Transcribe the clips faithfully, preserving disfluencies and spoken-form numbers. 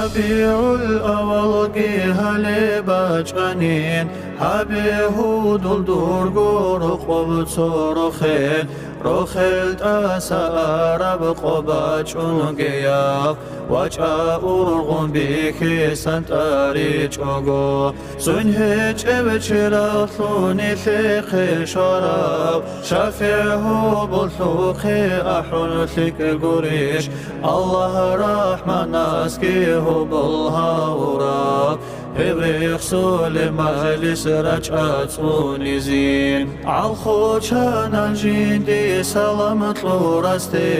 РабигӀул авалги гьале бачӀанин, гьабе гьудул дурго рокъоб цо рохел, рохел тӀаса араб къо бачӀунгеяв, вачӀа ургъун бихьисан тӀаричӀого. Цун гьечӀев чирагълъун нилъехъе щварав, шафигӀ гьоболлъухъе ахӀун лъикӀ гурищ, Аллагь рахӀманасги гьобол гьавурав, гьев рехсолеб мажлис рачӀа цӀунизин. ГӀалхочанан жинди салам кьурасде,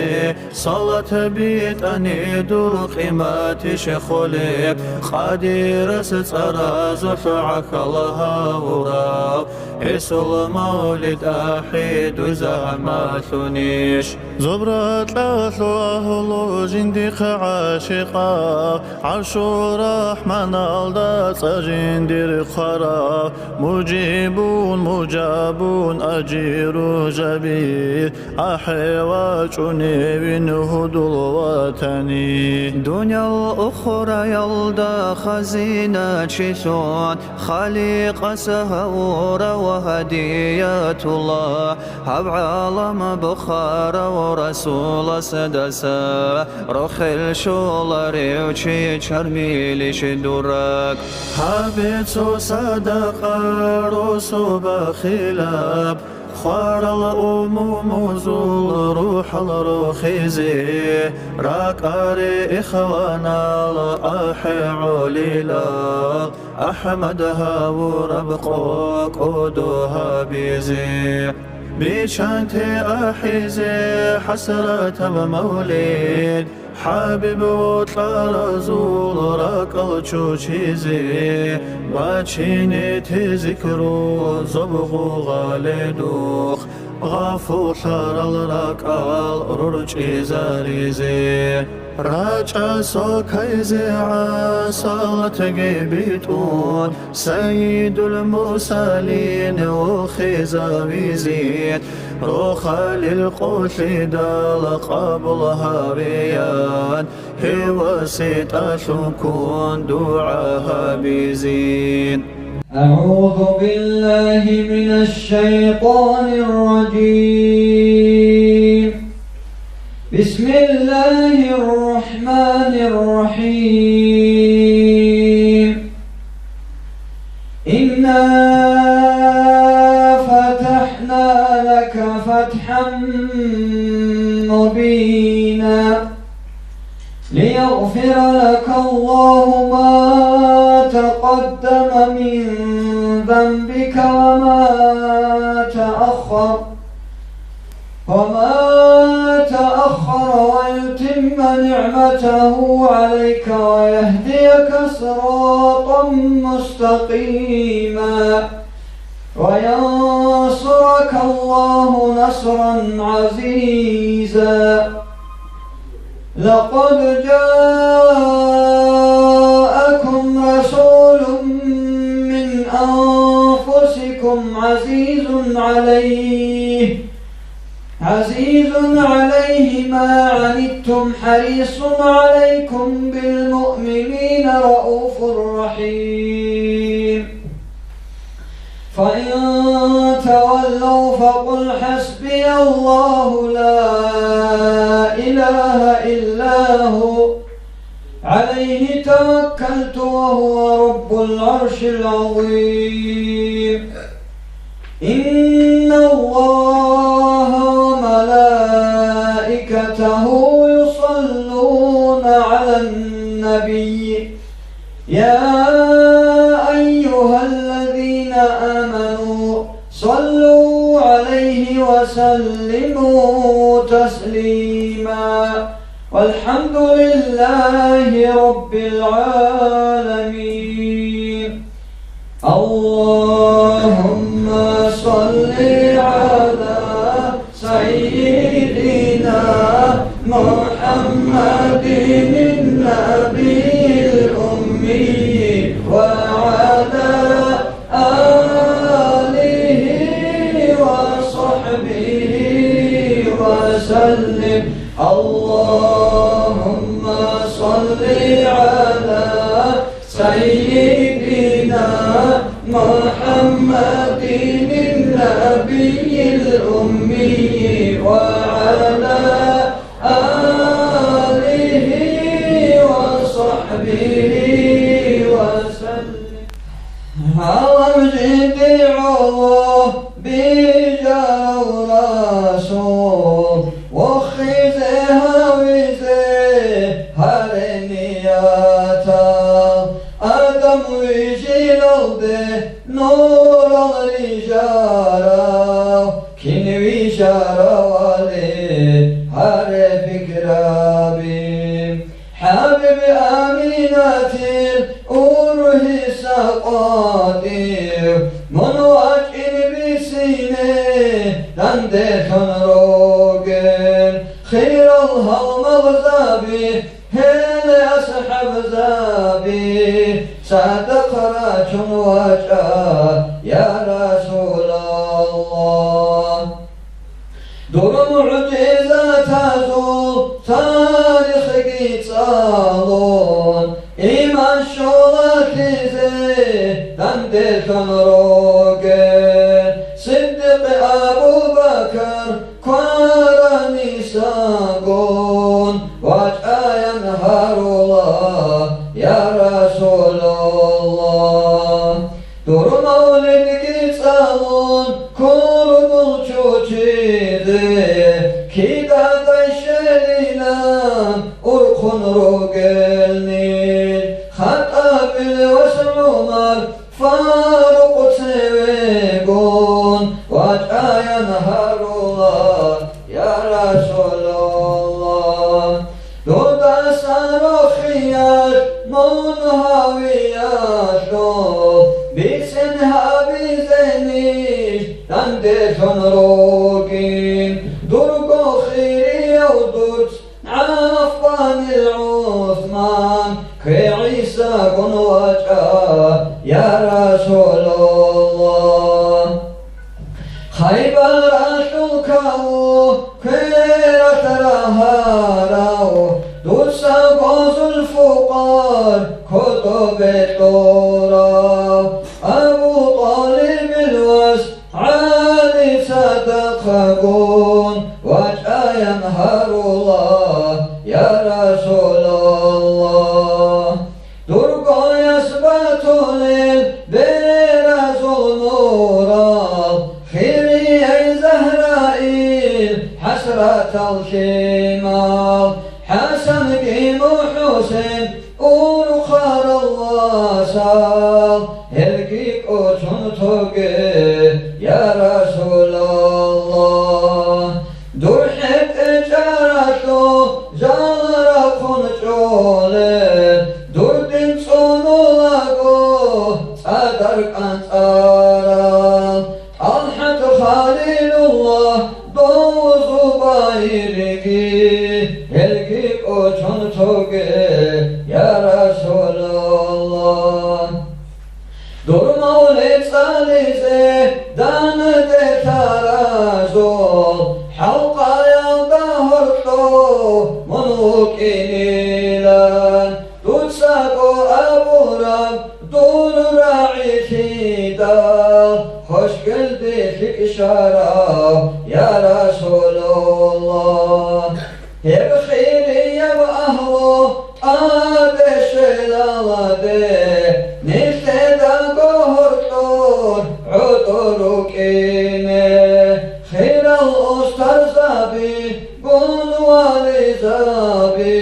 салат битӀани дур къиматищ холеб, Къадирас цӀаразулъ гӀахьал гьавурав, гьесул мавлид ахӀи дуй загьмалъунищ. Зобракьалъул агьлу жиндихъ гӀашикъав, ГӀаршур РахӀманалда цӀа жиндир хъварав, мужибун, мужабун, ажиру жаби, ахӀе вачӀуневин гьудул ватани. Дуниял ухраялда хазиначилъун, Халикъас гьавурав гьадиятулла, гьаб гӀалам бухарав Расуласдаса, рохел щоларев чи чармилищ дураг. Гьабе цо садакъа росу бахилаб, хварал умумузул рухӀал рохизе, ракӀаре ихванал ахӀи гӀолилал, АхӀмад гьавураб къо кӀодо гьабизе, бичанте ахӀизе хӀасратаб мавлид, ХӀабиб вокьаразул ракӀал чучизе, бачине те зикру зоб гъугъаледухъ, гъафуллъарал ракӀал рорчӀизаризе. РачӀа сокайзе гӀасалатги битӀун, Сайидул Мурсалин вохизавизе, рохалил къолъидал къабул гьавеян, гьев васитӀалъун ккун дугӀа гьабизе. أعوذ بالله من الشيطان الرجيم. بسم الله الرحمن الرحيم. إنا فتحنا لك فتحا مبينا. ليغفر لك الله ما تقدم من ذنبك وما تأخر، وما تأخر، ويتم نعمته عليك ويهديك صراطا مستقيما. وينصرك الله نصرا عزيزا. لقد جاءكم رسول من أنفسكم عزيز عليه، عزيز عليه ما عنتم حريص عليكم بالمؤمنين رءوف رحيم. فإن تولوا فقل حسبي الله لا إله إلا هو عليه توكلت وهو رب العرش العظيم. إن الله وملائكته يصلون على النبي، يا أيها الذين آمنوا صلوا عليه وسلموا تسليما. والحمد لله رب العالمين. اللهم صل على سيدنا محمد النبي الأمي وعلى آله وصحبه وسلم. اللهم صل على سيدنا محمد النبي الأمي وعلى آله وصحبه وسلم. Гьалаб жинди гӀоло бижарав Расул, вохизе гьавизе гьаре ниятал, Адам вижилалде нурал рижарав, кин вижаравали гьаре пикраби. ХӀабиби Аминатил ургьиса къватӀив, мун вачӀин бисине данделъун ругел, хирал гьалмагъзаби, гьеле асхӀабзаби, цадахъ рачун вачӀа, я Расулаллагь. Дур мугӀжизатазул тарихги цӀалун, иман щолалъизе данделъун ругел, Сиддикъ Абу Бакр кваранисагун, вачӀаян гьарула, я Расулаллагь. Дур мавлидги цӀалун, кургул чучизе, кидадай щелилан урхъун ругел ниж. Хаттабил вас ГӀумар Фарукъ цевегун, вачӀаян гьарула, я Расулаллагь. Дудаса рохиялъ мун гьавиялъул бицен гьабизе ниж данделъун ругин, дурго хирияв дурц ГӀаффанил ГӀусман, кве ГӀисагун вачӀа, я Расулаллагь. Хайбаралъул каву квералъ рагьарав, дуца бозул фукъар кодобе кьурав, Абу ТӀалибил вас ГӀали цадахъагун вачӀаян гьарула, я Расулаллагь. Дургояс батулел беразул нурал, хирияй Загьраил хӀасратал лъимал, ХӀасанги МухӀусен урхъарал васал, гьелги кӀочон тоге, я Расулаллагь. Дур хӀетӀечӀаралъул жал рахъун чӀолел, дур дин цӀунулаго цӀадар кӀанцӀарал, ТӀалхӀат Халилуллагь, дов Зубайриги, гьелги кӀочон тоге, я Расулаллагь. Дур мавлид цӀализе данде лъаразул, хӀалкъаялда гьоркьов мун вукӀинилан, дуцаго абураб дур рагӀилъидал, хвешкӀелде лъикӀ щварав, я Расулаллагь. Гьеб хирияб агьлу тӀаде щвелалде, нилъедаго гьоркьор гӀодор рукӀине, хирал устарзаби, гун вализаби,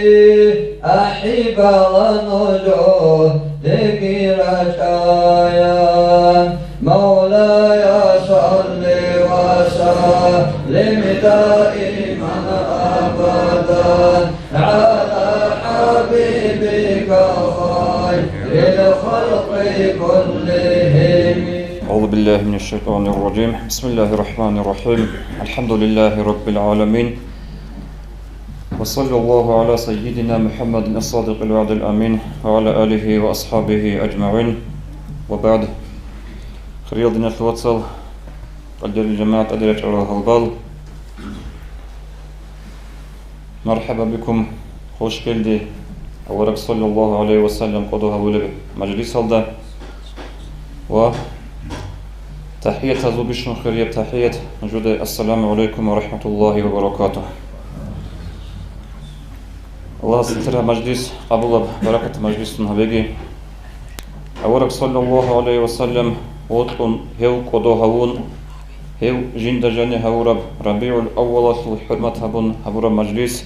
ахӀи, бала нужеги рачӀаян. مولاي صل وسلم دائما أبدا على حبيبك خير الخلق كلهم. أعوذ بالله من الشيطان الرجيم. بسم الله الرحمن الرحيم. الحمد لله رب العالمين. وصلى الله على سيدنا محمد الصادق الوعد الأمين وعلى آله وأصحابه أجمعين. وبعد. Хириял диналъул вацал, къадирил жамагӀат, тӀаде рачӀарал гьалбал. مرحبا بكم, хвешкӀелде Авараг саллаллагьу гӀалайгьи ва саллам кӀодо гьабулеб мажлисалда ва тахӀиятазул бищун хирияб тахӀият нужеда: Ассаламу гӀалайкум ва рахӀматуллагьи ва баракатугь. Аллагьас нилъер гьаб мажлис къабулаб, баракат мажлисун гьабеги. Авараг саллаллагьу гӀалайгьи ва саллам вокьун, гьев кӀодо гьавун, гьев жинда жанив гьавураб РабигӀул-аввалалъул хӀурмат гьабун гьабураб мажлис,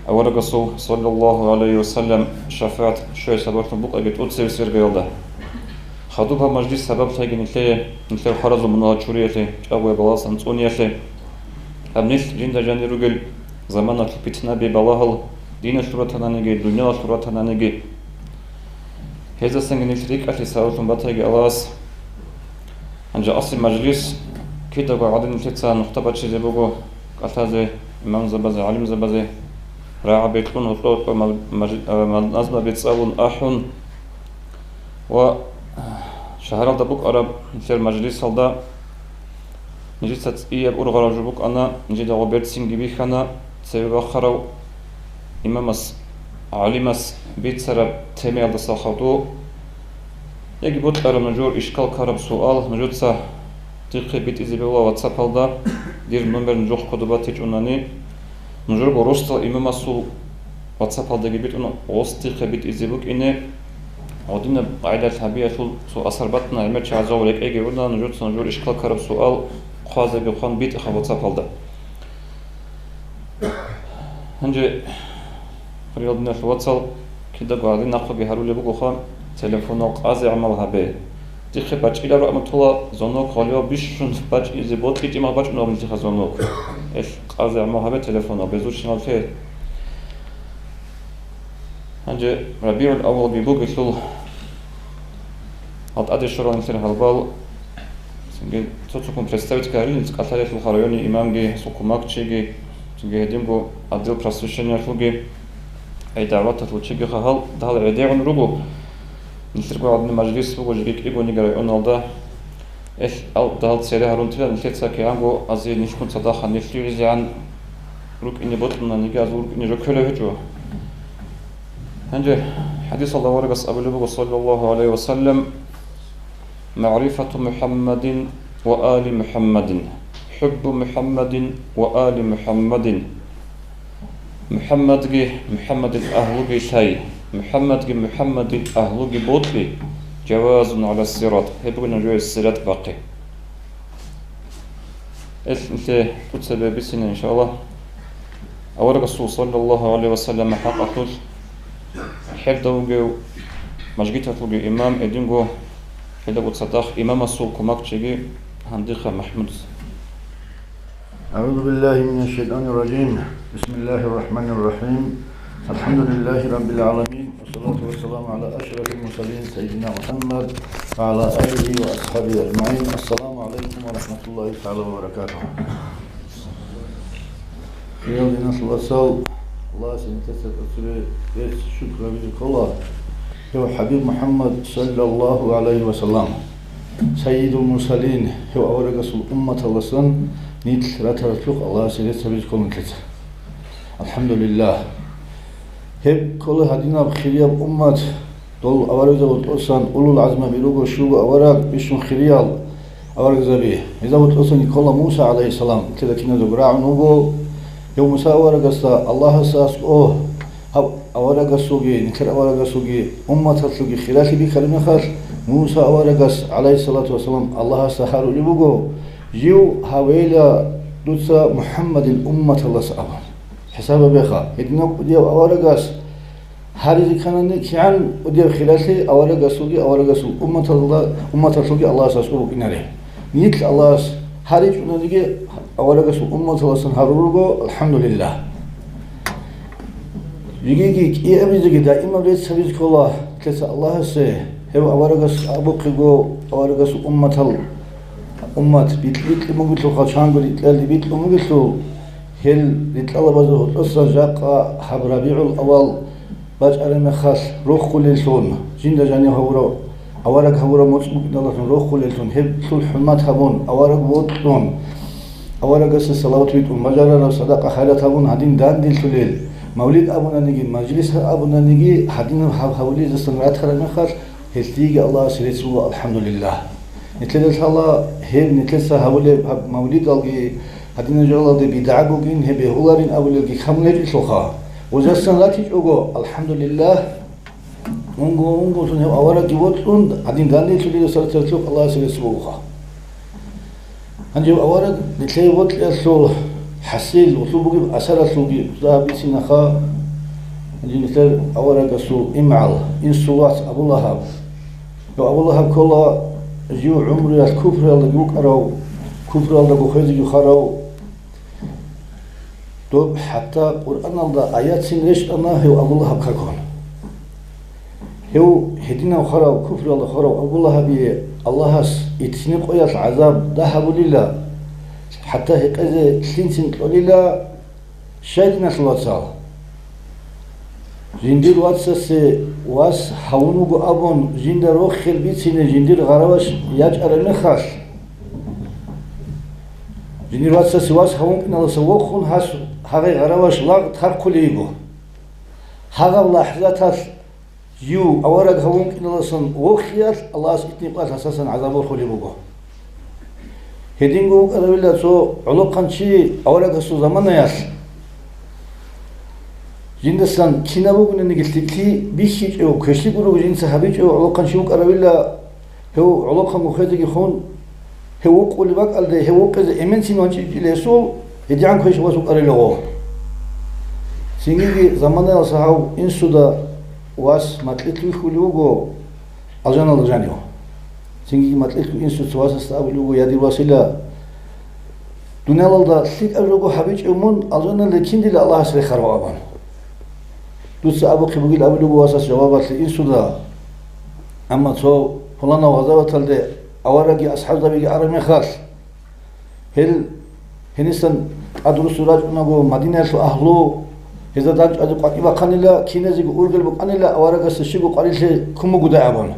аварагасул саллаллагьу гӀалайгьи ва саллам шафагӀат щвей сабаблъун букӀаги тӀоцебесеб иргаялда. Хадуб гьаб мажлис сабаблъайги нилъее, нилъер хваразул мунагьал чуриялъе, чӀагояб балагьалдасан цӀуниялъе. Гьаб нилъ жинда жанир ругел заманалъул питнаби, балагьал, диналъул ратананиги, дуниялалъул ратананиги, гьездасанги нилъ рикӀкӀалъе сабаблъун батайги Аллагьас. Гьанже аслу мажлис кидаго гӀадин нилъеца нухда бачизе буго, кӀалъазе, имамзабазе, гӀалимзабазе рагӀаби кьун, гьоркьо-гьоркьо мал-, маж-, а, мал-, назмаби цӀалун ахӀун ва шагьаралда букӀараб нилъер мажлисалда нижеца цӀияб ургъараб жо букӀана, нижеда гъоб берцинги бихьана, цебе бахъарав имамас, гӀалимас бицараб темаялдаса хадуб. Яги бокьараб нужер ишкал ккараб суал, нужеца дихъе битӀизе бегьула ватсапалда, дир номер нужехъ кодоб батичӀунани, нужерго росдал имамасул ватсапалдаги битӀун, гъос дихъе битӀизе букӀине, гьадинаб къагӀидалъ гьабиялъул цо асар батана, гӀемер чагӀазул рекӀеги гӀуна, нужеца нужер ишкал ккараб суал хъвазеги хъван битӀиха ватсапалда. Гьанже, хириял диналъул вацал, кидаго гьадин нахъеги гьарулеб бугоха, телефонал къазе гӀамал гьабе. Дихъе бачӀила рагӀматула звонок, гъолев бищун бачӀизе, бокьичӀеб мехалъ бачӀунеб нилъеха звонок. Эл къазе гӀамал гьабе телефонал, безучиналъе. Гьанже РабигӀул-аввалги бугелъул, гьал тӀаде щварал нилъер гьалбал, цинги цо-цоккун представить ккарилин, КӀалъалиялъулха районе имамги, гьесул кумакчиги, цинги гьединго отдел просвещениялъулги, ай дагӀваталъул чигиха гьал, гьал гӀедегӀун руго. Нилъерго гьадин мажлис буго жеги кӀигониги районалда. Эл, ал дагьал цере гьарун тила нилъеца кигӀанго азе нилъгун цадахъ нилъ гӀезегӀан рукӀине бокьунаниги азул рукӀине жо кколев гьечӀо. Гьанже хӀадисалда аварагас абулеб буго, саллаллагьу гӀалайгьи ва саллам: «МагӀрифату МухӀаммадин ва али МухӀаммадин, хӀуббу МухӀаммадин ва али МухӀаммадин». МухӀаммадги МухӀаммадил агьлуги лъай, МухӀаммадги МухӀаммадил агьлуги бокьи, жавазун гӀала сират, гьеб бугин нужее сират бахъи. Эл нилъе тӀоцебе бицине, иншаллагь. Аварагасул саллаллагьу гӀалайгьи ва саллам хӀакъалъулъ хӀерда вугев мажгиталъулги имам, гьединго гьелдаго цадахъ имамасул кумакчиги гьандиха МахӀмуд. أعوذ بالله من الشيطان الرجيم. بسم الله الرحمن الرحيم. الحمد لله رب العالمين. والصلاة والسلام على أشرف المرسلين سيدنا محمد وعلى آله وأصحابه أجمعين. السلام عليكم ورحمة الله تعالى وبركاته. Хириял диналъул вацал, Аллагьасе нилъеца тӀоцебе рецц-шукр гьабизе ккола, гьев ХӀабиб МухӀаммад саллаллагьу гӀалайгьи ва саллам, Сайидул Мурсалин, гьев аварагасул умматалдасан нилъ ратаралъухъ Аллагьасе рецц гьабизе ккола нилъеца. АлхӀамдулиллагь. Гьеб ккола гьадинаб хирияб уммат, дол аварагзабазул тӀосан улул гӀазмаби руго, щуго авараг, бищун хириял аварагзаби. Гьезабазул тӀосан ккола Муса гӀалайгьиссалам, нилъеда киназего рагӀун вуго. Гьев Муса аварагасда Аллагьас аскӀо, гьаб аварагасулги, нилъер аварагасулги, умматалъулги хиралъи бихьараб мехалъ, Муса аварагас, гӀалайгьиссалату вассалам, Аллагьасда гьарулеб буго: «Жив гьавейила дуца МухӀаммадил умматалдаса», – абун. ХӀисаб гьабеха, гьединав кӀудияв аварагас гьаризе кканани, кигӀан кӀудияб хиралъи аварагасулги, аварагасул умматалда, умматалъулги Аллагьас аскӀоб букӀинаре. Нилъ Аллагьас гьаричӀониги аварагасул умматалдасан гьарулел руго, алхӀамдулиллагь. Жегиги кӀиабизеги даимаб рецц гьабизе ккола нилъеца Аллагьасе, гьев аварагас абухъего, аварагасул умматал, уммат бикь-бикьун бугелъулха, чанго рикьалде бикьун бугелъул, гьел рикьалабазул гьоркьоса жакъа гьаб РабигӀул-аввал бачӀараб мехалъ рохулеллъун, жинда жанив гьавурав, авараг гьавурав моцӀ букӀиналдалъун рохулеллъун, гьелъул хӀурмат гьабун, авараг вокьун, аварагасе салават битӀун, бажарараб садакъа-хайрат гьабун гьадин данделъулел, Мавлид абунаниги, мажлис абунаниги, гьадинаб гьаб гьавулезасан ратараб мехалъ, гьелъиеги Аллагьасе рецц буго, алхӀамдулиллагь. Нилъеда лъала гьеб нилъеца гьабулеб гьаб мавлидалги гьадинаб жоялалде бидгӀа бугин, гьеб бегьуларин абулелги камун гьечӀелъулха. Гъозасан ратичӀого, алхӀамдулиллагь, унго-унгоялъун гьев аварагги вокьун, гьадин данделъулила сарцаралъухъ Аллагьасе рецц бугоха. Гьанже авараг нилъее вокьиялъул хӀасил, гьелъул бугеб асаралъулги бицина ха. Гьанже нилъер аварагасул имгӀал, инсул вац Абу Лагьаб. Гьев Абу Лагьаб ккола жив гӀумруялъ куфруялдаги вукӀарав, куфруялдаго хвезеги хварав. Доб хӀатта Къуръаналда аяцин рещтӀана гьев Абу Лагьаб какун. Гьев гьединав хварав, куфруялда хварав Абу Лагьабие Аллагьас итцинаб къоялъ гӀазаб дагь гьабулила, хӀатта гьекъезе лъинцин кьолила. Щай, диналъул вацал? Жиндир вацасе вас гьавун вуго абун жинда рохел бицине жиндир гъараваш ячӀараб мехалъ, жиндир вацасе вас гьавун вукӀиналдаса вохун гьас гьагъай гъараваш лагъ тархъулей йиго. Гьагъаб лахӀзаталъ жив авараг гьавун вукӀиналдасан вохиялъ Аллагьас итнихъалъ гьасасан гӀазаб борхулеб буго. Гьединго вукӀаравила цо гӀолохъанчи аварагасул заманаялъ. Жиндасан кинаб бугониги лъикӀлъи бихьичӀев, квешлъи гурого жинца гьабичӀев гӀолохъанчи вукӀаравила, гьев гӀолохъанго хвезеги хун, гьев вукъулеб бакӀалде гьев вукъизе эменцин ванчӀичӀила гьесул, гьедигӀан квеш вас вукӀарила гъо. Цинги заманаялъ гьав инсуда вас макьилъ вихьулев вуго алжаналда жанив. Цинги макьилъ инсуца васасда абулев вуго: «Я дир васила, дуниялалда лъикӀаб жо гьабичӀев мун, алжаналде киндила Аллагьас рехарав?» — абун. «Дуца абухъе бугил», — абулеб буго васас жавабалъе инсуда. Амма цо пуланав гъазаваталде аварагги асхӀабзабиги араб мехалъ, гьел гьенисан тӀадруссун рачӀунаго Мадинаялъул агьлу, гьезда дандчӀвазе къватӀиб бахъанила, киназего ургъел букӀанила, аварагасда щибго къварилъи ккун бугодай абун.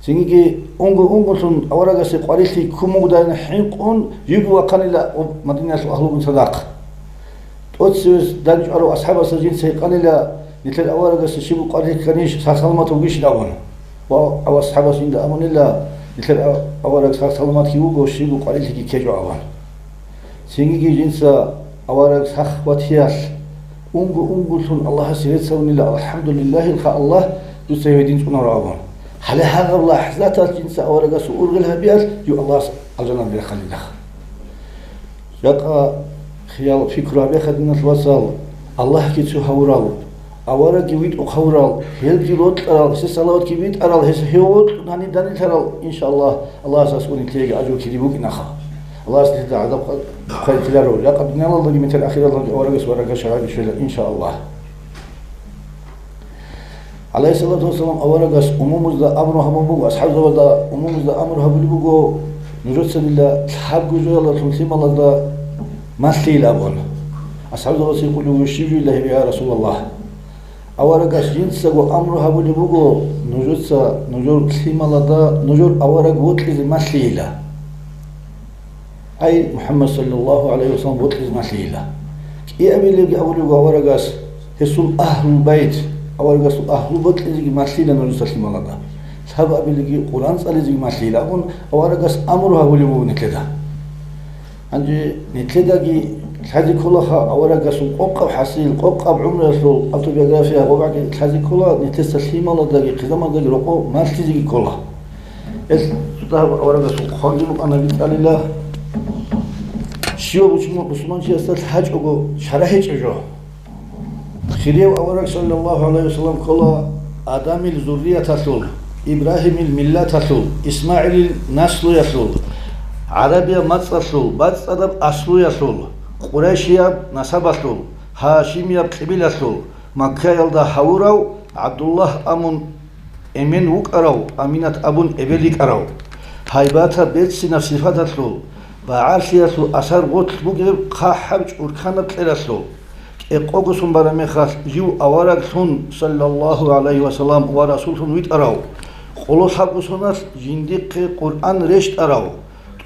Цинги унго-унголъун аварагасде къварилъи ккун бугодайин хӀинкъун, живго вахъанила Мадинаялъул агьлугун цадахъ. ТӀоцевез дандчӀварав асхӀабасда жинца гьикъанила, нилъер аварагасда щибго къварилъи кканищ, сах-саламат вугищ абун. Ва асхӀабас жинда абунила, нилъер а-, авараг сах-саламатги вуго, щибго къварилъиги ккечӀо абун. Цинги жинца авараг сах ватиялъ, унго-унголъун Аллагьасе рецц гьабунила, «АлхӀамдулиллагьилха, Аллагь, дуца гьев гьедин цӀунарав», — абун. Гьале гьагъаб лахӀзаталъ жинца аварагасул ургъел гьабиялъ, жив Аллагьас алжаналде реханила. Жакъа хиял-пикру гьабеха, диналъ вацал, Аллагьги цо гьавурал, аварагги витӀухъ гьавурал, гьелги рокьарал, гьесие салаватги битӀарал, гьес гьев вокьун гьанив данилъарал, иншааллагь, Аллагьас аскӀони лъеги ажру кири букӀинаха. Аллагьас лъида гӀадаб хъвайтиларо, жакъа дуниялалдаги метер ахиралдаги аварагас ва рагаш гьаби щвела, иншааллагь. ГӀалайгьиссалату вассалам аварагас умумузда амру гьабун буго, асхӀабзабазда умумузда амру гьабулеб буго, нужеца дила лъабго жоялалъул лъималазда малъийил абун. АсхӀабзабаз гьикъулев вуго, щиб жойила гьеб, я Расулаллагь? Аварагас жинцаго амру гьабулеб буго, нужеца нужер лъималазда нужер авараг вокьизе малъийила. Ай, МухӀаммад саллаллагьу гӀалайгьи вассалам вокьизе малъийила. КӀиабилебги абулеб буго аварагас, гьесул агьлу байт, аварагасул агьлу бокьизеги малъила нужеца лъималазда. Лъабабилебги Къуръан цӀализеги малъила абун, аварагас амру гьабулеб буго нилъеда. Гьанже нилъедаги лъазе кколаха аварагасул къокъаб хӀасил, къокъаб гӀумруялъул автобиография гъобаги лъазе ккола, нилъеца лъималаздаги хъизамаздаги рокъов малъизеги ккола. Гьел цо дагьаб аварагасул хъванги букӀана битӀалила. Щивав бусурманчиясда лъачӀого чара гьечӀеб жо. Хирияв авараг саллаллагьу гӀалайгьи вассалам ккола Адамил зуррияталъул, Ибрагьимил миллаталъул, ИсмагӀилил наслуялъул, гӀарабияб мацӀалъул, бацӀцӀадаб аслуялъул, къурайшияб насабалъул, гьашимияб кьибилалъул, Маккаялда гьавурав, ГӀабдуллагь амун эмен вукӀарав, Аминат абун эбел йикӀарав, гьайбатаб берцинаб сипаталъул, багӀалъиялъул асар гъорлъ бугеб хъахӀаб чӀурканаб кьералъул, кӀикъого сон бараб мехалъ жив авараглъун, саллаллагьу гӀалайгьи вассалам, ва расуллъун витӀарав, къоло лъабго соналъ жиндихъе Къуръан рещтӀарав,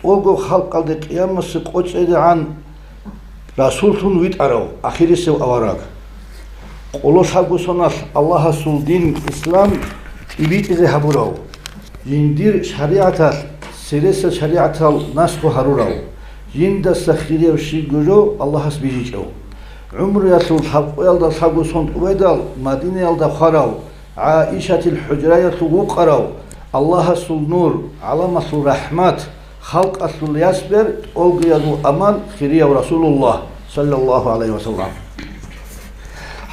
тӀого халкъалде къиямасеб къо чӀезегӀан расуллъун витӀарав ахирисев авараг. Къоло лъабго соналъ Аллагьасул дин ислам тӀибитӀизе гьабурав, жиндир шаригӀаталъ цересел шаригӀатал насху гьарурав, жиндаса хирияб щибго жо Аллагьас бижичӀев. ГӀумруялъул лъабкъоялда лъабго сон тӀубайдал Мадинаялда хварав, ГӀаишатил хӀужраялъул вукъарав, Аллагьасул нур, гӀаламалъул рахӀмат, халкъалъул ясбер, тӀолгиязул аман, хирияв Расулуллагь, саллаллагьу гӀалайгьи ва саллам.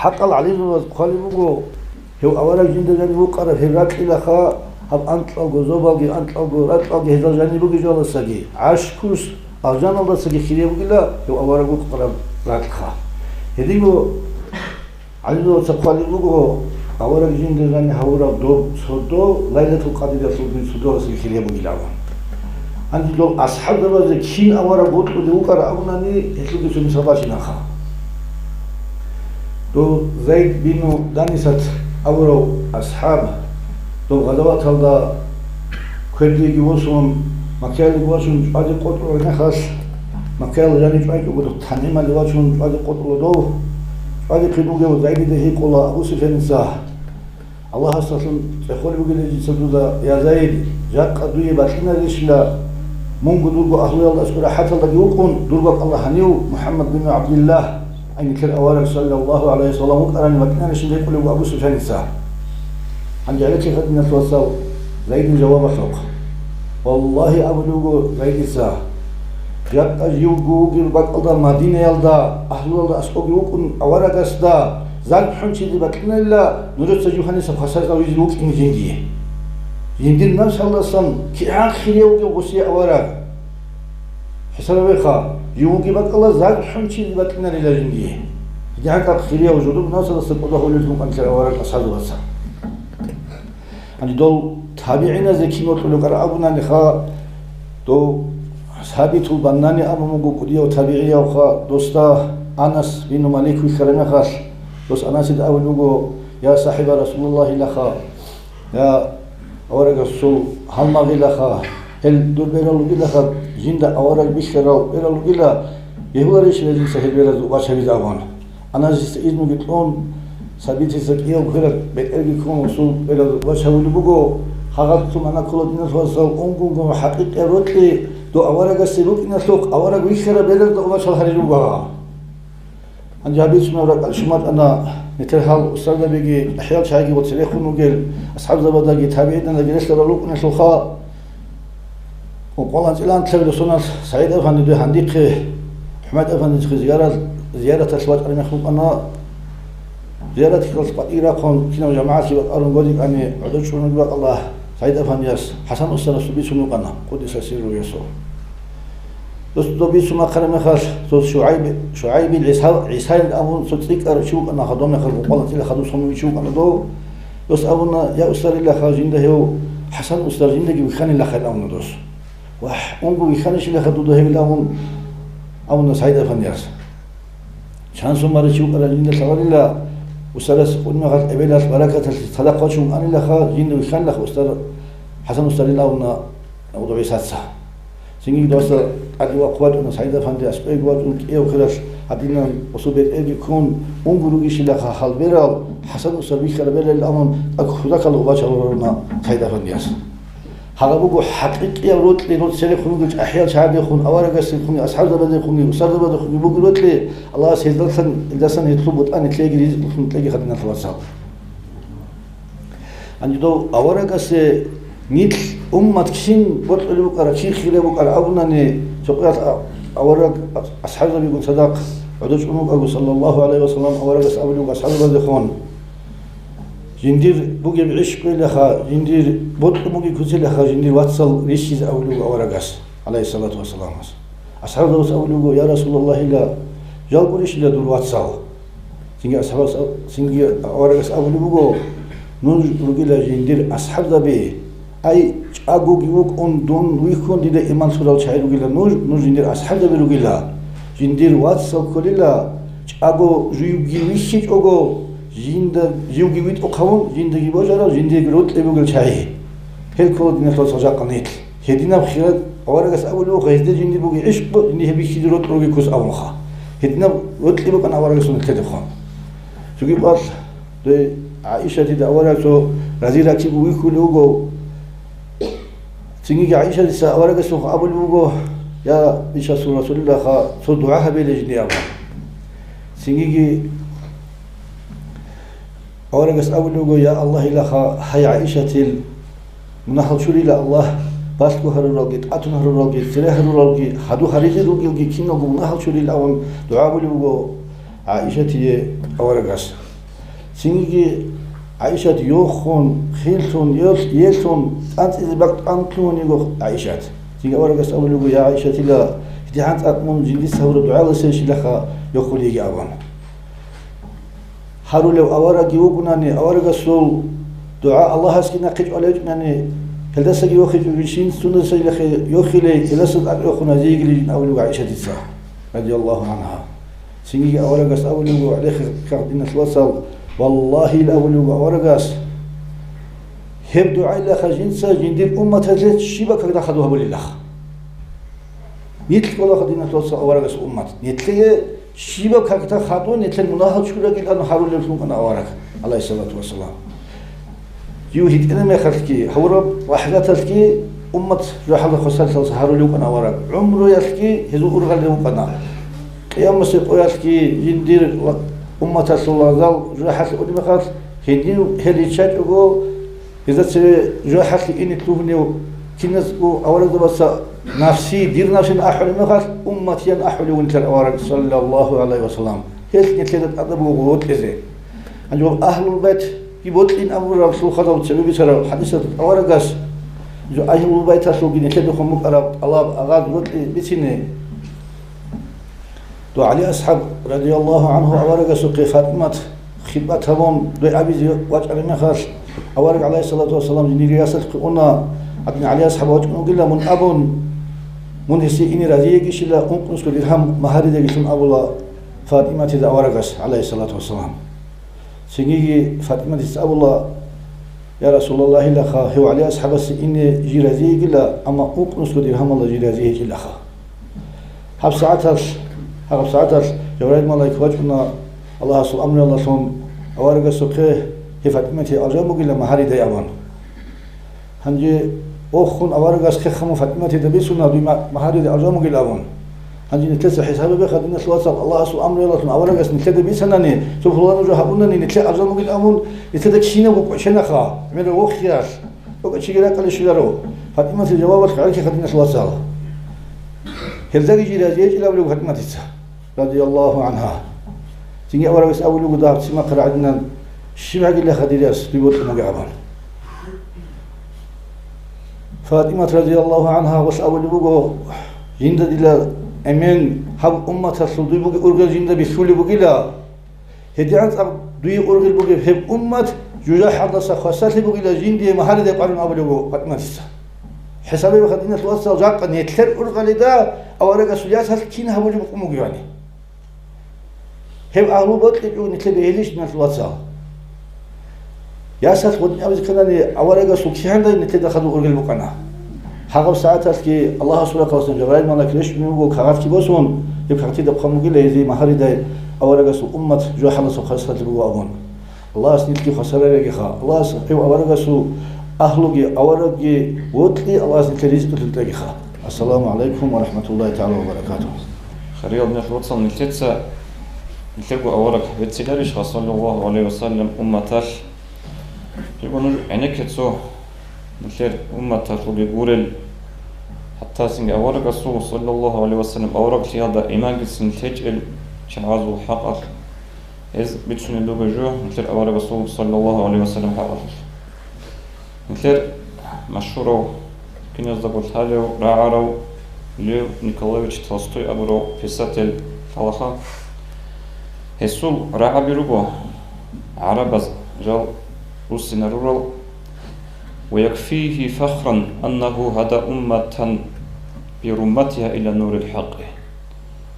ХӀакъал гӀалимзабаз хъвалеб буго, гьев авараг жинда жаниб вукъараб гьеб ракьилаха, гьаб анкьалго зобалги, анкьалго ракьалги гьезда жаниб бугеб жоялдасаги, гӀарш-курс алжаналдасаги хирияб бугила гьев авараг вукъараб ракьха. Гьединго гӀалимзабаца хъвалеб буго, авараг жинда жаниб гьавураб доб сордо Лайлатул Къадриялъул дин сордоялдасаги хирияб бугилан. Гьанже дол асхӀабзабазе кин авараг бокьулев вукӀараб абунани, гьелъулги цо мисал бачинаха. Дов Зайд бину Данисат авурав асхӀаб, дов гъазаваталда квердеги восун, Маккаялдеги вачун чӀвазе къотӀулеб мехалъ, Маккаялда жанив чӀвайчӀого дов Танъималде вачун чӀвазе къотӀула дов. ЧӀвазехъин вугев Зайдида гьикъула Абу Суфьяница, Аллагьасдалъун цӀехолеб бугилан дица дуда, я Зайд, жакъа дуе бакьинарищила, мунго дурго агьлуялда аскӀор рахӀаталдаги вукӀун, дурго бакӀалда гьанив МухӀаммад бин ГӀабдиллагь, ай нилъер авараг саллаллагьу гӀалайгьи ва саллам вукӀарани бакьинарищин рекӀулев Абу Суфьяница. Гьанже гьале диналъул вацал Зайдил жавабалъухъ. Валлагьи, абулев вуго Зайдица, жакъа живго вугеб бакӀалда Мадинаялда агьлуялда аскӀоги вукӀун аварагасда заг хӀунчизе бакьинарила, нужеца жив гьаниса хвасарлъ визе вукӀине жиндие. Жиндир напсалдасан кигӀан хирияв вугев гъосие авараг. ХӀисаб гьабеха, жив вугеб бакӀалда заг хӀунчизе бакьинарила жиндие. КигӀан хирияв жодор напсалдаса кӀодо гьолел рукӀанлъи авараг асхӀабзабаца. Гьанже дол табигӀиназе кин вокьулев вукӀараб абунаниха, дов Сабитул Баннани абун буго кӀудияв табигӀиявха, досда Анас бину Малик вихьараб мехалъ, дос Анасида абулеб буго, я сахӀиба Расулуллагьилаха, я аварагасул гьалмагъилаха, гьел дур берал ругилаха, жинда авараг бихьарал берал ругила, бегьуларищ гьезица гьел беразда убач гьабизе абун. Анасица изнуги кьун, Сабитица кӀияв кверал бетӀерги ккун, гъосул беразда убач гьабулеб буго, гьагъалъун ана ккола диналъул вацал, унго-унго хӀакъикъияб рокьи дов аварагасе рукӀиналъухъ, авараг вихьараб беразда убачал гьарил руго гьагъа. Гьанже гьаб бицунеб ракӀалде щун батана, нилъер гьал устарзабиги, ахӀиял чагӀиги ва церехун ругел асхӀабзабаздаги табигӀинзабаздаги релълъарал рукӀунелъулха, Къвалан цӀилан лъабила соналъ СагӀид-афанди дуе гьандихъе, ХӀумайд-афандихъе зиярат-, зияраталъ вачӀараб мех букӀана. Зияраталъ къватӀире рахъун, кинав жамагӀатлъи бакӀарун гвазе кӀани, гӀодор чӀунги бакӀалда СагӀид-афандияс ХӀасан устарасул бицун букӀана, къуддиса сирругьу ясул. Дос доб бицун бахъараб мехалъ, дос ШугӀайб-, ШугӀайбил ГӀиса-, ГӀисайил абун цо цӀикӀкӀарав чи вукӀана, гьадов мехалъ Къвалан цӀила хадуб сон вугев чи вукӀана дов. Дос абуна, я устарилаха, жинда гьев ХӀасан устар жиндаги вихьанилахъе абуна дос. Вагь, унго вихьанищилаха дуда гьебил абун, абуна СагӀид-афандияс. Чан сон баричи вукӀарал жинда лъаларила, устарас къунмагъал эбелалъ баракаталъе цадахъ вачун анилаха, жинда вихьанилаха устар ХӀасан устарил абуна ГӀисаца. Цинги досда тӀаде вахъун вачӀуна СагӀид-афанди, аскӀовеги вачӀун кӀияв хиралъ гьадинан, гъосул бетӀерги ккун, унго ругищилаха гьал берал, ХӀасан устар бихьараб берал абун, тӀад худакалда убачал гьаруна СагӀид-афандияс. Гьагъаб буго хӀакъикъияб рокьи, ролъ церехун ругел чӀахӀиял чагӀазехун, аварагасехунги, асхӀабзабазехунги, устарзабазехунги бугеб рокьи, Аллагьас гьездасан, гьелдасан гьелъул бутӀа нилъееги ризкъулъун кьеги, диналъул вацал. Гьанже дов аварагасе нилъ уммат кин бокьулеб букӀара, кин хираб букӀара абунани, цо къоялъ а-, авараг асхӀабзабигун цадахъ гӀодор чӀун вукӀаго, саллаллагьу гӀалайгьи ва саллам, аварагас абулеб буго асхӀабзабазехун. Жиндир бугеб гӀишкъуялъха, жиндир бокьун бугеб куцалъха, жиндир вацал рихьизе абулеб буго аварагас, гӀалайгьиссалату вассаламас. АсхӀабзабаз абулеб буго, я Расулаллагьила, жал гурищила дур вацал? Цинги асхӀабас аб-, цинги аварагас абулеб буго, нуж ругила жиндир асхӀабзаби, Ай, чӀагоги вукӀун дун вихьун дида иман лъурал чагӀи ругила нуж, нуж жиндир асхӀабзаби ругила, жиндир вацал кколила, чӀаго живги вихьичӀого, жинда, живги витӀухъ гьавун, жиндаги божарал, жиндирги рокьи бугел чагӀи. Гьел ккола, диналъул вацал, жакъа нилъ. Гьединаб хирал аварагас абулеб буго, гьезде жиндир бугеб гӀишкъу, жиндир гьеб бихьизе рокьи ругеб ккус абунха. Гьединаб рокьи букӀана аварагасул нилъеда хъван. Цоги къвалъ дой ГӀаишатида авараг цо рази раккиго вихьулев вуго. Цинги ГӀаишатица аварагасухъ абулеб буго: «Я Ишасул Расулилаха, цо дугӀа гьабиле жиндие», – абун. Цинги аварагас абулеб буго: «Я Аллагьилаха, гьай ГӀаишатил мунагьал чурила Аллагь, балъго гьаруралги, тӀатун гьаруралги, цере гьаруралги, гьаду гьаризе ругелги киналго мунагьал чурила», – абун дугӀа гьабулеб буго ГӀаишатие аварагас. Цинги ГӀаишат йохун, хинлъун, ел-, елъун, тӀанцӀизе бакӀ тӀанлъугьун йиго ГӀаишат. Цинги аварагас абулеб буго: «Я ГӀаишатила, гьедигӀан цӀакъ мун жиндица гьабураб дугӀаласейищилаха йохулей», – абун. Гьарулев аварагги вукӀунани, аварагасул дугӀа Аллагьасги нахъе чӀвалечӀунани, гьелдасаги йохичӀого, щин сундасайилахъе йохилей, гьелдаса тӀад йохун гьазие йигилин абулеб ГӀаишатица, радияллагьу гӀангьа. Цинги аварагас абулеб буго: «ГӀелехъе ккагъ, диналъул вацал, валлагьи», – абулеб буго аварагас, «гьеб дугӀайилаха жинца жиндир умматалъе щибаб какда хадуб гьабулилаха». Нилъ кколаха, диналъул вацал, аварагасул уммат. Нилъее щибаб какда хадуб, нилъер мунагьал чурагилан гьарулевлъун вукӀана авараг, гӀалайгьиссалату вассалам. Жив гьитӀинаб мехалъги, гьавураб лахӀзаталъги уммат жужахӀалда хвасарлъиялдаса гьарулев вукӀана авараг. ГӀумруялъги гьезул ургъалде вукӀана. Къиямасеб къоялъги жиндир ва умматалъул лагъзал жужахӀалъе унеб мехалъ, гьедин гьел риччачӀого, гьезда цеве жужахӀалъе ине лъугьунев киназго аварагзабаца: «Нафси, дир нафсин», – ахӀулеб мехалъ, «умматиян», – ахӀулев вугин нилъер авараг, саллаллагьу гӀалайгьи вассалам. Гьелъ нилъеда тӀадаб буго гъоркьизе. Гьанже гьаб агьлул байтги бокьин абураб лъухъадал цебе бицараб хӀадисалда аварагас, гьанже агьлул байталъулги нилъедехун букӀараб тӀалаб, агъаз, бокьи бицине. Дов ГӀали асхӀаб, радияллагьу гӀангьу, аварагасухъе ФатӀимат хитӀбат гьабун, дой абизе вачӀараб мехалъ, авараг, гӀалайгьиссалату вассалам, жиндир ясалъухъе уна, гьадин ГӀали асхӀаб вачӀун вугила мун абун, мун гьесие ине разие йигищила, ункънусго диргьам магьаридайилан абула ФатӀиматида аварагас, гӀалайгьиссалату вассалам. Цинги ФатӀиматица абула: «Я Расулаллагьилаха, гьев ГӀали асхӀабасе ине жий разие йигила, амма ункънусго диргьамалда жий разие гьечӀилаха». ГьабсагӀаталъ, гьабсагӀаталъ Жабраил малаик вачӀуна Аллагьасул амруялдалъун аварагасухъе, гьев ФатӀиматие алжан бугила магьаридай абун. Гьанже вохун аварагас хехго ФатӀиматида бицуна, дуй ма-, магьариде алжан бугил абун. Гьанже нилъеца хӀисаб гьабеха, диналъул вацал, Аллагьасул амруялдалъун аварагас нилъеда бицанани, цо пуланаб жо гьабунани, нилъее алжан бугил абун, нилъеда кинабго кӀоченаха, гӀемераб вохиялъ. ТӀокӀав чиги ракӀалде щвеларо. ФатӀиматил жавабалъ гӀенеккеха, диналъул вацал. Гьелдаги жий разие гьечӀила абулеб ФатӀиматица, радияллагьу гӀангьа. Цинги аварагас абулеб буго: «Дагь цимахъ рагӀидинан, щиб гьагилаха дир яс, дуе бокьун бугеб», – абун. ФатӀимат, радияллагьу гӀангьа, гъолъ абулеб буго: «Жинда дила эмен, гьаб умматалъул дуй бугеб ургъел жинда бихьулеб бугила. ГьедигӀан цӀакъ дуе ургъел бугеб гьеб уммат жужахӀалдаса хвасарлъи бугила жиндие магьаридай къваригӀун», – абулеб буго ФатӀиматица. ХӀисаб гьабеха, диналъул вацал, жакъа нилъер ургъалида аварагасул ясалъ кин гьабулеб букӀун бугебани. Гьеб агьлу бокьичӀого нилъер бегьилищ, диналъул вацал. Ясалъ гъодин абизе кканани, аварагасул кигӀандаги нилъеда хадуб ургъел букӀана. Гьагъаб сагӀаталъги Аллагьасул рахъалъан Жабраил малаик рещтӀунев вуго, кагъатги босун, гьеб кагътида хъван бугила гьезие магьаридай аварагасул уммат жужахӀалдаса хвасарлъи буго абун. Аллагьас нилъги хвасарлъарагиха. Аллагьас гьев аварагасул агьлуги, аварагги вокьи, Аллагьас нилъер ризкъалъулъ тӀагиха. Ассаламу гӀалайкум ва рахӀматуллагьи тагӀала ва баракатугьу. Хириял диналъул вацал, нилъеца нилъерго авараг вецциларищха, саллаллагьу гӀалайгьи ва саллам, умматалъ? Лъугьа нуж гӀенекке цо нилъер умматалъулги гурел, хӀатта цинги аварагасул, саллаллагьу гӀалайгьи ва саллам, авараглъиялда имангицин лъечӀел чагӀазул хӀакъалъ. Гьез бицунеб буго жо нилъер аварагасул, саллаллагьу гӀалайгьи ва саллам, хӀакъалъулъ. Нилъер машгьурав, киназдаго лъалев, рагӀарав Лев Николаевич Толстой абурав писатель лъалаха. Гьесул рагӀаби руго гӀарабаз жал руссинарурал: «ويكفيه فخرا أنه هدى أمة برمتها إلى نور الحق».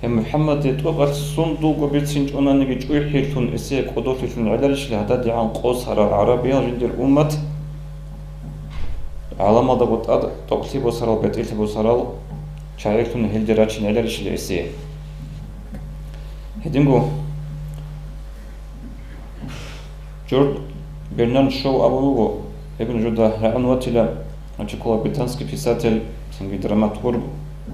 Гьев МухӀаммадие тӀокӀалъ сундулго бицин чӀунаниги, чӀухӀилъун эсие кӀодолъилъун гӀеларищали гьададигӀан къосарал гӀарабиял жиндир уммат, гӀаламалдаго тӀад тӀокӀлъи босарал, бетӀерлъи босарал чагӀилъун гьелде рачин гӀеларищали эсие. Гьединго Джордж Бернард Шоу абун вуго, гьеб нужеда рагӀун ватила, гьанже ккола британский писатель, цинги драматург,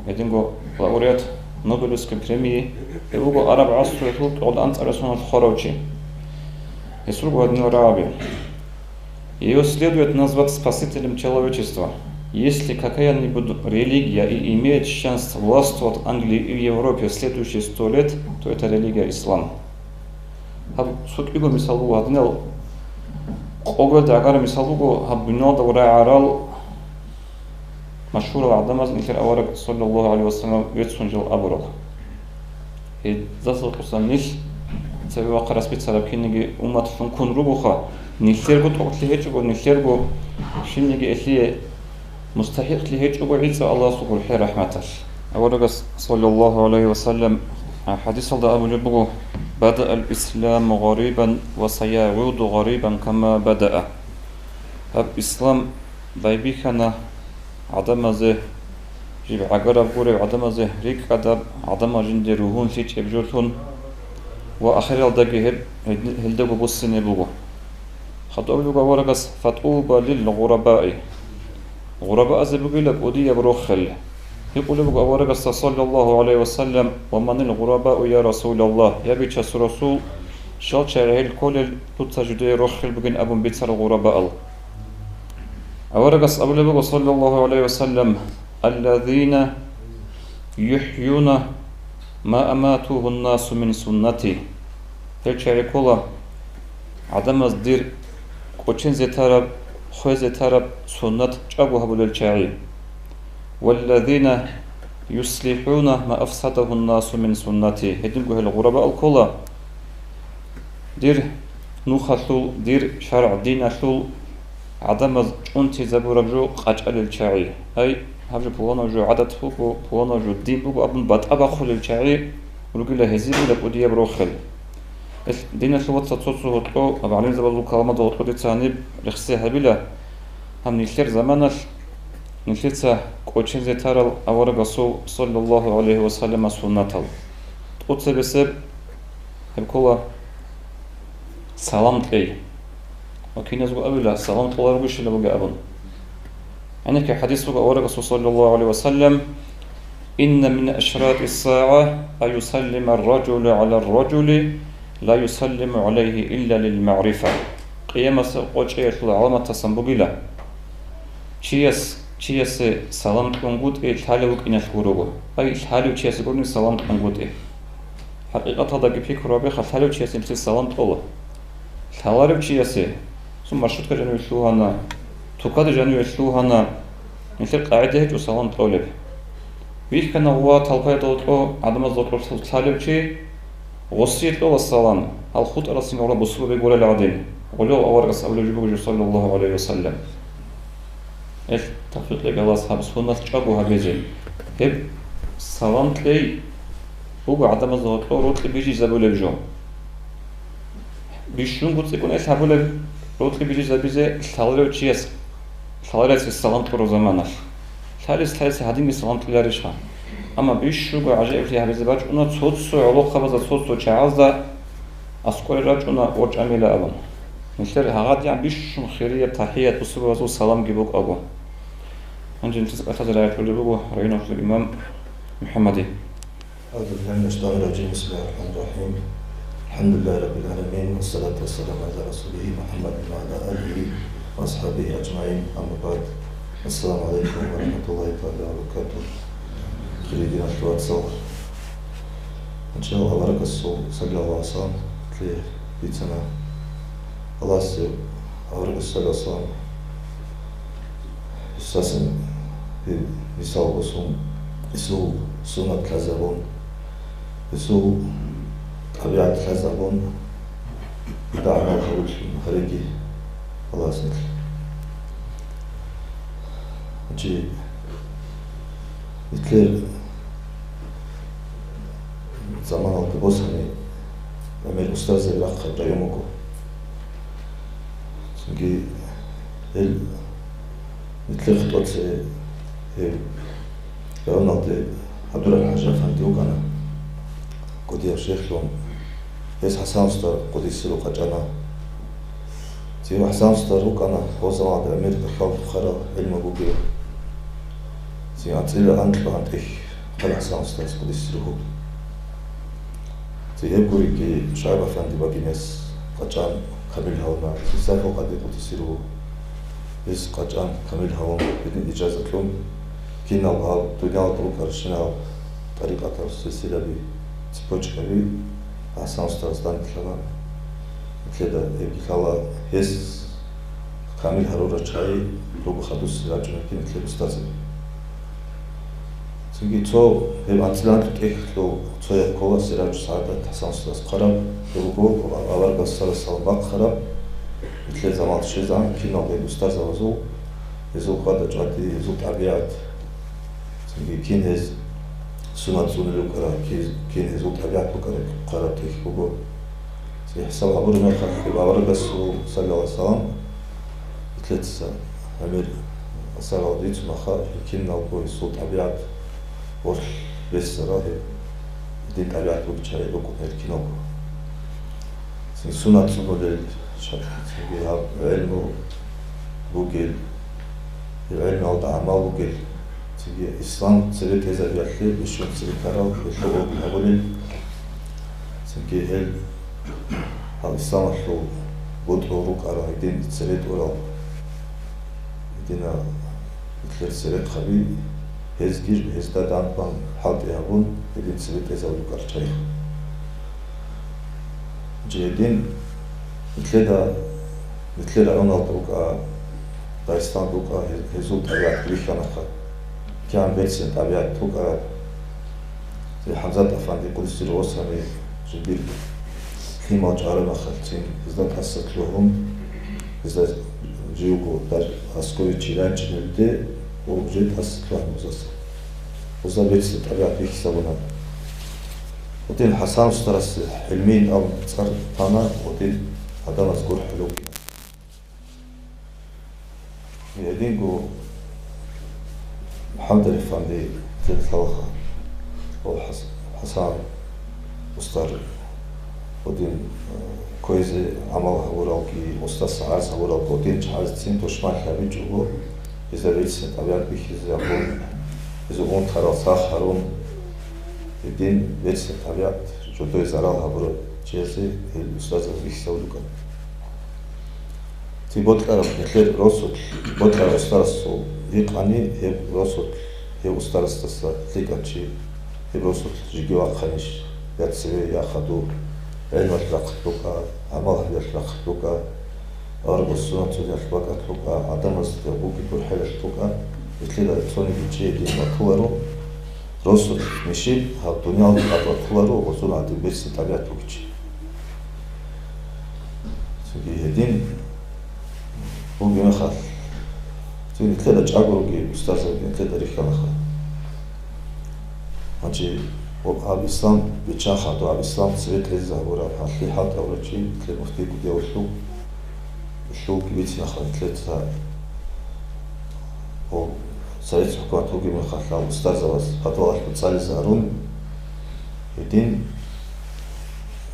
гьединго лауреат Нобелевской премии, гьев вуго араб гӀасруялъул кӀикъоялда анцӀабилеб соналъ хварав чи. Гьесул гьадинал рагӀаби: Её следует назвать спасителем человечества. Если какая-нибудь религия и имеет шанс властвовать в Англии и в Европе в следующие сто лет, то это религия ислам. Гьаб цо кӀиго мисал буго, гьадинал къоялда гӀагараб мисал буго гьаб дуниялда рагӀарал машгьурал гӀадамаз нилъер авараг, саллаллагьу гӀалайгьи вассалам, веццун жал абурал. Гьезда сордосан нилъ цебе вахъарас бицараб кинниги умматлъун ккун ругоха, нилъерго тӀокӀлъи гьечӀого, нилъерго щибниги гьелъие мустахӀикълъи гьечӀого гӀицӀго Аллагьасул гурхӀел рахӀматалъ. Аварагас, саллаллагьу гӀалайгьи вассалам, хӀадисалда абулеб буго: «Бадаал исламу гъарибан ва саягӀуду гъарибан кама бадаа». Гьаб ислам байбихьана гӀадамазе, жиб гӀагараб гуреб гӀадамазе рикӀкӀадаб, гӀадамал жинде ругьунлъичӀеб жолъун, ва ахиралдаги гьеб гьелдаго буссине буго. Хадуб буго аварагас: «Фатуба лил гъурабаи». Гъурабазе бугила кӀудияб рохел. Гьикъулеб буго аварагасда, саллаллагьу гӀалайгьи вассалам: «Ва манил гъурабау, я Расулаллагь?» Я Бичасул Расул, щал чагӀи гьел кколел дуца жидее рохел бугин абун бицарал гъурабаал. Аварагас абулеб буго, саллаллагьу гӀалайгьи вассалам: «Аллазина юхӀюна ма аматугьун насу мин суннати». Гьел чагӀи ккола гӀадамаз дир кӀочензе тараб, хвезе тараб суннат чӀаго гьабулел чагӀи. «Валлазина юслихӀуна ма афсадагьун насу мин суннати». Гьединго гьел гъурабаал ккола дир нухалъул, дир шаргӀ-диналъул гӀадамаз чӀунтизабураб жо къачӀалел чагӀи. Ай, гьаб жо пуланав жо гӀадат буго, пуланав жо дин буго абун батӀа бахъулел чагӀи ругила гьезие бугила кӀудияб рохел. Ил диналъул вацал, цо-цо гьоркьо, гьаб гӀалимзабазул каламалда гьоркьо дица гьаниб рехсей гьабила, гьаб нилъер заманалъ нилъеца кӀочензе тарал аварагасул, саллаллагьу гӀалайгьи вассалам, суннатал. ТӀоцебесеб гьеб ккола салам кьей. Ва киназго абила, салам кьоларогищила бугеб абун. ГӀенекке хӀадис буго аварагасул, саллаллагьу гӀалайгьи вассалам: «Инна мин ашратис сагӀа ан юсаллима ар-ражулу гӀала ар-ражули ла юсаллиму гӀалайгьи илла лил магӀрифа». Къиямасеб къо чӀеялъул гӀаламатасан бугила, чияс чиясе салам кьунгутӀи лъалев вукӀиналъ гурого. Ай, лъалев чиясе гурони салам кьунгутӀи. ХӀакъикъаталдаги пикру гьабеха, лъалев чиясе нилъеца салам кьола. Лъаларев чиясе, цо маршрутка жаниве лъугьана, тукада жаниве лъугьана, нилъер къагӀида гьечӀо салам кьолеб. Вихьана ва талпаялда гьоркьо, гӀадамазда гьоркьо лъалев чи, гъосие кьола салам, гьал хутӀаралъин гъура бусурбаби гурел гӀадин, гъолев аварагас абулеб жо буго жо, саллаллагьу гӀалайгьи вассалам. Ил тавфикъ кьеги Аллагьас гьаб суннат чӀаго гьабизе. Гьеб салам кьей буго гӀадамазда гьоркьо рокьи бижизабулеб жо. Бищунго цӀикӀкӀун ил гьабулеб рокьи бижизабизе лъаларев чияс, лъаларевцасе салам кьураб заманалъ. Лъалес лъалесе гьадинги салам кьеларищха? Амма бищунго гӀажаиблъи гьабизе бачӀуна цо-цо гӀолохъабазда, цо-цо чагӀазда аскӀоре рачӀуна ворчӀамила абун. Нилъер гьагъадигӀан бищун хирияб тахӀият бусурбабазул саламги букӀаго. Гьанже нилъеца къватӀизе рагӀи кьолеб буго районалъул имам МухӀаммаде. أعوذ بالله من الشيطان الرجيم. بسم الله الرحمن الرحيم. الحمد لله رب العالمين، والصلاة والسلام على رسوله محمد وعلى آله وأصحابه أجمعين. أما بعد. السلام عليكم ورحمة الله تعالى وبركاته. Хириял диналъул вацал. Гьанже аварагасул, саллаллагьу гӀалайгьи вассалам, лъе бицана. Аллагьас аварагасул, саллаллагьу гӀалайгьи вассалам, гьесасан гьеб мисал босун, гьесул суннат лъазабун, гьесул тӀабигӀат лъазабун, гьеб гӀамал гьабуллъун гьареги Аллагьас нилъ. Гьанже нилъер заманалда босани гӀемер устарзаби рахъараб район буго. Цинги гьел нилъер хутӀбаца гьеб районалде ГӀабдурахӀман ХӀажи-афанди вукӀана, кӀудияб шейхлъун. Гьес ХӀасан уста къуддиса сирругьу къачӀана. Цин ХӀасан устар рукӀана гьезул заманалда гӀемер кӀалъал хъарал гӀелму бугев. Цин анцӀила анкьго гьанкьихъ хъарал ХӀасан устарас, къудис сирругьу. Цин гьеб гуребги ШугӀайб-афанди Багинияс къачӀан камил гьавуна, цин Сайфул-къади, къудис сирругьу, гьес къачӀан камил гьавун, гьедин ижаза кьун, кинал гьал дуниялалда рукӀаращинал тӀарикъатал силсилаби, цепочкаби ХӀасан устарас данделъана. Нилъеда гьебги лъала, гьес камил гьарурал чагӀи руго хадусе рачӀунел киналъе устарзаби. Цинги цо гьеб анцӀила анкьго тӀехьалъул цояб ккола Сираджу СагӀадат ХӀасан устарас хъвараб, гьеб буго аварагас салам бахъараб, нилъер заманалда щвезегӀан кинал гьел устарзабазул, гьезул къвада-чӀвади, гьезул тӀабигӀат, цинги кин гьез сунат цӀунулел рукӀарал, кин, кин гьезул тӀабигӀат букӀараб хъвараб тӀехь буго. Цин хӀисаб гьабураб мехалъ, гьеб аварагасул, саллаллагьу гӀалайгьи ва саллам, нилъеца гӀемер асарал рицунаха, киналго гьесул тӀабигӀат, гьоркьоб бесарал гьеб, гьедин тӀабигӀат бугел чагӀи рукӀун гьел киналго. Цин сунат цӀунулел, ша-, цинги гьаб гӀелму бугел, гьеб гӀелмуялда гӀамал бугел, цинги ислам цебетӀезабиялъе бищун цебетӀарал гьелъул гӀурбу гьабулел, цинги гьел гьал исламалъул бутӀрул рукӀарал гьедин цере тӀурал, гьединал нилъер церехъаби, гьезги гьезда данде хӀалтӀи гьабун, гьедин цебетӀезабулел рукӀарал чагӀи. Гьедин нилъеда, нилъер районалда рукӀа, Дагъистаналда рукӀа гьез-, гьезул тӀабигӀат бихьанаха. КигӀан берцин тӀабигӀат букӀараб. Цин ХӀамзат-афанди, къудис сирругьу, ос гьаниб жиндир лъимал чӀвараб мехалъ, цин гьезда тӀаса лъугьун, гьезда живго дар аскӀове чи рачӀинелде, ва уже тӀаса лъугьана гьезда. Гьезда берцин тӀабигӀат бихьизабуна. Гьедин ХӀасан устарасе ГӀилмиин абун цӀар тана, гьедин гӀадамаз гурхӀулев вукӀина. Гьединго МухӀаммад-афанди, церехъалаха, ва ХӀас-, ХӀасан устар, гьедин, э, кквезе гӀамал гьабуралги, устаз гӀарз гьабуралги, гьедин чагӀазецин тушманлъи гьабичӀого, гьезда берцин тӀабигӀат бихьизе абун, гьезул унтарал сах гьарун, гьедин берцин тӀабигӀат жодое зарал гьабурал чиясе гьел устарзаби бихьизабулел рукӀана. Ци бокьараб нилъер росулъ, бокьараб устарасул гьикъани, гьеб росулъ, гьев устарасдаса лъикӀав чи, гьеб росулъ жеги вахъанищ, я цеве, я хадув, гӀелмалъ рахъалъ букӀа, гӀамал гьабиялъ рахъалъ букӀа, аварагас сунат цӀуниялъ бакӀалъ букӀа, гӀадамазда бугеб гурхӀелалъ букӀа, нилъеда цониги чи гьедин батуларо, росулъ нижер гьаб дуниялалда тӀад батуларо, гьезул гӀадин берцин тӀабигӀат бугев чи. Цинги гьедин бугеб мехалъ, цин нилъеда чӀаго ругел устарзабиги нилъеда рихьанаха. Гьанже гьаб ислам биччан хадуб, гьаб ислам цебетӀезе гьабураб, гьалъие хӀалтӀи гьабурав чи нилъер муфтий кӀудиявулъул, гьелъулги бицинаха нилъеца. Гьеб Советский хӀукумат бугеб мехалъ гьал устарзабаз подвалалъ цӀализе гьарун, гьедин,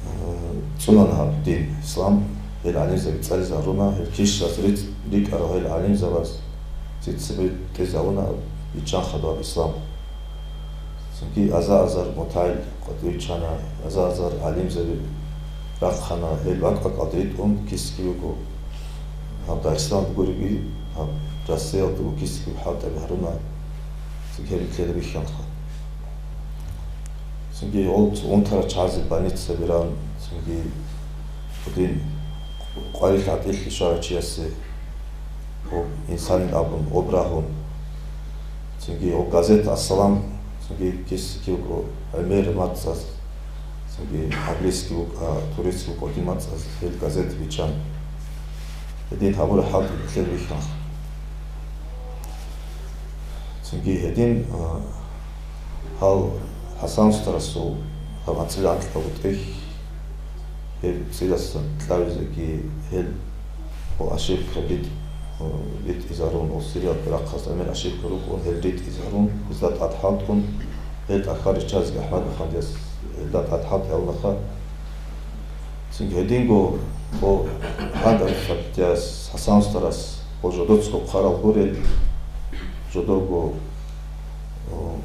э, цӀунана гьаб дин, ислам, гьел гӀалимзаби цӀализе гьаруна, гьел кишзаби рикӀ-, рикӀарал гьел гӀалимзабаз цебетӀезе гьавуна биччан хадуб ислам. Цинги аза-азар мутагӀил къватӀиве виччана, аза-азар гӀалимзаби рахъана, гьел бакӀ-бакӀалде ритӀун кисги вуго. Гьаб Дагъистаналда гуриги, гьаб Россиялда гуриги кисги хӀалтӀаби гьаруна, цинги гьел нилъеда бихьанаха. Цинги гьел унтарал чагӀазе больницаби ран, цинги гьедин къварилъи гьатӀилъи щварав чиясе гьеб инсанин абун, гьеб рагьун. Цинги гьеб газета «Ассалам», цинги кисги вуго гӀемер мацӀаз, цинги английский вукӀа, турецкий вукӀа, гьедин мацӀаз гьел газета биччан. Гьедин гьабураб хӀалтӀи нилъеда бихьана. Цинги гьедин, а, гьал ХӀасан устарасул гьаб анцӀила анкьабго тӀехь, гьеб цӀидасан кьабизеги гьел ва ошибка ритӀ-, ритӀизарун, ва Сириялда рахъалъ гӀемер ошибка рукӀун, гьел ритӀизарун, гьезда тӀад хӀалтӀун, гьел тӀахьал риччазеги АхӀмад-афандияс гьелда тӀад хӀалтӀи гьавунаха. Цинги гьединго Гьо, гьанкӀ абизе, ХӀасан устарас, гьо жодоцаго хъварал гурел, жодорго, о,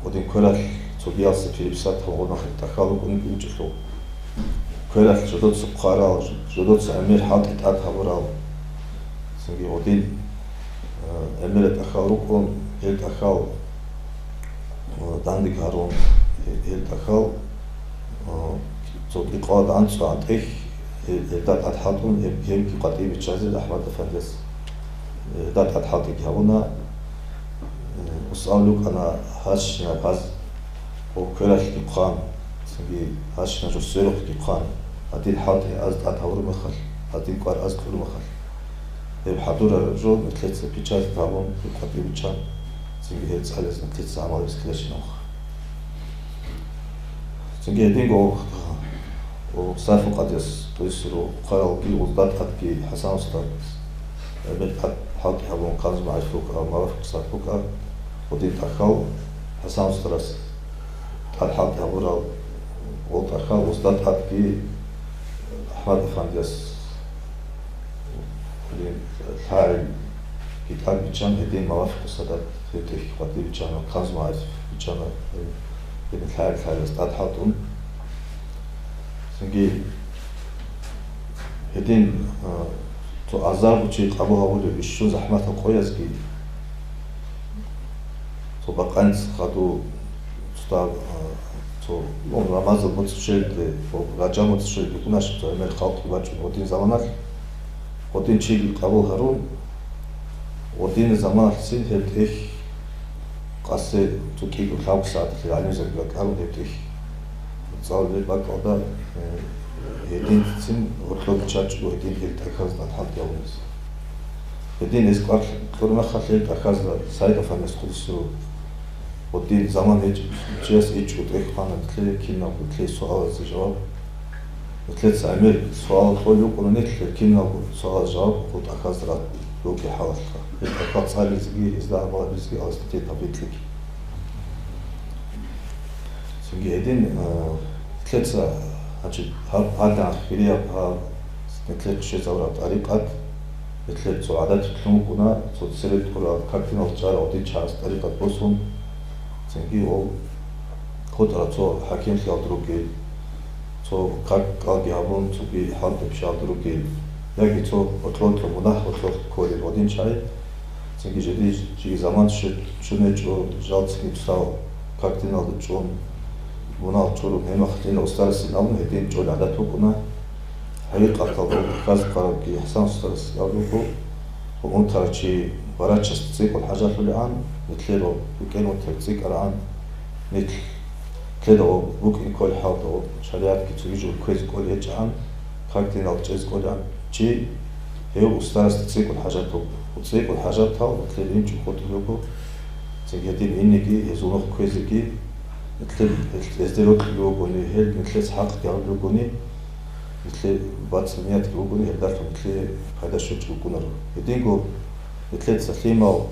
гьодин квералъ цогиялъе переписать гьабун гьел тӀахьал рукӀун букӀинчӀелъул. Квералъ жодоца хъварал, жодоца гӀемер хӀалтӀи тӀад гьабурал, цинги гьодин, э, гӀемерал тӀахьал рукӀун, гьел тӀахьал, э, данде гьарун, гьел тӀахьал, э, цо кӀикъоялда анцӀго гӀантӀехь, гьел, гьелда тӀад хӀалтӀун, гьеб, гьебги къватӀибе биччазе АхӀмад-афандияс, э, гьелда тӀад хӀалтӀиги гьабуна. Э, ус абулеб букӀана, гьащинаб гьаз гьоб квералъги хъван, цинги гьащинаб жо сверухъги хъван, гьадин хӀалтӀи аз тӀад гьабураб мехалъ, гьадин кӀвар аз кьураб мехалъ, гьеб хӀадурараб жо нилъеца печать гьабун, гьеб къватӀибе биччан, цинги гьел цӀализе нилъеца гӀамал гьабизе ккеларищинабха. Цинги гьединго, о, Сайфул-Къадирас тӀуйсуру хъваралги, гъозда тӀадги ХӀасан устарас гӀемер тӀад хӀалтӀи гьабун, Канзу-магӀариф букӀа, Мавафикъу-ссаадат букӀа, гьодин тӀахьал ХӀасан устарас тӀад хӀалтӀи гьабурал, гъол тӀахьал гъозда тӀадги АхӀмад-афандияс лъагӀел китаб биччан, гьедин Мавафикъу-ссаадат гьеб тӀехь къватӀибе биччана, Канзу-магӀариф биччана, гьедин лъагӀел-лъагӀелас тӀад хӀалтӀун. Цинги гьедин, а, цо азарго чи къабул гьабулев бищун захӀматал къоязги, цо бакъанец хадув цо, а, цо, ну, Рамазан муцӀ щвелде, цо Ражаб муцӀ щвелде букӀунарищ, цо гӀемер халкъги бачӀун гьодин заманалъ, гьодин чиги къабул гьарун, гьодинаб заманалъцин гьеб тӀехь къасе цо кӀиго-лъабго сагӀаталъе гӀалимзаби бакӀарун гьеб тӀехь. ЦӀалулеб бакӀалда, э, гьединцин гьоркьоб биччачӀого гьедин гьел тӀахьазда хӀалтӀи гьабунизе. Гьедин гьез кӀвар кьураб мехалъ гьел тӀахьазда СагӀид-афандияс хъулису, гьодин заман гьечӀеб чияс ичӀго тӀехь хъвана нилъее киналго нилъее суалазе жаваб. Нилъеца гӀемер суал кьолеб букӀуна нилъ, киналго суалазе жаваб гьел тӀахьазда рат-, рукӀи хӀалалъха. Гьел тӀахьал цӀализеги, гьезда гӀамал гьабизеги Аллагьас нилъее тавфикъ кьеги. Цинги гьедин, а, нилъеца, значит, гьаб гьадин хирияб гьаб нилъер щвезабураб тӀарикъат, нилъер цо гӀадаталъун букӀуна, цо церет тӀурал, как диналда чӀарал гьодин чагӀаз тӀарикъат босун, цинги гьол хутӀарал цо хӀакимлъиялда ругел, цо как кӀалги гьабун, цоги хӀалтӀи биччалда ругел, яги цо гьоркьоб-гьоркьоб мунагь гьоркьоб кколел гьодин чагӀи, цинги жеги, жеги заман щве-, щвечӀо, жал цинги цо как диналда чӀун, мунагь чӀурун, гьеб мехалъ устарасин абун гьедин чӀолеб гӀадат букӀуна. ХӀакъикъаталда гьеб хьваз-хъварабги ХӀасан устарас абулеб буго, унтарав чи врачасда цӀикӀкӀун хӀажалъулегӀан, нилъер букӀин унтарав цӀикӀкӀарагӀан, нилъ-, нилъеда гьеб букӀин кколеб хӀалда гьеб шаригӀатги цоги жо кквезе кӀолей гьечӀегӀан, как диналда чӀезе кӀолегӀан чи, гьев устарасда цӀикӀкӀун хӀажат буго. ЦӀикӀкӀун хӀажатал нилъер инчӀого хутӀулеб буго, цинги гьедин инеги, гьезул нух кквезеги, нилъер, гьезде рокьулев вугони, гьел нилъеца хӀакъги гьабулев вугони, нилъер бацӀцӀад ниятги бугони, гьелдалъун нилъее пайда щвечӀого букӀунаро. Гьединго нилъеца лъимал,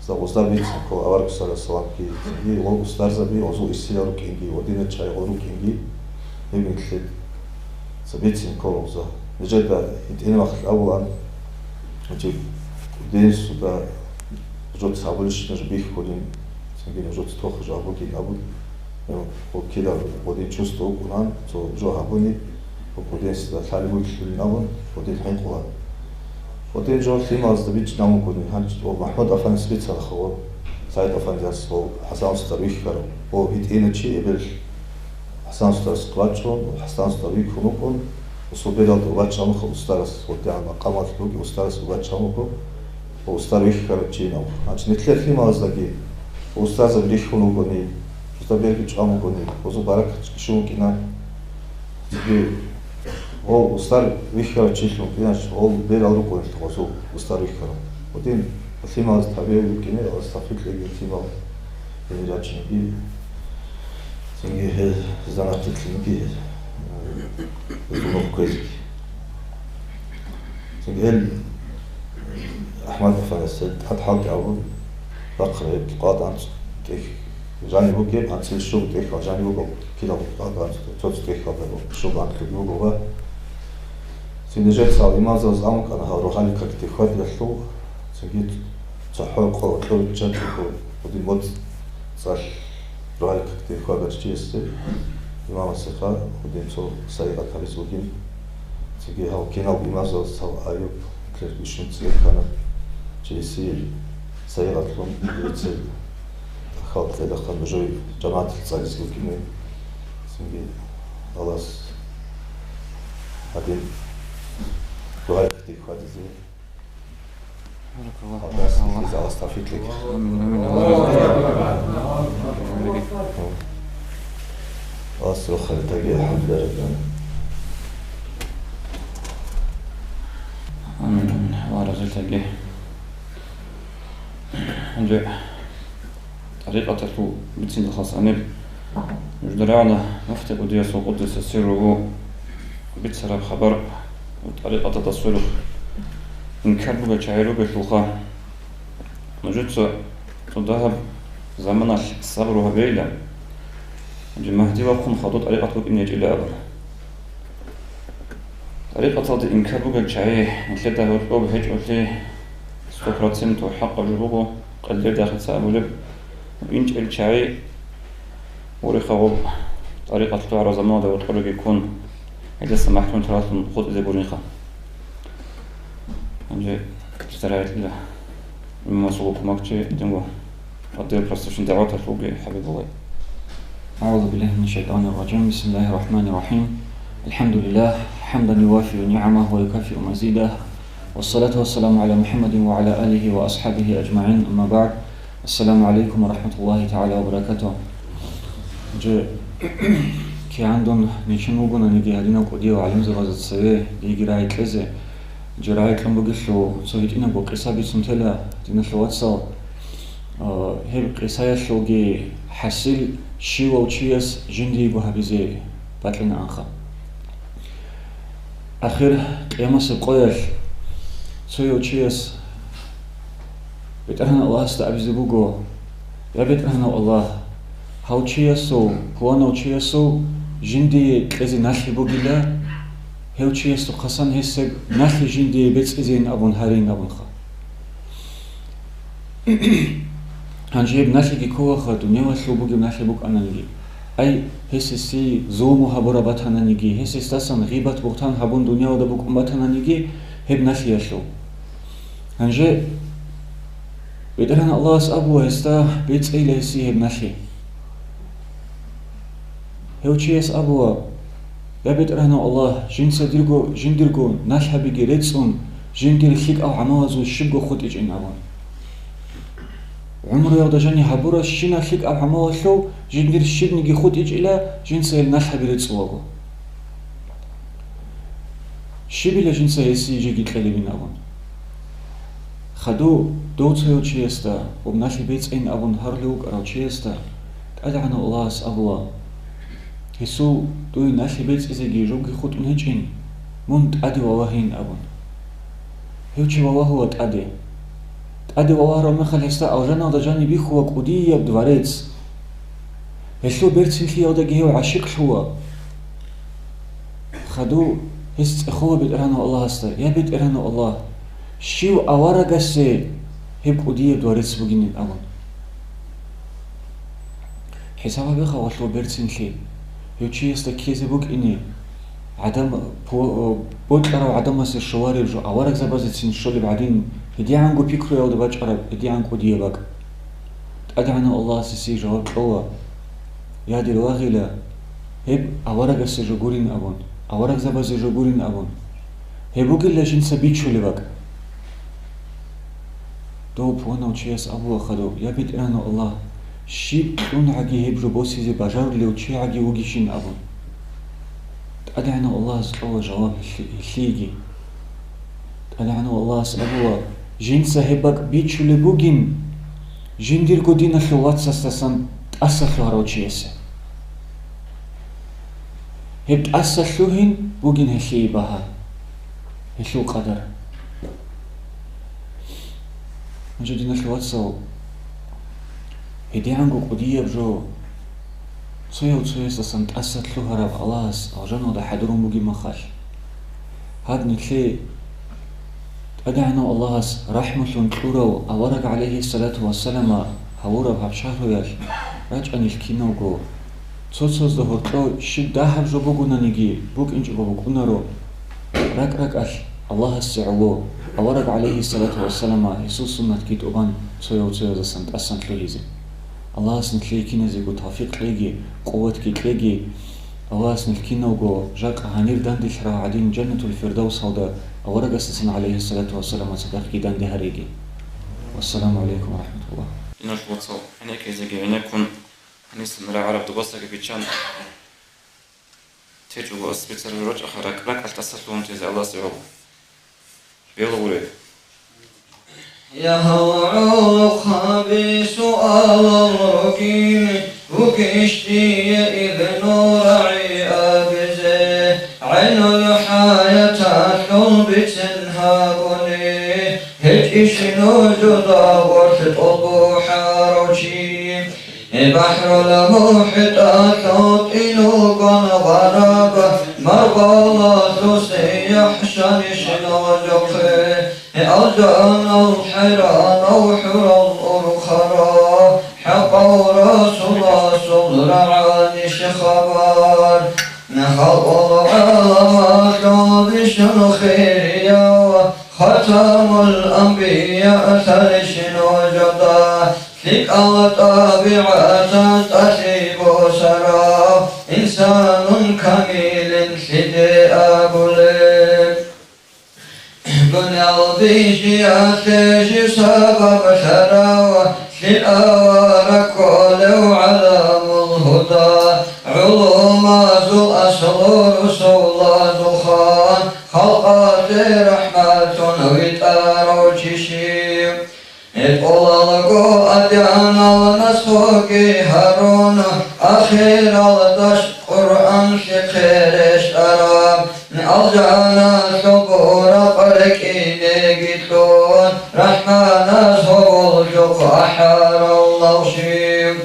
гъозда бицин ккола авараг саллаллагьу гӀалайгьи вассаламги, цинги гъол устарзаби гъозул иссилал рукӀинги, гьодинал чагӀи гъол рукӀинги, гьеб нилъеца бицин ккола гъозда. Нижеда гьитӀинаб мехалъ абулаан, гьанже кӀудияб суда нужеца гьабулищ нуж бихьулин, цинги нужеца тохизе жо гьабугин абун, э, гьеб кида гьодин чувство вукӀунаан, цо жо гьабуни, гьеб кӀудияб суда лъалеб бугелъулин абун, гьодин хӀинкъулаан. Гьодин жо лъималазда бичӀчӀинаб бугони, гьанже гьеб МахӀмуд-афандияс бицанаха, гьеб СагӀид-афандияс, гьеб ХӀасан устар вихьарав, гьеб гьитӀинав чи эбел ХӀасан устарас вачӀун, ХӀасан устар вихьун вукӀун, гьесул бералда вачӀун вуго устарас, гьоркьогӀан макъамалъ вугев устарас вачӀун вуго, ва устар вихьарав чи гьав. Гьанже нилъер лъималаздаги устарзаби рихьун вугони, устар берги чӀван вугони, гьезул баракат щун вукӀина. Цинги гьев устар вихьарав чилъун вукӀиналъ, гьел берал рукӀунелъул гьезул устар вихьарал. Гьедин лъималаз тавбия букӀине, Аллагьас тавфикъ кьеги лъимал гьенир рачинеги. Цинги гьел занахъ тӀехьинги, э, гьезул нух кквезеги. Цинги гьел АхӀмад-афандияс гьел тӀад хӀалтӀи гьабун бахъараб гьеб къватӀ анцӀ тӀехь жаниб бугеб, анцӀил щуго тӀехьал жаниб буго, кидаго къватӀ анцӀ цо-цо тӀехьалда щуго анкьги буго ва Цинги жинца гьал имамзабаз абун ккана гьал рогьалил какде хьвадиялъул, цинги цохӀо къо-, кьо-, чанчӀого гьудин моцӀ цӀалъ рогьалил какде хьвадарав чиясе, имамасеха гьудин цо сайигъат гьабизе бугин. Цинги гьал киналго имамзабаз гьал Аюб, Итлер, Ишин цӀикӀкӀана, чиясе сайигъатлъун, гьецел халкъ цӀелаха нужее жамагӀаталъ цӀализе букӀине, цинги Аллагьас гьадин дугьай хьвадизе. Баракаллагьу. Аллагьас тавфикъ кьеги. Амин, амин. Аллагьас рохалил таги, алхӀамдулиллагь. Амин, амин. Аллагь разилъаги. Гьанже тӀарикъаталъул бицинлъухъас гьаниб нужда рагӀана муфти кӀудиясул, къуддиса сирругьу, бицараб хабар, тӀарикъаталда сверухъ инкар бугел чагӀи ругелъулха. Нужеца цо дагьаб заманалъ сабру гьабейилан, гьанже Магьди вахъун хадуб тӀарикъат букӀине гьечӀила абула. ТӀарикъаталда инкар бугел чагӀи нилъеда гьоркьоб гьечӀолъи, сто процентов хӀакъаб жо буго, къелдердахъица абулеб, инчӀел чагӀи гьорехъа гъоб тӀарикъат лъугӀараб заманалда гьоркьореги ккун, гьелдаса махӀрум таралъун хутӀизе гуринха. Гьанже стараялъила имамасул кумекчи динго. Отдел просвещения дагӀваталъулги хӀабибуллай. أعوذ بالله من الشيطان الرجيم. بسم الله الرحمن الرحيم. الحمد لله، حمدا يوافي نعمه ويكافئ مزيده. والصلاة والسلام على محمد وعلى آله وأصحابه أجمعين. أما بعد. السلام عليكم ورحمة الله تعالى وبركاته. Же кигӀан дун нечин вугонаниги, гьадинав кӀудияв гӀалимзабазда цеве диеги рагӀи кьезе, же рагӀи кьун бугелъул цо гьитӀинабго къиса бицун тела, диналъул вацал. А, гьеб къисаялъулги хӀасил, щивав чияс жиндиего гьабизе бокьанаанха. Ахир къиямасеб къоялъ цояв чияс БетӀергьан Аллагьасда абизе буго: «Я БетӀергьанав Аллагь, гьав чиясул, пуланав чиясул жиндие кьезе налъи бугила, гьев чиясухъасан гьесеб налъи жиндие бецӀизейин абун гьарин», — абунха. Гьанже гьеб налъиги кколаха, дуниялалъул бугеб налъи букӀананиги. Ай, гьес гьесие зулму гьабураб батананиги, гьес гьесдасан гъибат-бугьтан гьабун дуниялалда букӀун батананиги гьеб налъиялъул. Гьанже БетӀергьан Аллагьас абула гьесда бецӀейила гьесие гьеб налъи. Гьев чияс абула: «Я БетӀергьанав Аллагь, жинца дирго, жиндирго налъабиги рецӀцӀун, жиндир лъикӀал гӀамалазул щибго хутӀичӀин», — абун. ГӀумруялда жани гьабурабщинаб лъикӀаб гӀамалалъул жиндир щибниги хутӀичӀила, жинца гьел налъаби рецӀцӀулаго. Щибила жинца гьесие жеги кьелебин абун. Хадув дов цояв чиясда, гьеб налъи бецӀейин абун гьарулев вукӀарав чиясда ТӀадегӀанав Аллагьас абула: «Гьесул дуе налъи бецӀизеги жобги хутӀун гьечӀин, мун тӀаде валагьин», — абун. Гьев чи валагьула тӀаде. ТӀаде валагьарав мехалъ гьесда алжаналда жаниб бихьула кӀудияб дворец. Гьелъул берцинлъиялдаги гьев гӀашикълъула. Хадув гьес цӀехола БетӀергьанав Аллагьасда: «Я БетӀергьанав Аллагь, щив аварагасе гьеб кӀудияб дворец бугинин?» — абун. ХӀисаб гьабеха гьелъул берцинлъи, гьев чиясда ккезе букӀине, гӀадам, пу-, бокьарав гӀадамасе щолареб жо, аварагзабазецин щолеб гӀадин, гьедигӀанго пикруялда бачӀараб, гьедигӀан кӀудияб бакӀ. ТӀадегӀанав Аллагьас гьесие жаваб кьола: «Я, дир вагъила, гьеб аварагасе жо гурин абун, аварагзабазе жо гурин абун. Гьеб бугила жинца бичулеб бакӀ». Дов пуланав чияс абула хадув: «Я БетӀергьанав Аллагь, щиб кьунгӀаги гьеб жо босизе бажарулев чигӀаги вугищин», — абун. ТӀадегӀанав Аллагьас кьола жаваб гьелъи-, гьелъиеги. ТӀадегӀанав Аллагьас абула: «Жинца гьеб бакӀ бичулеб бугин жиндирго диналъул вацасдасан тӀаса лъугьарав чиясе. Гьеб тӀаса лъугьин бугин гьелъие багьа, гьелъул къадар». Гьанже, диналъул вацал, гьедигӀанго кӀудияб жо цояв цоясдасан тӀаса лъугьараб Аллагьас алжаналда хӀадурун бугеб мехалъ, Гьаб нилъее ТӀадегӀанав Аллагьас рахӀмулъун кьурав авараг, гӀалайгьиссалату вассалама, гьавураб гьаб шагьруялъ рачӀанил киналго, цо-цозда гьоркьов щиб дагьаб жо бугонаниги букӀинчӀого букӀунаро, ракӀ-ракӀалъ Аллагьасе гӀоло, авараг, гӀалайгьиссалату вассалама, гьесул суннатги тӀубан цояв-цоязасан тӀасан лъугьизе. Аллагьас нилъее киназего тавфикъ кьеги, къуватги кьеги. Аллагьас нилъ киналго жакъа гьанир данделъарав гӀадин Жаннатул Фирдавсалда аварагасдасан, гӀалайгьиссалату вассаламаца, цадахъги данде гьареги. Вассаламу гӀалайкум ва рахӀматуллагь. Диналъул вацал, гӀенеккизеги гӀенеккун, гьанисан рагӀараб дубасаги биччан течӀого, специалист рачӀаха ракӀ-ракӀалъ тӀасалъугьун тезе Аллагьасе гӀоло. Белгьуре. Я гьав гӀолохъаби суалал ругин, вукӀищ дие илгьун рагӀи абизе, гӀайнул хӀаяталъул бицен гьабуни, гьечӀищ нужуда гъорлъ тӀолбухӀарав чи. БахӀрул мухӀиталъул тӀинугун гъараб, маргъалалъусе яхӀшанищ нужухъе, алжанал хӀеранав хӀурал урхарал, хӀакъав Расуласул рагӀанищ хабар. Халкъул гӀаламалъул бищун хирияв, хатамул анбияалъищ нужуда, лъикӀал тӀабигӀатаз тӀалъи босарав, инсанун камилин лъиде абулеб. Дуниял бижиялъе жив сабаблъарав, лъил авараг кколев гӀаламул гьуда, гӀулумазул аслу русулазул хан, халкъалъе рахӀматун витӀарав чи щив? Гьекъолалго адянал насгьуги гьарун, ахиралдаш Къуръанлъихъе рещтӀараб, алжаналъул буракъ рекӀинеги лъун, РахӀманас гьоболлъухъ ахӀаралав щив?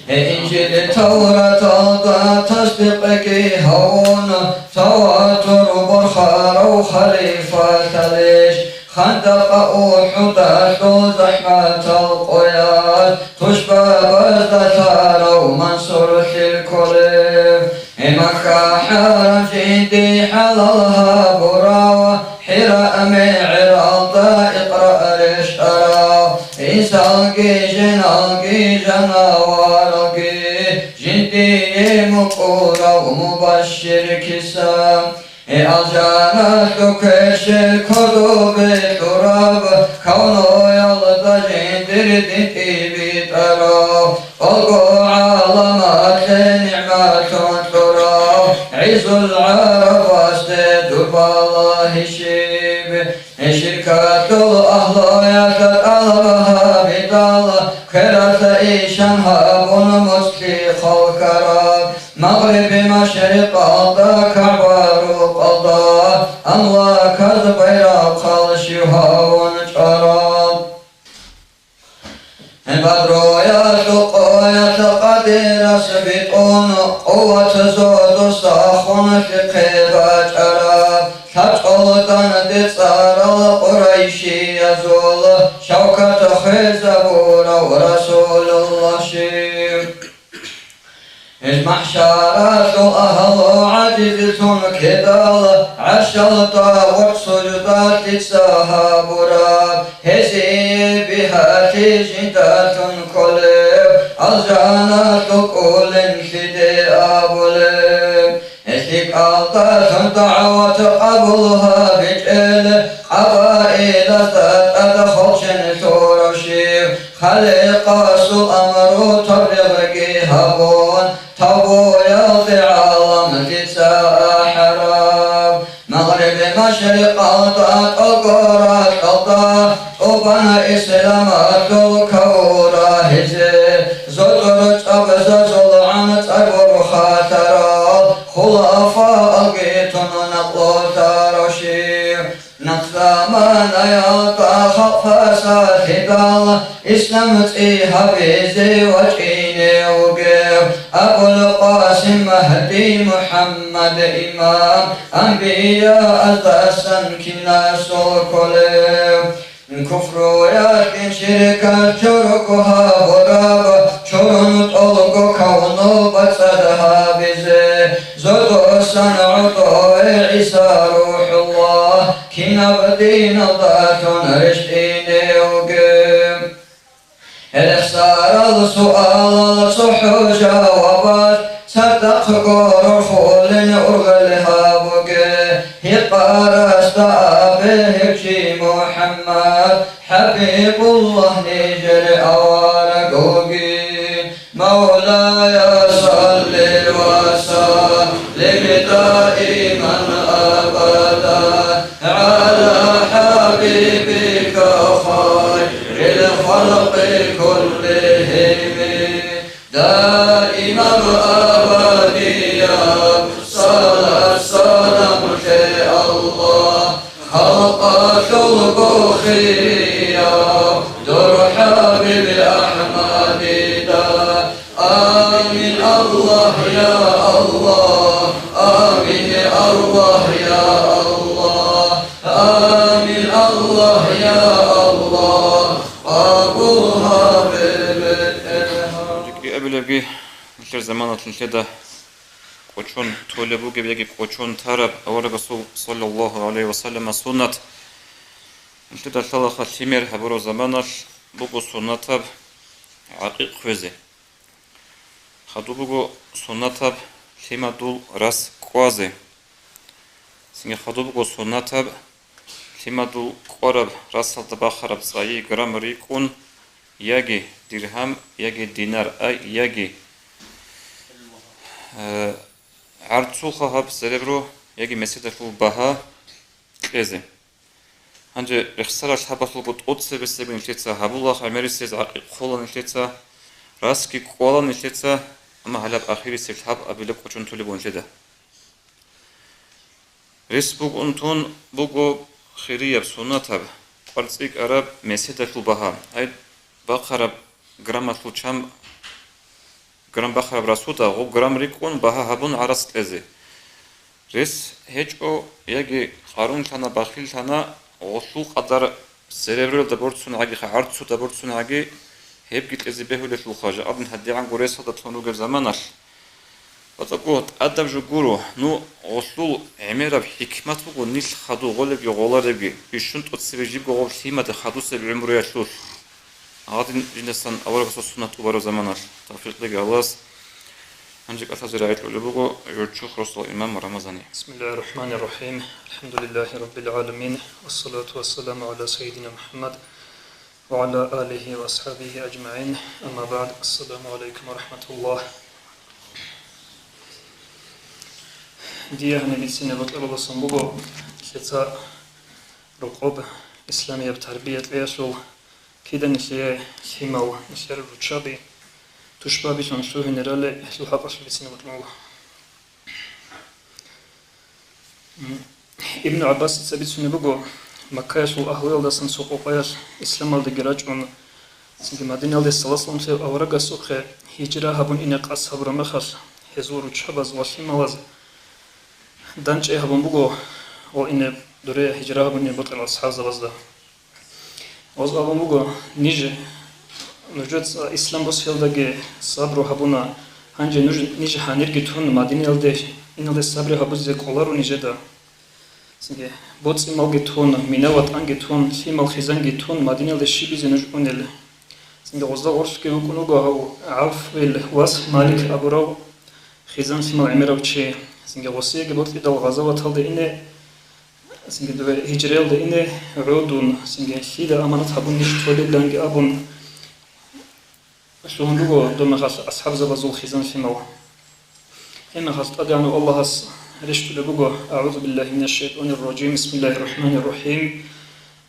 Гье, Инжил-Тавраталда тасдикъги гьавун, таватур борхарав халифалъалищ, Хандакъа, УхӀудалъул захӀматал къоялъ, тушбабазда лъарав Мансурлъи кколев, гье, Макка хӀарам жинди хӀалал гьабурав, ХӀира мегӀералда Икъра рещтӀарав, инсалги, жиналги, жанаваралги жиндие мукӀурав мубашшир киса. Гье, алжаналъул кверщел кодобе лъурав, кавноялда жиндир дин тӀибитӀарав, Алго гӀаламалъе нигӀматлъун кьурав, гӀизул гӀарабасде дур балагьи щиб? Гье, ширкалъул агьлуялъ тӀалаб гьабидал, квералъа ишан гьабун муцӀлъи хъалкараб, Магъриби машрикъалда, КагӀба рукъалда, амлаказ байрахъал щив гьавун чӀвараб? Бадруялъул къоялъ Къадирас битӀун, къуват зодуса хун лъихъе бачӀараб, лъачӀолдан децӀарал Къурайшиязул шавкат хвезабурав Расулулла щив? Гьез махӀшаралъул агьлу гӀажизлъун ккедал, гӀаршалда гъоркь суждалъица гьабураб, гьезие бигьалъи жиндалъун кколев, алжаналъул кӀулин лъиде абулеб? ЛъикӀалдалъун дагӀват къабул гьабичӀел, къабаилазда тӀад холчен лъурав щив, Халикъасул амру таблигъги гьабун, тавбуялде гӀаламлъица ахӀарав. Магъриби машрикъалда, тӀокӀоралъалда тӀубана исламалъул каву рагьизе, зодор цӀабзазул гӀанцӀа борхалъарал, хулафаалги тун накълулъарав щив. Нахъ заманаялда халкъ фасадлъидал, ислам цӀи гьабизе вачӀине вугев, Абул Къасим Магьди МухӀаммад имам, анбияаздасан кинасул кколев. Куфруялъе ширкалъ чорого гьабураб, чорун тӀолго кавну бацӀцӀад гьабизе, зодосан гӀодове ГӀиса РухӀуллагь, кинаб диналдалъун рещтӀиневги. Рехсарал суалал цохӀо жавабалъ, цадахъго рорхулин ургъел гьабуге, гьикъарасда абе гьев чи МухӀаммад ХӀабибуллагь нижер авараг вугин. مولاي صل وسلم دائما أبدا على حبيبك خير الخلق كلهم. دائما أبديا صلاة سلام لله. Халкъалъул бухияв дур ХӀабиб АхӀмадида. Амин, Аллагь, я Аллагь. Амин, Аллагь, я Аллагь. Амин, Аллагь, я Аллагь. Къабул гьабе, БетӀергьан. Абилебги, нилъер заманалъ нилъеда кӀочон толеб бугеб яги кӀочон тараб аварагасул саллаллагьу гӀалайгьи ва саллама суннат. Нилъеда лъалаха лъимер гьабураб заманалъ буго суннатаб гӀакъикъ хвезе. Хадуб буго суннатаб лъимадул рас кӀвазе. Цинги хадуб буго суннатаб лъимадул кӀвараб расалда бахараб цӀайи грамм рикӀкӀун, яги диргьам, яги динар, ай, яги, э, гӀарцулха гьаб серебро яги меседалъул багьа кьезе. Гьанже рехсарал лъабалъулго тӀоцебесеб нилъеца гьабула, гӀемерисез гӀакъикъ ккола нилъеца, расги кӀвала нилъеца, амма гьалаб ахирисеб лъаб абилеб кӀочон толеб буго нилъеда. Рес бугун тун буго хирияб, суннатаб, кӀвар цӀикӀкӀараб меседалъул багьа, ай бахъараб граммалъул чам, грамм бахъараб расуда гъоб грамм рикӀкӀун багьа гьабун гӀарац кьезе. Рес гьечӀо яги къарунлъана, бахиллъана, гъолъул къадар серебролда борцунагӀагиха, гӀарцуда борцунагӀаги гьебги кьезе бегьулелъулха, жакъадин гьадигӀанго ресалда тун ругеб заманалъ. БацӀаго тӀадаб жо гуро, ну, гъолъул гӀемераб хӀикмат буго нилъ хадув гъолебги гъоларебги, бищун тӀоцебе жибго гъоб лъимаде хадусеб гӀумруялъулъ. Гьадин жиндасан аварагасул суннат тӀубараб заманалъ тавфикъ лъеги Аллагьас. Гьанже кӀалъазе рагӀи кьолеб буго гӀурччухъ росдал имам Рамазани. بسم الله الرحمن الرحيم. الحمد لله رب العالمين. والصلاة والسلام على سيدنا محمد وعلى آله وأصحابه أجمعين. أما بعد. السلام عليكم ورحمة الله. Дие гьаниб бицине бокьаралдасан буго, лъеца рокъоб исламияб тарбия кьеялъул, кида нилъее лъимал, нилъер руччаби, тушбабилъун лъугьине ралел, гьелъул хӀакъалъулъ бицине бокьарала. Ибну ГӀаббасица бицунеб буго, Маккаялъул агьлуялдасан цо къокъаялъ исламалдеги рачӀун, цинги Мадинаялде саллаллагьу гӀалайгьи ва саллам аварагасухъе гьижра гьабун ине къасд гьабураб мехалъ, гьезул руччабаз ва лъималаз дандчӀвай гьабун буго, ва ине дуре гьижра гьабунине бокьарал асхӀабзабазда. Гъоз абун буго, ниж, нужеца ислам босиялдаги сабру гьабуна, гьанже нуж, ниж гьанирги тун Мадинаялде иналде сабру гьабузе кӀоларо нижеда. Цинги боцӀи-малги тун, мина-ватӀанги тун, лъимал-хизанги тун Мадинаялде щибизе нуж унел. Цинги гъозда гъорлъги вукӀун вуго гьав ГӀавфил вас Малик абурав хизан-лъимал гӀемерав чи. Цинги гъосиеги бокьидал гъазаваталде ине, цинги дова гьижраялда ине гӀодун, цинги лъида аманат гьабун ниж толебиланги абун, лъугьун руго доб мехалъ асхӀабзабазул хизан-лъимал. Гьеб мехалъ ТӀадегӀанав Аллагьас рещтӀулеб буго: أعوذ بالله من الشيطان الرجيم. بسم الله الرحمن الرحيم.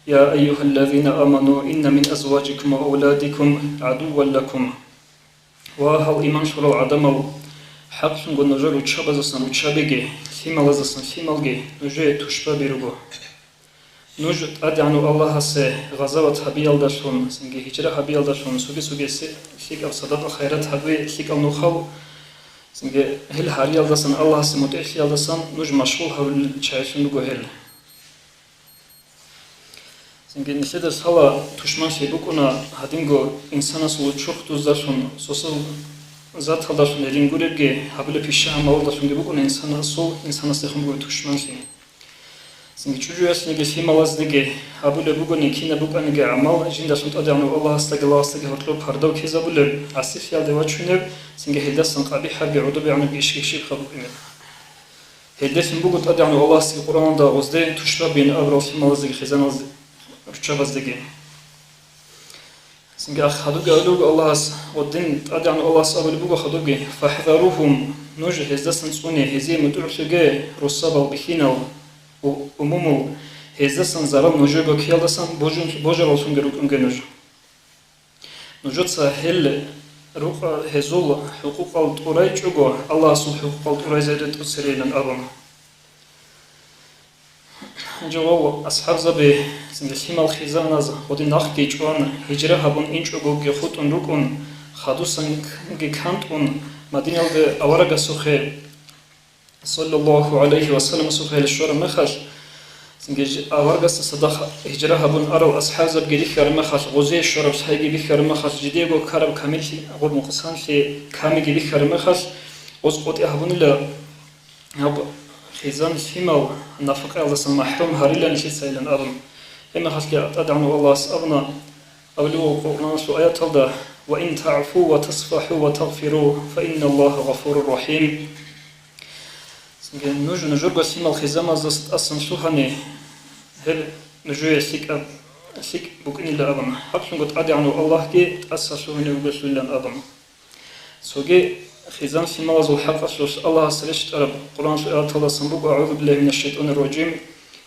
يا أيها الذين آمنوا إن من أزواجكم وأولادكم عدوا لكم. Ва гьал иман лъурал гӀадамал, хӀакълъунго нужер руччабазасан руччабиги, лъималазасан лъималги нужее тушбаби руго. Нуж ТӀадегӀанав Аллагьасе гъазават гьабиялдалъун, цинги гьижра гьабиялдалъун, цоги-цоги лъикӀаб садакъа-хайрат гьаби лъикӀал нухал, цинги гьел гьариялдасан, Аллагьасе мутӀигӀлъиялдасан нуж машгъул гьарулел чагӀилъун руго гьел. Цинги нилъеда лъала тушманлъи букӀуна гьадинго инсанасул чурхдуздалъун, сосул заталдалъун гьедин гуребги, гьабулеб пиши-гӀамалалдалъунги букӀуна инсанасул, инсанасдехун бугеб тушманлъи. Цинги чӀужуясниги лъималазниги гьабулеб бугони кинаб букӀаниги гӀамал, жиндалъун ТӀадегӀанав Аллагьасдаги лагъасдаги гьоркьоб парда ккезабулеб, гӀасилъиялде вачунеб, цинги гьелдасан къабихӀабги гӀодобегӀанабги ишги-ишибха букӀинеб. Гьелдехин буго ТӀадегӀанав Аллагьасдаги Къуръаналда гъозде тушбабин абурал лъималаздеги хизаналз-, руччабаздеги. Цинги ах хадубги абулеб буго Аллагьас, ва дин ТӀадегӀанав Аллагьас абулеб буго хадубги: «ФахӀзарухум», нуж гьездасан цӀуне, гьезие мутӀигӀлъуге, росабал бихьинал, у-, умумул, гьездасан зарал нужего ккеялдасан божун-, божараллъунги рукӀунге нуж. Нужеца гьел рукъа-, гьезул хӀукъукъал тӀурайчӀого, Аллагьасул хӀукъукъал тӀурайзе ретӀуцерейилан абун. Жаваб: асхӀабзаби, цинги лъимал хизаназ гъодин нахъги чӀван, гьижра гьабун инчӀогоги хутӀун рукӀун, хадусанги кантӀун, Мадиналде аварагасухъе, саллаллагьу гӀалайгьи ва салламасухъе, гьел щвараб мехалъ, цинги жи-, аварагасда цадахъ гьижра гьабун арал асхӀабзабги рихьараб мехалъ, гъозие щвараб сайги бихьараб мехалъ, жидеего ккараб камиллъи, гъоб нукъсанлъи, камиги бихьараб мехалъ, гъоз къотӀи гьабунила. Гьаб хизан лъимал нафакъаялдасан махӀрум гьарила нилъецайилан абун. Гьеб мехалъги ТӀадегӀанав Аллагьас абуна, абулеб буго Къуръаналъул аяталда: «Ва ин тагӀфу ва тасфахӀу ва тагъфиру, фа инналлагьа гъафурур рахӀим». Цинги нуж нужерго лъимал хизамаздаса тӀасан лъугьани, гьеб нужее лъикӀаб, лъикӀ букӀинила абун. Гьаблъунго ТӀадегӀанав Аллагьги тӀаса лъугьунев вугелъулилан абун. Цоги хизан лъималазул хӀакъалъулъ Аллагьас рещтӀараб Къуръаналъул аяталдасан буго: «АгӀузу биллагьи минаш шайтӀанир ражим.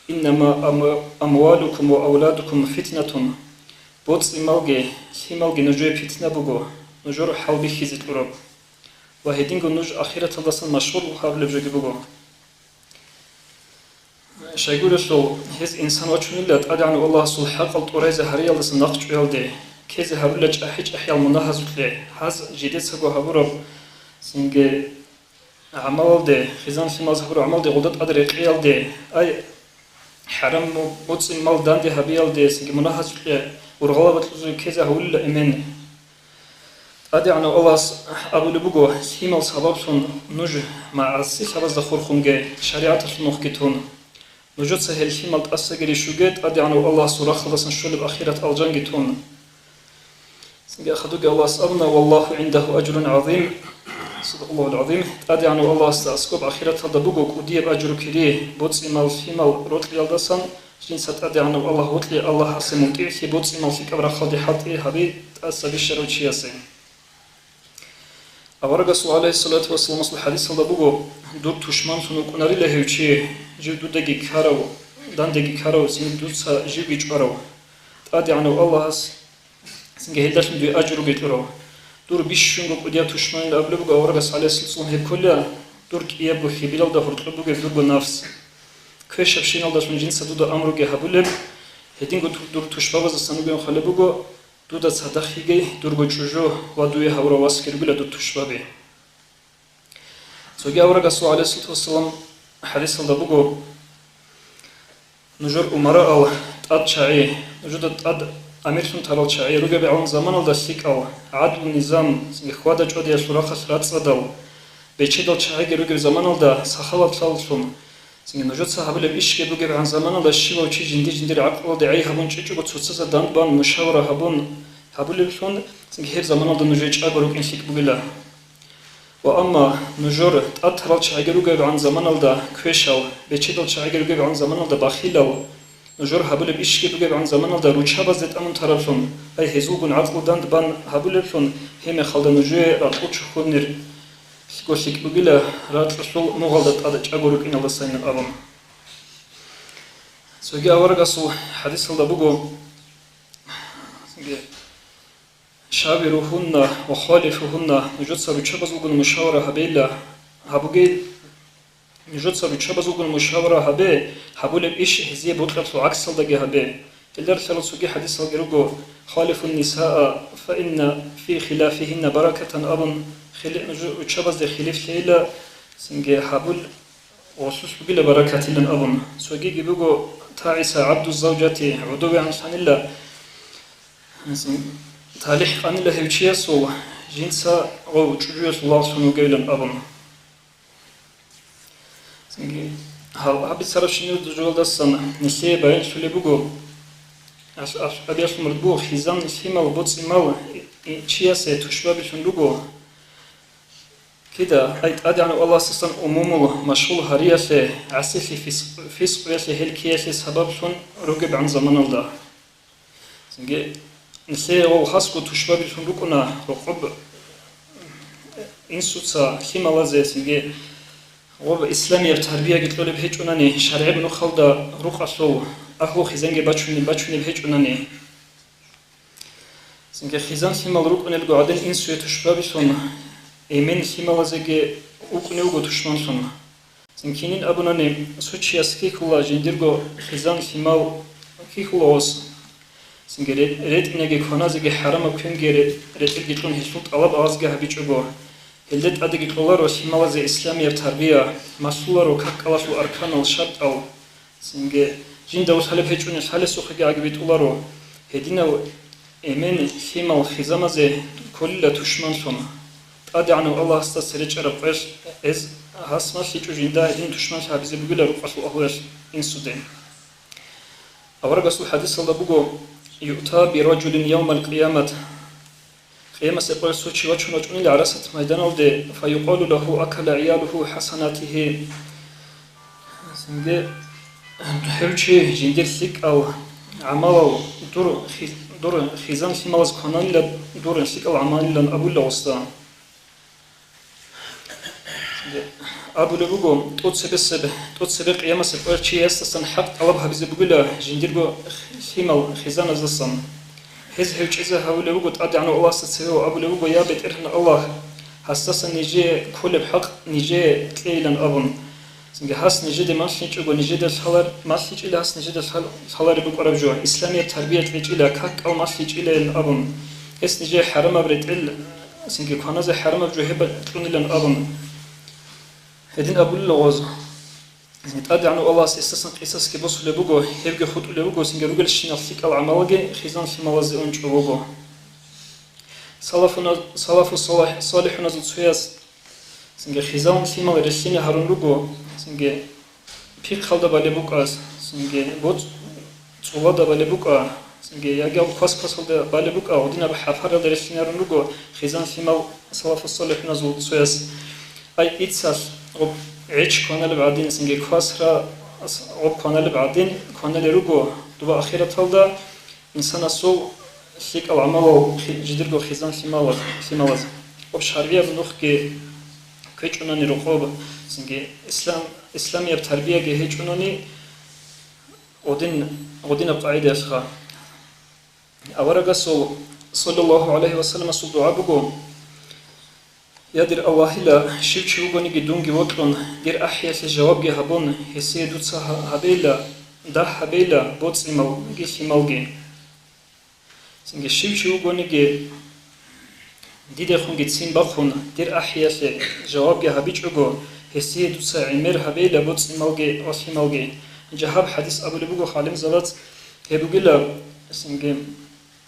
Иннама амва-, амвалукум ва авладукум фитнатун». БоцӀи-малги, лъималги нужее питна буго, нужер хӀалбихьизе кьураб. Ва гьединго нуж ахираталдасан машгъул гьарулеб жоги буго. Щайгурелъул, гьез инсан вачунила ТӀадегӀанав Аллагьасул хӀакъал тӀурайзе гьариялдаса нахъчӀваялде, ккезе гьарулел чӀахӀи-чӀахӀиял мунагьазулъе, гьаз жидецаго гьабураб, цинги гӀамалалде, хизан лъималаз гьабураб гӀамалде гъолда тӀад рекъиялде, ай, хӀарам му-, муцӀи мал данде гьабиялде, цинги мунагьазулъе ургъалаб бакьулъе ккезе гьавулила эмен. ТӀадегӀанав Аллагьас абулеб буго: «Лъимал сабаблъун нуж магӀаси лъабазда хурхунге, шаригӀаталъул нухги тун. Нужеца гьел лъимал тӀасаги рищуге, ТӀадегӀанав Аллагьасул рахъалдасан щолеб ахират алжанги тун». Цинги ахадуги Аллагьас абуна: «Валлагьу гӀиндагьу ажрун гӀазим». Садакъаллагьул гӀазим. ТӀадегӀанав Аллагьасда аскӀоб ахираталда буго кӀудияб ажру-кири, боцӀи-мал лъимал рокьиялдасан, жинца ТӀадегӀанав Аллагь вокьи, Аллагьасе мутӀигӀлъи, боцӀи-мал лъикӀаб рахъалде хӀалтӀи гьаби тӀаса бищарав чиясе. Аварагасул, гӀалайгьиссалату вассаламасул хӀадисалда буго: «Дур тушманлъун вукӀунарила гьев чи, жив дудаги ккарав, дандеги ккарав, цин дуца живги чӀварав. ТӀадегӀанав Аллагьас цинги гьелдалъун дуе ажруги кьурав. Дур бищунго кӀудияб тушманила», абулеб буго аварагас, гӀалайгьиссалату вассалам, гьеб ккола, дур кӀиябго хьибилалда гьоркьоб бугеб дурго нафс. Квешабщиналдалъун жинца дуда амруги гьабулеб, гьединго дур, дур тушбабаздасан вугевин хъвалеб буго, дуда цадахъ йигей дурго чӀужу ва дуе гьавурав васги ругила дур тушбаби. Цоги аварагасул, гӀалайгьиссалату вассалам, хӀадисалда буго: «Нужер умараал, тӀад чагӀи, нужеда тӀад амирлъун тарал чагӀи ругебгӀан заманалда лъикӀал, гӀадлу-низам, цинги хьвада-чӀвадиялъул рахъалъ рацӀцӀадал, бечедал чагӀиги ругеб заманалда сахаватлъаллъун, цинги нужеца гьабулеб ишги бугебгӀан заманалда щивав чи жинди-жиндир гӀакълалде гӀей гьабун чӀечӀого цоцазда дандбан мушавара гьабун гьабулеблъун, цинги гьеб заманалда нужее чӀаго рукӀин лъикӀ бугила. Ва амма нужер тӀад тарал чагӀиги ругебгӀан заманалда квешал, бечедал чагӀиги ругебгӀан заманалда бахилал, нужер гьабулеб ишги бугебгӀан заманалда руччабазде тӀамун тараблъун, ай гьезулгун гӀакълу дандбан гьабулеблъун, гьеб мехалда нужее ракьул чухьунир лъикӀго лъикӀ бугила, ракьалъул мугъалда тӀад чӀаго рукӀиналдасайилан абун. Цоги аварагасул хӀадисалда буго: «Шавиругьунна ва халифугьунна», нужеца руччабазулгун мушавара гьабейила, гьабугей, Нужеца руччабазулгун мушавара гьабе, гьабулеб иш гьезие бокьаралъул гӀаксалдаги гьабе. Гьелда релълъарал цоги хӀадисалги руго: «Халифун нисаа, фа инна фи хилафигьинна баракатан», – абун, хили-, нуж руччабазде хилифлъейила, цинги гьабул гъосулъ бугила баракатилан абун. Цогиги буго: «ТагӀиса гӀабду завжати», гӀодовегӀанлъанила, цин, талихӀ къанила гьев чиясул, жинца гъов чӀужуялъул лагълъун вугевилан абун. Цинги гьал-, гьаб бицарабщинаб жоялдасан нилъее баянлъулеб буго, аш-, аш-, абиялъул мурад буго хизан лъимал боцӀи-мал и-, и-, чиясе тушбабилъун руго. Кида, ай, ТӀадегӀанав Аллагьасдасан умумул машгъул гьариялъе, гӀасилъи, фис-, фискъуялъе, гьел ккеялъе сабаблъун ругебгӀан заманалда. Цинги нилъее гъов хасго тушбабилъун рукӀуна рокъоб инсуца лъималазе, цинги гъоб исламияб тарбияги кьолеб гьечӀунани, шаргӀеб нухалда рукъалъул агьлу хизанги бачунеб, бачунеб гьечӀунани. Цинги хизан лъимал рукӀунелго гӀадин инсуе тушбабилъун, эмен лъималазеги укӀунев вуго тушманлъун. Цинги кинин абунани, цо чияс хьихьула жиндирго хизан лъимал, хьихьула гъос. Цинги ре-, ретӀинаги кваназеги хӀарамаб квенги ре-, ретӀелги кьун гьелъул тӀалаб авазги гьабичӀого, гьелде тӀадеги кьоларо лъималазе исламияб тарбия, малъуларо какалъул арканал, шартӀал. Цинги жинда ус гьалеб гьечӀони лъалесухъеги гӀаги битӀуларо, гьединав эмен лъимал хизамазе кколила тушманлъун. ТӀадегӀанав Аллагьасда цере чӀараб къоялъ гьез гьас малъичӀо жинда гьедин тушманлъи гьабизе бугила рукъалъул агьлуялъ инсуде. Аварагасул хӀадисалда буго: «Юъта би ражулин явмал къиямат». Къиямасеб къоялъ цо чи вачун вачӀунила гӀарасат майданалде, «фаюкъалу лагьу акала гӀиялугьу хӀасанатигьи». Цинги гьев чи жиндир лъикӀал гӀамалал дур хи-, дур хизан лъималаз кваналила, дур лъикӀал гӀамалилан абула гъосда. Абулеб буго, тӀоцебесеб-, тӀоцебе къиямасеб къоялъ чиясдасан хӀакъ тӀалаб гьабизе бугила жиндирго лъимал хизаназдасан. Гьез гьев чӀезе гьавулев вуго ТӀадегӀанав Аллагьасда цеве ва абулев вуго: «Я БетӀергьан Аллагь, гьасдасан нижее кколеб хӀакъ нижее кьейилан», – абун. Цинги гьас нижеде малъичӀого, нижеда лъалар-, малъичӀила гьас нижеда лъал-, лъалареб букӀараб жо, исламияб тарбия кьечӀила, какал малъичӀилайилан абун. Гьес нижее хӀарамаб ретӀел, цинги кваназе хӀарамаб жо гьеб кьунилан абун. Гьедин абулила гъоз. ТӀадегӀанав Аллагьас гьесдасан къисасги босулеб буго, гьевги хутӀулеб буго, цинги ругелщинал лъикӀал гӀамалги хизан лъималазе унчӀо вуго. Салафуна-, салафу салахӀ-, салихӀуназул цояс цинги хизан лъимал релълъине гьарун руго, цинги пихъалда балеб букӀа, цинги боц-, цӀулада балеб букӀа, цинги ягал квас-квасалда балеб букӀа, гъудинаб хӀафаралда релълъинарун руго хизан лъимал салафу салихӀуназул цояс. Ай, ицалъ гъоб гӀеч кваналеб гӀадин, цинги квасра гъоб кваналеб гӀадин кваналел руго, доба ахираталда инсанасул лъикӀал гӀамалал хи-, жидерго хизан лъималаз, лъималаз. Гъоб шаргӀияб нухги кквечӀунани рокъоб, цинги ислам, исламияб тарбияги гьечӀунани, гъудин, гъудинаб къагӀидаялъха. Аварагасул, саллаллагьу гӀалайгьи ва салламасул, дугӀа буго: «Я дир Аллагьила, щив чи вугониги дунги вокьун, дир ахӀиялъе жавабги гьабун, гьесие дуца гьа-, гьабейила, дагь гьабейила боцӀи-малги лъималги». Цинги щив чи вугониги дидехунги ццин бахъун, дир ахӀиялъе жавабги гьабичӀого, гьесие дуца гӀемер гьабейила боцӀи-малги ва лъималги. Гьанже гьаб хӀадис абулеб буго гӀалимзабац, гьеб бугила, цинги,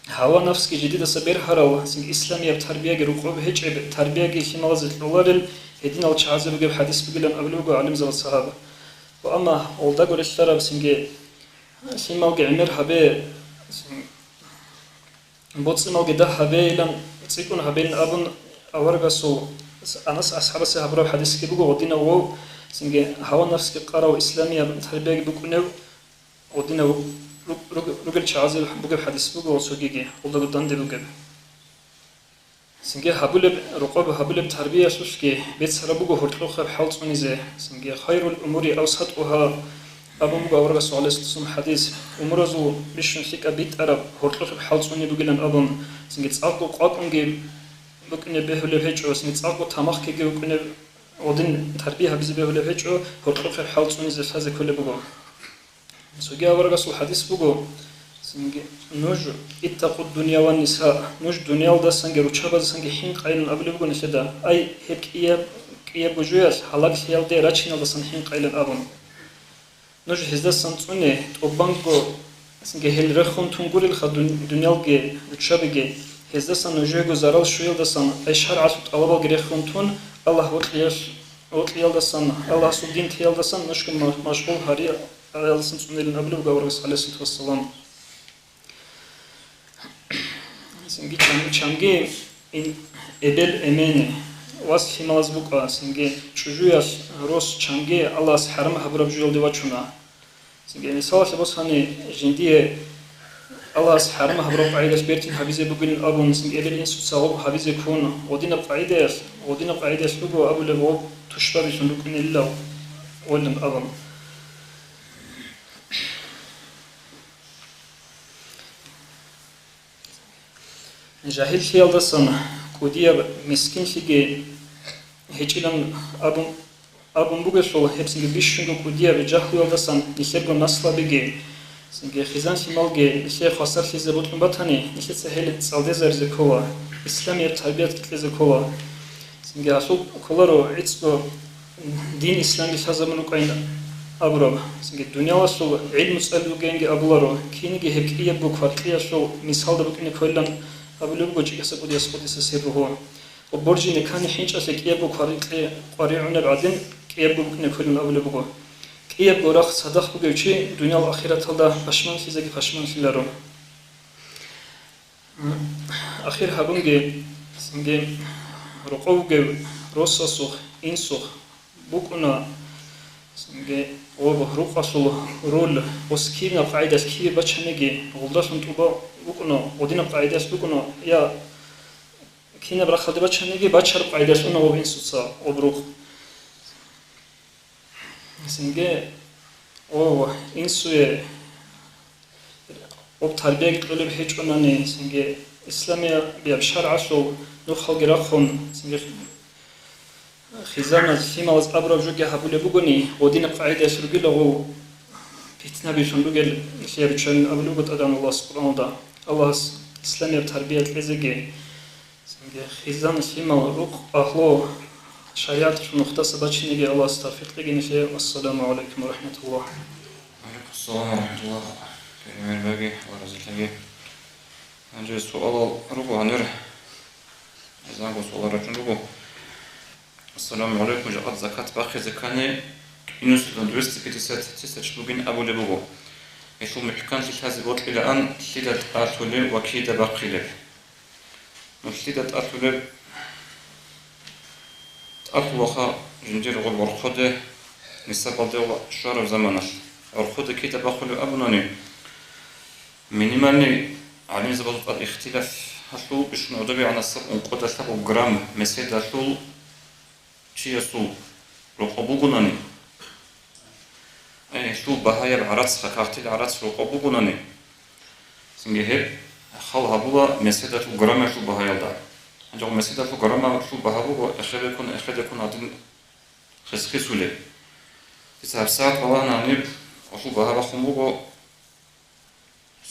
гьава-напсги жидедаса бергьарал, цинги исламияб тарбияги рукъоб гьечӀеб тарбияги лъималазе кьоларел гьединал чагӀазе бугеб хӀадис бугилан абулеб буго гӀалимзабац гьаб. Ва амма гъолдаго релълъараб, цинги лъималги гӀемер гьабе, боцӀи-малги дагь гьабейилан, цӀикӀкӀун гьабейилан абун, аварагасул Анас асхӀабасе гьабураб хӀадисги буго, гъодинав вов, цинги гьава-напсги къарав, исламияб тарбияги букӀунев, гъодинав руг-, руг-, ругел чагӀазе бугеб хӀадис буго ва цогиги гъолдаго данде бугеб. Цинги гьабулеб, рокъоб гьабулеб тарбиялъулъги бецараб буго гьоркьохъеб хӀал цӀунизе. Цинги «Хайрул умури авсатӀугьа» абун буго аварагасул гӀалайгьиссалам хӀадис. Умуразул бищун лъикӀаб битӀараб гьоркьохъеб хӀал цӀуни бугилан абун, цинги цӀакъго къвакӀунги букӀине бегьулеб гьечӀо, цинги цӀакъго тамахкиги букӀине гъодин тарбия гьабизе бегьулеб гьечӀо, гьоркьохъеб хӀал цӀунизе лъазе кколеб буго. Цоги аварагасул хадис буго, цинги, нуж, «Иттакъу дунья ва ниса», нуж дуниялдасанги руччабаздасанги хӀинкъайилан абулеб буго нилъеда, ай, гьеб кӀияб, кӀиябго жоялъ гьалаглъиялде рачиналдасан хӀинкъайилан абун. Нуж гьездасан цӀуне, тӀубанго, цинги, гьел рехун тун гурелха дун-, дуниялги руччабиги, гьездасан нужего зарал щуялдасан, ай, шаргӀалъул тӀалабалги рехун тун, Аллагь вокьиялъ-, вокьиялдасан, Аллагьасул дин теялдасан нужго ма-, машгъул гьари-, гьариялдасан цӀунилин абулеб буго аварагас, гӀалайгьиссалату вассалам. Цинги чам-, чамги ин-, эбел-эмен, вас-лъималаз букӀа, цинги чӀужуялъ рос чамги Аллагьас хӀарам гьабураб жоялде вачуна. Цинги мисалалъе босани, жиндие Аллагьас хӀарам гьабураб къагӀидалъ бертин гьабизе бугилин абун, цинги эбел-инсуца гъоб гьабизе ккун, гъодинаб къагӀидаялъ, гъодинаб къагӀидаялъ буго абулеб гъоб тушбабилъун рукӀинилан гъолин абун. Жагьиллъиялдасан кӀудияб мискинлъиги гьечӀилан абун, абун бугелъул, гьеб цинги бищунго кӀудияб жагьлуялдасан нилъерго наслабиги, цинги хъизан-лъималги нилъее хвасарлъизе бокьун батани, нилъеца гьел цӀалдезаризе ккола, исламияб тарбият кьезе ккола. Цинги гьалъул кколаро гӀицӀго дин исламги лъазабун рукӀайин абураб, цинги дуниялалъул гӀилму цӀалулгенги абуларо, кинниги гьеб кӀиябго кваркьиялъул мисалда букӀине кколилан абулеб буго ЧӀикӀаса КӀудияс, къуддиса сирругьу. Ва боржине ккани хӀинчӀалъе кӀиябго кваркьи къваригӀунеб гӀадин, кӀиябго букӀине кколилан абулеб буго. КӀиябго рахъ цадахъ бугев чи дуниял ахираталда пашманлъизеги пашманлъиларо. Ахир гьабунги, цинги рокъов вугев росасухъ, инсухъ букӀуна, цинги гъоб рукъалъул роль, ос кинаб къагӀидалъ кибе бачаниги, гъулдалъун тӀуба букӀуна, гъодинаб къагӀидалъ букӀуна, я кинаб рахъалде бачаниги, бачараб къагӀидалъ уна гъоб инсуца гъоб рукъ. Цинги, о, инсуе гъоб тарбияги кьолеб гьечӀонани, цинги исламияб шаргӀалъул нухалги рахъун, цинги хъизаназ, лъималаз абураб жоги гьабулеб бугони, гъодинаб къагӀидалъ ругила гъов питнабилъун ругел нилъее руччабилин абулеб буго ТӀадегӀан Аллагьас Къуръаналда. Аллагьас исламияб тарбия кьезеги, цинги хъизан-лъимал рукъ агьлу шаригӀаталъул нухдаса бачинеги Аллагьас тавфикъ кьеги нилъее. Ассаламу гӀалайкум ва рахӀматуллагь. Валайкум ассалам ва рахӀматуллагь. Пирмер баги, Аллагь разилъаги. Гьанже суалал руго гьанир. Азанго суалал рачӀун руго. Ассаламу гӀалайкум, жакъа закат бахъизе ккани, кӀинусилан двести пятьдесят тысяч бугин абулеб буго. Гьелъул мухӀканлъи лъазе бокьилаан, лъида тӀалъулеб ва кида бахъилеб? Ну, лъида тӀалъулеб? ТӀалъулаха жиндир гъоб гӀорхъоде, нисабалде ва щвараб заманалъ. ГӀорхъоде кида бахъулеб абунани, минимальный гӀалимзабазул тӀад ихтилаф гьалъул бищун гӀодобегӀанасеб ункъоялда лъабго грамм меседалъул чиясул рокъоб бугонани, ай, гьелъул багьаяб гӀарацха, кагътил гӀарац рокъоб бугонани, цинги гьеб хал гьабула меседалъул граммалъул багьаялда. Гьанже гъоб меседалъул граммалъул багьа буго эхедеккун, эхедеккун гьадин хис-хисулеб. Дица гьабсагӀат балагьана гьаниб гъолъул багьа бахъун буго.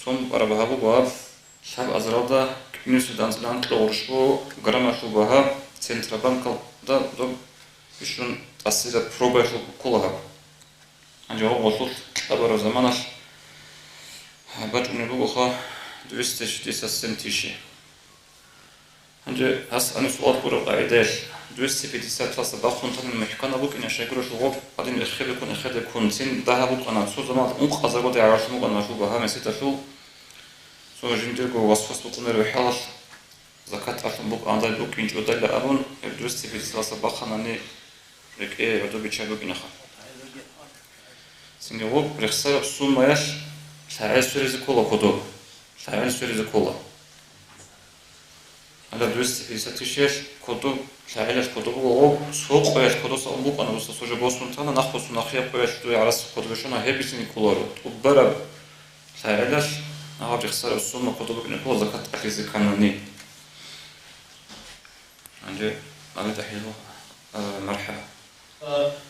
Сон букӀараб багьа буго гьаб, лъабазаралда кӀинусида анцӀила анкьа гъурущ буго граммалъул багьа, Центробанкалда доб бищун тӀасида пробаялъул ккола гьаб. Гьанже гъоб гъолъулъ кьабараб заманалъ бачӀунеб бугоха двести шестьдесят семь тысяч. Гьанже гьас гьаниб суал гуреб къагӀидаялъ, двести пятьдесят лъаса бахъун танил мухӀканаб букӀине щайгурелъул гъоб гьадин эхедеккун, эхедеккун, цин дагьаб букӀана, цо заман ункъазарго дагӀалъун букӀана гьалъул багьа меседалъул, цо жиндирго васвас букӀунарев хӀалалъ, закат тӀалъун букӀандай букӀинчӀодайилан абун, гьеб двести пятьдесят лъаса бахъанани, рекӀее гӀодобиччай букӀинаха. Цинги гъоб рехсараб суммаялъ лъагӀел сверизе ккола кодоб. ЛъагӀел сверизе ккола. Гьале двести пятьдесят тысячалъ кодоб, лъагӀелалъ кодоб буго гъоб, цо къоялъ кодоса ун букӀана, дуца цо жо босун тана, нахъ босун нахъе къоялъ дуе гӀарац кодобе щвана, гьеб бицин кколаро. ТӀубараб лъагӀелалъ гьаб рехсараб сумма кодоб букӀине ккола закат тӀалъизе кканани. Гьанже, Амин ТӀахӀиров, а, мархӀа.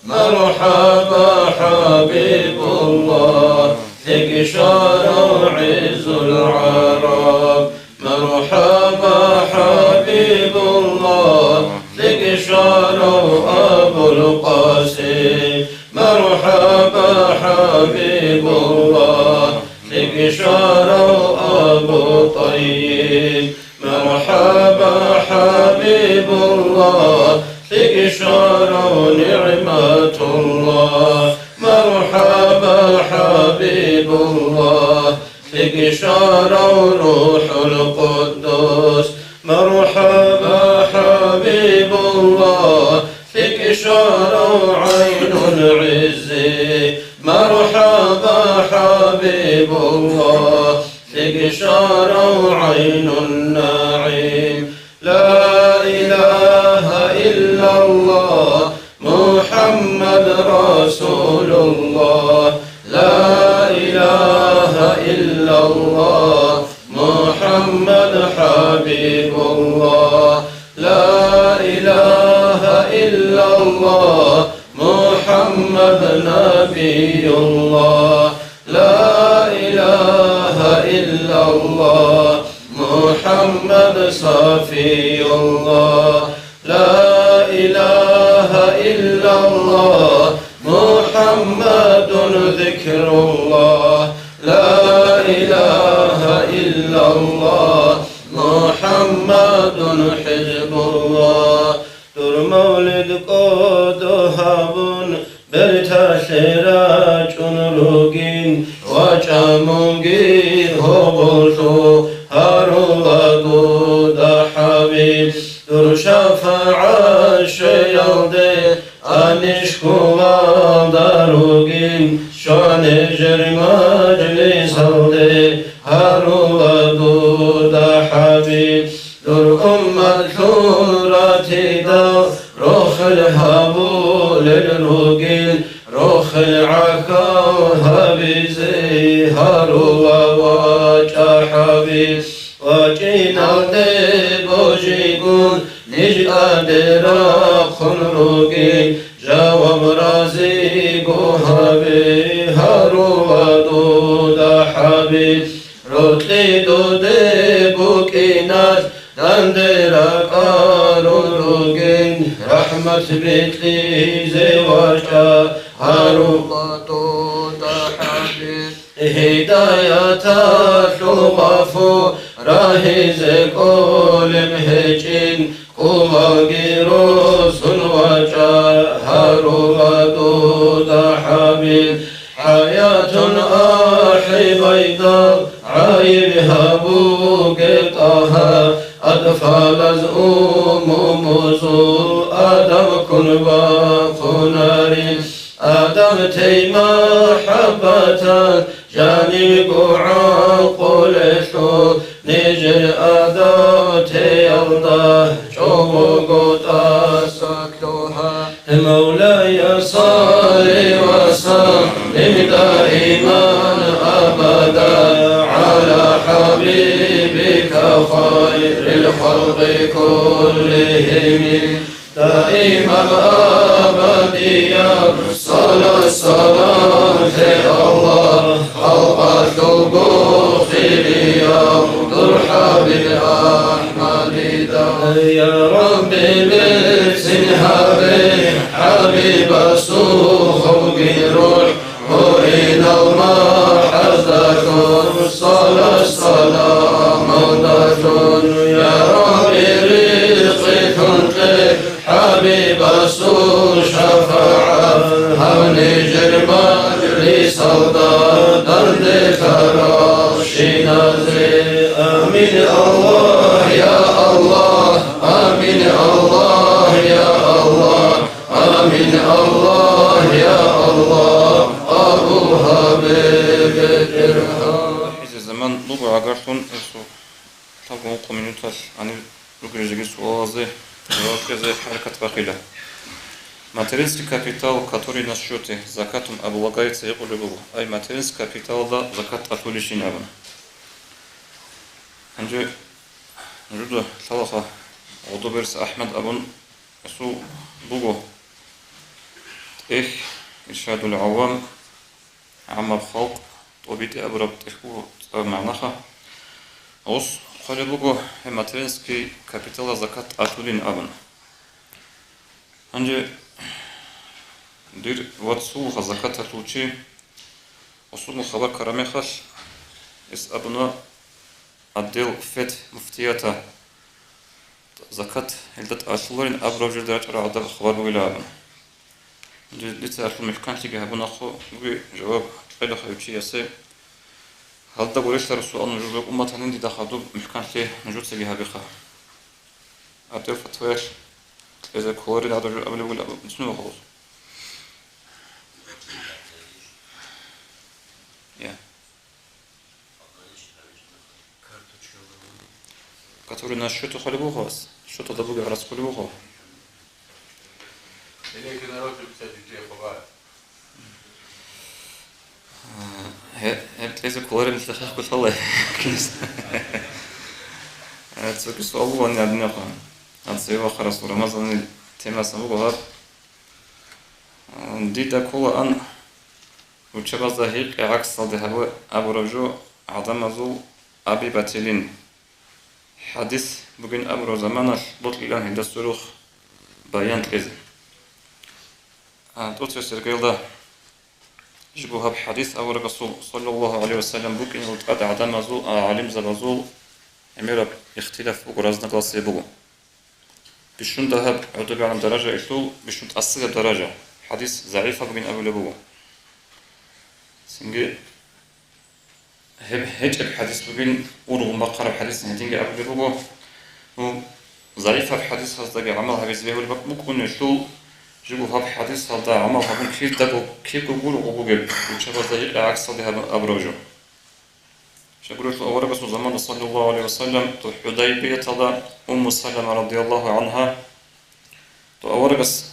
مرحبا حبيب الله, лъикӀ щварав гӀизул гӀараб. مرحبا حبيب الله, лъикӀ щварав Абул Къасим. مرحبا حبيب الله, лъикӀ щварав Абу ТӀайиб. مرحبا حبيب الله, лъикӀ щварав نعمة الله. مرحبا حبيب الله, лъикӀ щварав روح القدس. مرحبا حبيب الله, лъикӀ щварав عين العز. مرحبا حبيب الله, лъикӀ щварав عين النعيم. لا إله إلا الله, محمد رسول الله. لا إله إلا الله, محمد حبيب الله. لا إله إلا الله, محمد نبي الله. لا إله إلا الله, محمد صفي الله. لا إله إلا الله, محمد ذكر الله. لا إله إلا الله, محمد حزب الله. Дур мавлид кӀодо гьабун, берталъе рачӀун ругин, вачӀа мунги гьоболлъу гьарула дуда, хӀабиб. Дур шафагӀат щвеялде анищ кколалда ругин, щван нижер мажлисалде гьарула дуда, хӀабиб. Дур умматлъул ратидал рохел гьабулел ругин, рохел гӀахьал гьабизе гьарула, вачӀа, хӀабиб. ВачӀиналде божигун ниж тӀаде рахъун ругин, жаваб разиго гьабе гьарула дуда, хӀабиб. Рокьи дуде букӀиналъ данде ракӀарун ругин, рахӀмат бикьизе вачӀа гьарула дуда, хӀабиб. Гьидаяталъул гъафу рагьизе кӀолеб гьечӀин, кӀулалги росун вачӀа гьарула дуда, хӀабиб. ХӀаятун ахӀи байдал гӀайиб гьабуге, ТӀагьа, атфалаз умумузул адам ккун бахъунарин. Адам тей махӀаббатал жанибго гӀакъулелъул, нижер адам теялда чӀобого тӀаса лъугьа. مولاي صل وسلم دائما أبدا على حبيبك خير الخلق كلهم. دائما أبديا صلاة صلاة الله خلق الحب خيريا درحا بالأحمد. يا ربي بسنها حبيب السخم روح وإن المحزة صلاة صلاة مدة. يا ربي رزق تنقي حبيب السوء شفاعة، هوني جرمان لي صلدا دندي ترى شينازي. آمين الله يا الله، آمين الله يا الله، آمين الله يا الله، أبو هبيب الإرهاب. Заман буго гӀагарлъун, гьесул лъабго-ункъо минуталъ гьанир ругел жеги суалазе жаваб кьезе хӀаракат бахъила. Материнский капитал, который на счёте, закатом облагается, гьикъулеб буго, ай материнский капиталда закат гьабулищин абун. Гьанже нужеда лъалаха, гъодоберс АхӀмад абун гьесул буго. Эх, Иршадул гӀавам, гӀаммаб халкъ, тӀобитӀи абураб тӀехь буго цӀар магӀнаха. Гъос хъвалеб буго, гьеб материнский капиталалда закат тӀалъулин абун. Гьанже дир вацалъулха закат тӀалъулев чи, гъосул хабар ккараб мехалъ, гьес абуна, отдел фет муфтията, закат гьелда тӀалъуларин абураб жерда рачӀарал гӀадаб хабар бугилан абун. Дица гьелъул мухӀканлъиги гьабун ахъуге жаваб кьела гьев чиясе. Гьалда гурелъарасул нужер умматалъ дида хадуб мухӀканлъи нужецаги гьабиха. Отдел фатваялъ кьезе кколарин гӀадаб жо абулеб бугилан абун муслим вахъуз. Я. Который на счёте хъвалеб буго, счёталда бугеб гьаракь хъвалеб буго. Гье-, гьеб кьезе кколареб нилъехъе хъулъалай. Э, цоги суал буго гьадинаб. Ацци вахъарасул Рамазанил темасан буго гьаб. Э, дида кколаан руччабазда гьикъи гӀаксалде гьабу-, абураб жо гӀадамазул аби батилин. ХӀадис бугин абураб заманалъ бокьилан гьелда сверухъ баян кьезе. А, тӀоцебесеб иргаялда жибго гьаб хӀадис аварагасул, саллаллагьу гӀалайгьи ва саллам, букӀиналда тӀад гӀадамазул, а, гӀалимзабазул гӀемераб ихтилаф буго, разногласие буго. Бищун дагьаб гӀодобегӀанаб даражаялъул бищун тӀасияб даража, хӀадис загӀипаб бугин абулеб буго. Цинги гьеб гьечӀеб хӀадис бугин, ургъун бахъараб хӀадисин гьединги абулеб буго. Ну, загӀипаб хӀадисаздаги гӀамал гьабизе бегьулеб букӀунелъул, жибго гьаб хӀадисалда гӀамал гьабун кидаго, кибго гуро гъо бугеб, руччабазда гьикъи гӀаксалде гьаб-, абураб жо. Щайгурелъул аварагасул заманда, саллаллагьу гӀалайгьи ва саллам, то ХӀудайбияталда Умму Салама радияллагьу гӀангьа, то аварагас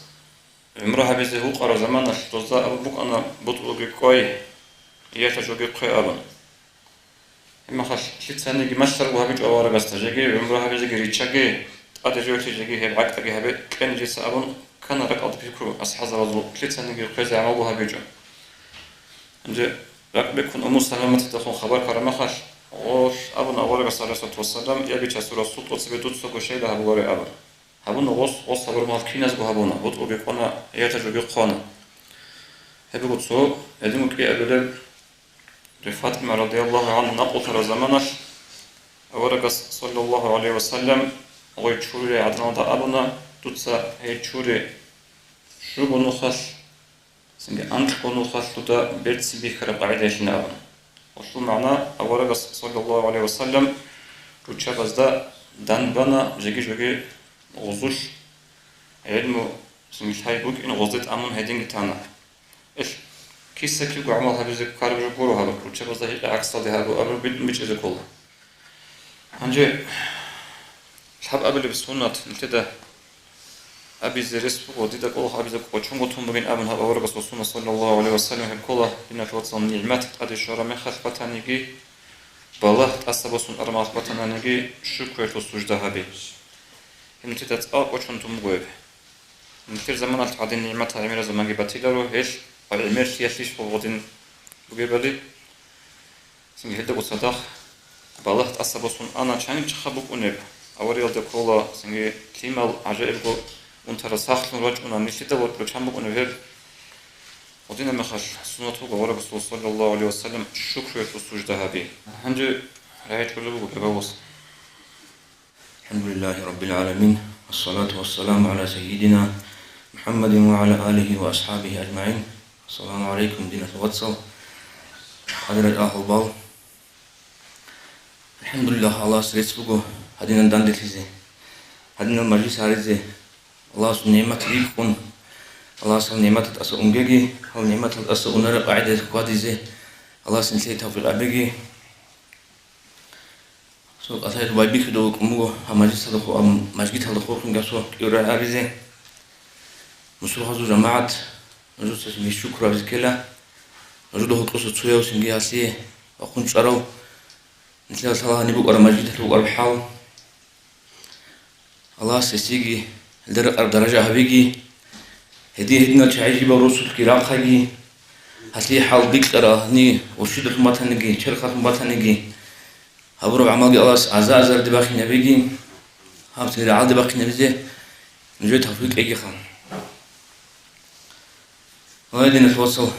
гӀумра гьабизе гьукъараб заманалъ дозда абун букӀана: «БутӀрулги кӀвай, ялъа жоги хъве», – абун. Гьебмехалъ лъицаниги малъарго гьабичӀо аварагасда: «Жеги гӀумра гьабизеги риччаге, тӀаде жоялъе жеги гьеб гӀакъаги гьабе кье нижеца», – абун ккана ракӀалда пикру асхӀабзабазул, лъицаниги хъвезе гӀамалго гьабичӀо. Гьанже ракӀ бекун Умму Саламатидехун хабар ккараб мехалъ, гъолъ абуна аварагас, гӀалайгьиссалату вассалам: «Я, бичасул Расул, тӀоцебе дуцаго щайила гьабуларе», – абун. Гьабуна гъос, гъос гьабураб мехалъ киназго гьабуна, бутӀрулги кӀвана, ялъа жоги хъвана. Гьеб буго цо, гьединго кӀиабилеб, Фатима радияллагьу гӀангьа накъулъараб заманалъ аварагас, саллаллагьу гӀалайгьи ва саллам, гъой чури гӀадамалда абуна: «Дуца гьей чури щуго нухалъ, цинги анкьго нухалъ дуда берцин бихьараб къагӀидаялъин», – абун. Гьелъул магӀна, аварагас, саллаллагьу гӀалайгьи ва саллам, руччабазда данбана жеги-жоги гъозулъ, гӀелму, цинги лъай букӀин гъозде тӀамун гьединги тана. Ил киса-кибго гӀамал гьабизе ккараб жо гуро гьаб, руччабазда гьикъи гӀаксалде гьабу абун битӀун бичӀчӀизе ккола. Гьанже лъабабилеб суннат нилъеда абизе рес буго, дида кӀолохъ абизе кӀочонго тун бугин абун гьаб аварагасул суннат, саллаллагьу гӀалайгьи ва саллам, гьеб ккола, диналъул вацал, нигӀмат тӀаде щвараб мехалъ батаниги, балагь тӀаса босун араб мехалъ батаниги, шукруялъул сужда гьаби. Гьеб нилъеда цӀакъ кӀочон тун буго гьеб. Нилъер заманалъ гьадин нигӀматал гӀемераб заманги батиларо, гьелъ гӀемерлъиялъищ гъодин бугебали. Цинги гьелдаго цадахъ балагь тӀаса босун ана, чаниб чахъа букӀунеб, авариялда ккола, цинги лъимал гӀажаибго унтарал сахлъун рачӀуна, нилъеда ва-, рачан букӀунеб гьеб. Гьединаб мехалъ суннат буго аварагасул, саллаллагьу гӀалайгьи ва саллам, шукруялъул сужда гьаби. Гьанже рагӀичӀулеб буго гьеб авас. الحمد لله رب العالمين، والصلاة والسلام على سيدنا محمد وعلى آله وأصحابه أجمعين. السلام عليكم, диналъул вацал, хӀадурал агьлу бал. АлхӀамдулиллагь, Аллагьас рецц буго гьадинан данделъизе, гьадинал мажлис гьаризе. Аллагьасул нигӀмат рикӀкӀун, Аллагьас гьал нигӀматалдаса унгеги, гьал нигӀматалдаса унараб къагӀидаялъ хьвадизе Аллагьас нилъее тавфикъ гьабеги. Цо кӀалъай байбихьидал вукӀун буго гьаб мажлисалда ху-, гьаб мажгиталда хурхунги асо кӀиурай абизе. Мусулгьазул жамагӀат, нужеца цинги шукру абизе ккела. Нужеда гьоркьоса цояв цинги гьалъие вахъун чӀарав, нилъеда лъала гьаниб букӀараб мажгиталъ букӀараб хӀал. Аллагьас гьесиеги гьелда рекъараб даража гьабиги. Гьедин гьединал чагӀи жибал росулъги рахъаги, гьалъие хӀал бикьарал, гьанив уршидалъун батаниги, черхалъун батаниги, гьабураб гӀамалги Аллагьас аза-азарде бахинабиги, гьаб цин рагӀалде бахинабизе нужее тавфикъ кьегиха. Гьай, диналъул вацал,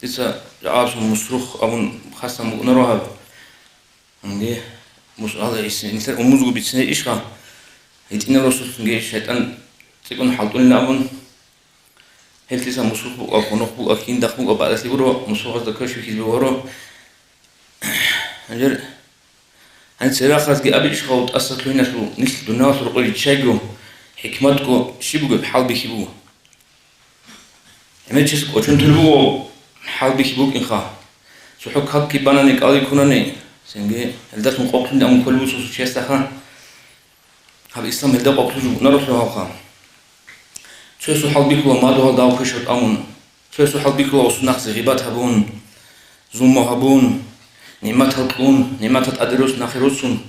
дица жагӀалаб Мусрухъ абун хассан букӀунаро гьаб. Гьанже мус-, гьала ис-, нилъер умузго бицине ишха, гьитӀинаб росулъунги шайтӀан цӀикӀкӀун хӀалтӀулин абун, гьелъиса Мусрухъ букӀа, Хонохъ букӀа, Киндахъ букӀа, бакӀалъи гуро, Мусрухъазда квеш вихьизе гьоро. Гьанже гьаниб церахъазги абичӀха тӀаса лъугьиналъул, нилъ дуниялалъул рокъой риччайго, хӀикматго щиб бугеб хӀалбихьи буго. ГӀемер чияс кӀочон тун буго хӀалбихьи букӀинха. ЦохӀо какги банани, кӀалги ккунани, цинги гьелдалъун къокълъун амун кколеб буго цо-цо чиясдаха. Гьаб ислам гьелда къокълъун букӀунарелъул гьавха. Цоясул хӀалбихьула мадугьал дагьав квешав тӀамун, цоясул хӀалбихьула гъосул нахъзе гъибат гьабун, зулму гьабун, нигӀматал кьун, нигӀматал тӀаде рос нахъе росун,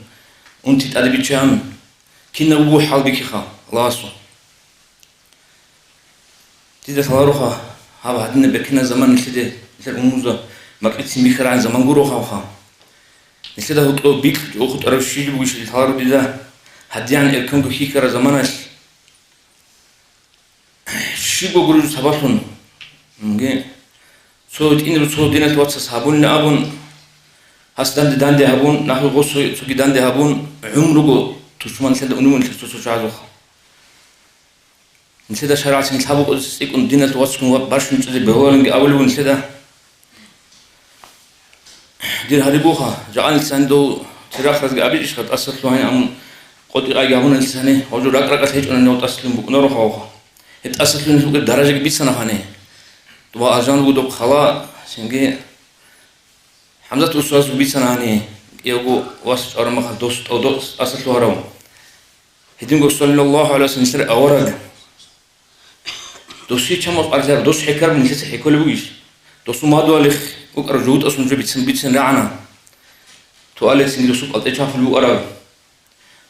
унти тӀаде биччан, кинаб буго хӀалбихьиха Аллагьасул. Дида лъалароха, гьаб гьадинаб бекинаб заман нилъеде, нилъер умумузда макьицин бихьарагӀан заман гуро гьавха. Нилъеда гьоркьоб бикьги ухутӀараб щиб бугищали лъаларо дида, гьадигӀан эркенго хьихьараб заманалъ щибго гуреб сабаблъун. Мге, цо гьитӀинаб цо диналъ вацас гьабунин абун, гьас данде-данде гьабун, нахъе гъосо цоги данде гьабун, гӀумруго тушман нилъеда унев нилъер цо-цо чагӀазухъ. Нилъеда шаргӀалъ нилъ гьаб букӀазе цӀикӀкӀун диналъ вацгун ва бащун чӀезе бегьуларинги абулеб нилъеда. Дир гьариб буха, жакъа нилъ цани дов церахъазги абичӀищха тӀаса лъугьани, амун къотӀи-къайги гьабуна нилъ цани, гьав жо ракӀ-ракӀалъ гьечӀонани гьав тӀаса лъугьин букӀунаро гьавха. Гьеб тӀаса лъугьиналъул даражаги бицана гьани. Ва алжан буго доб хала, цинги ХӀамзат устарасул бицана гьани, кӀиявго вас чӀвараб мехалъ дос тӀо-, дос тӀаса лъугьарав. Гьединго, саллаллагьу гӀалайгьи ва саллам, нилъер авараг. Досие чамалъ къаркъараб, дос хӀекараб нилъеца хӀекколеб бугищ? Досул мадугьалихъ букӀараб жугьутӀас нужее бицин-бицин рагӀана. Туалетцинги досул кӀалтӀе чапулеб букӀараб.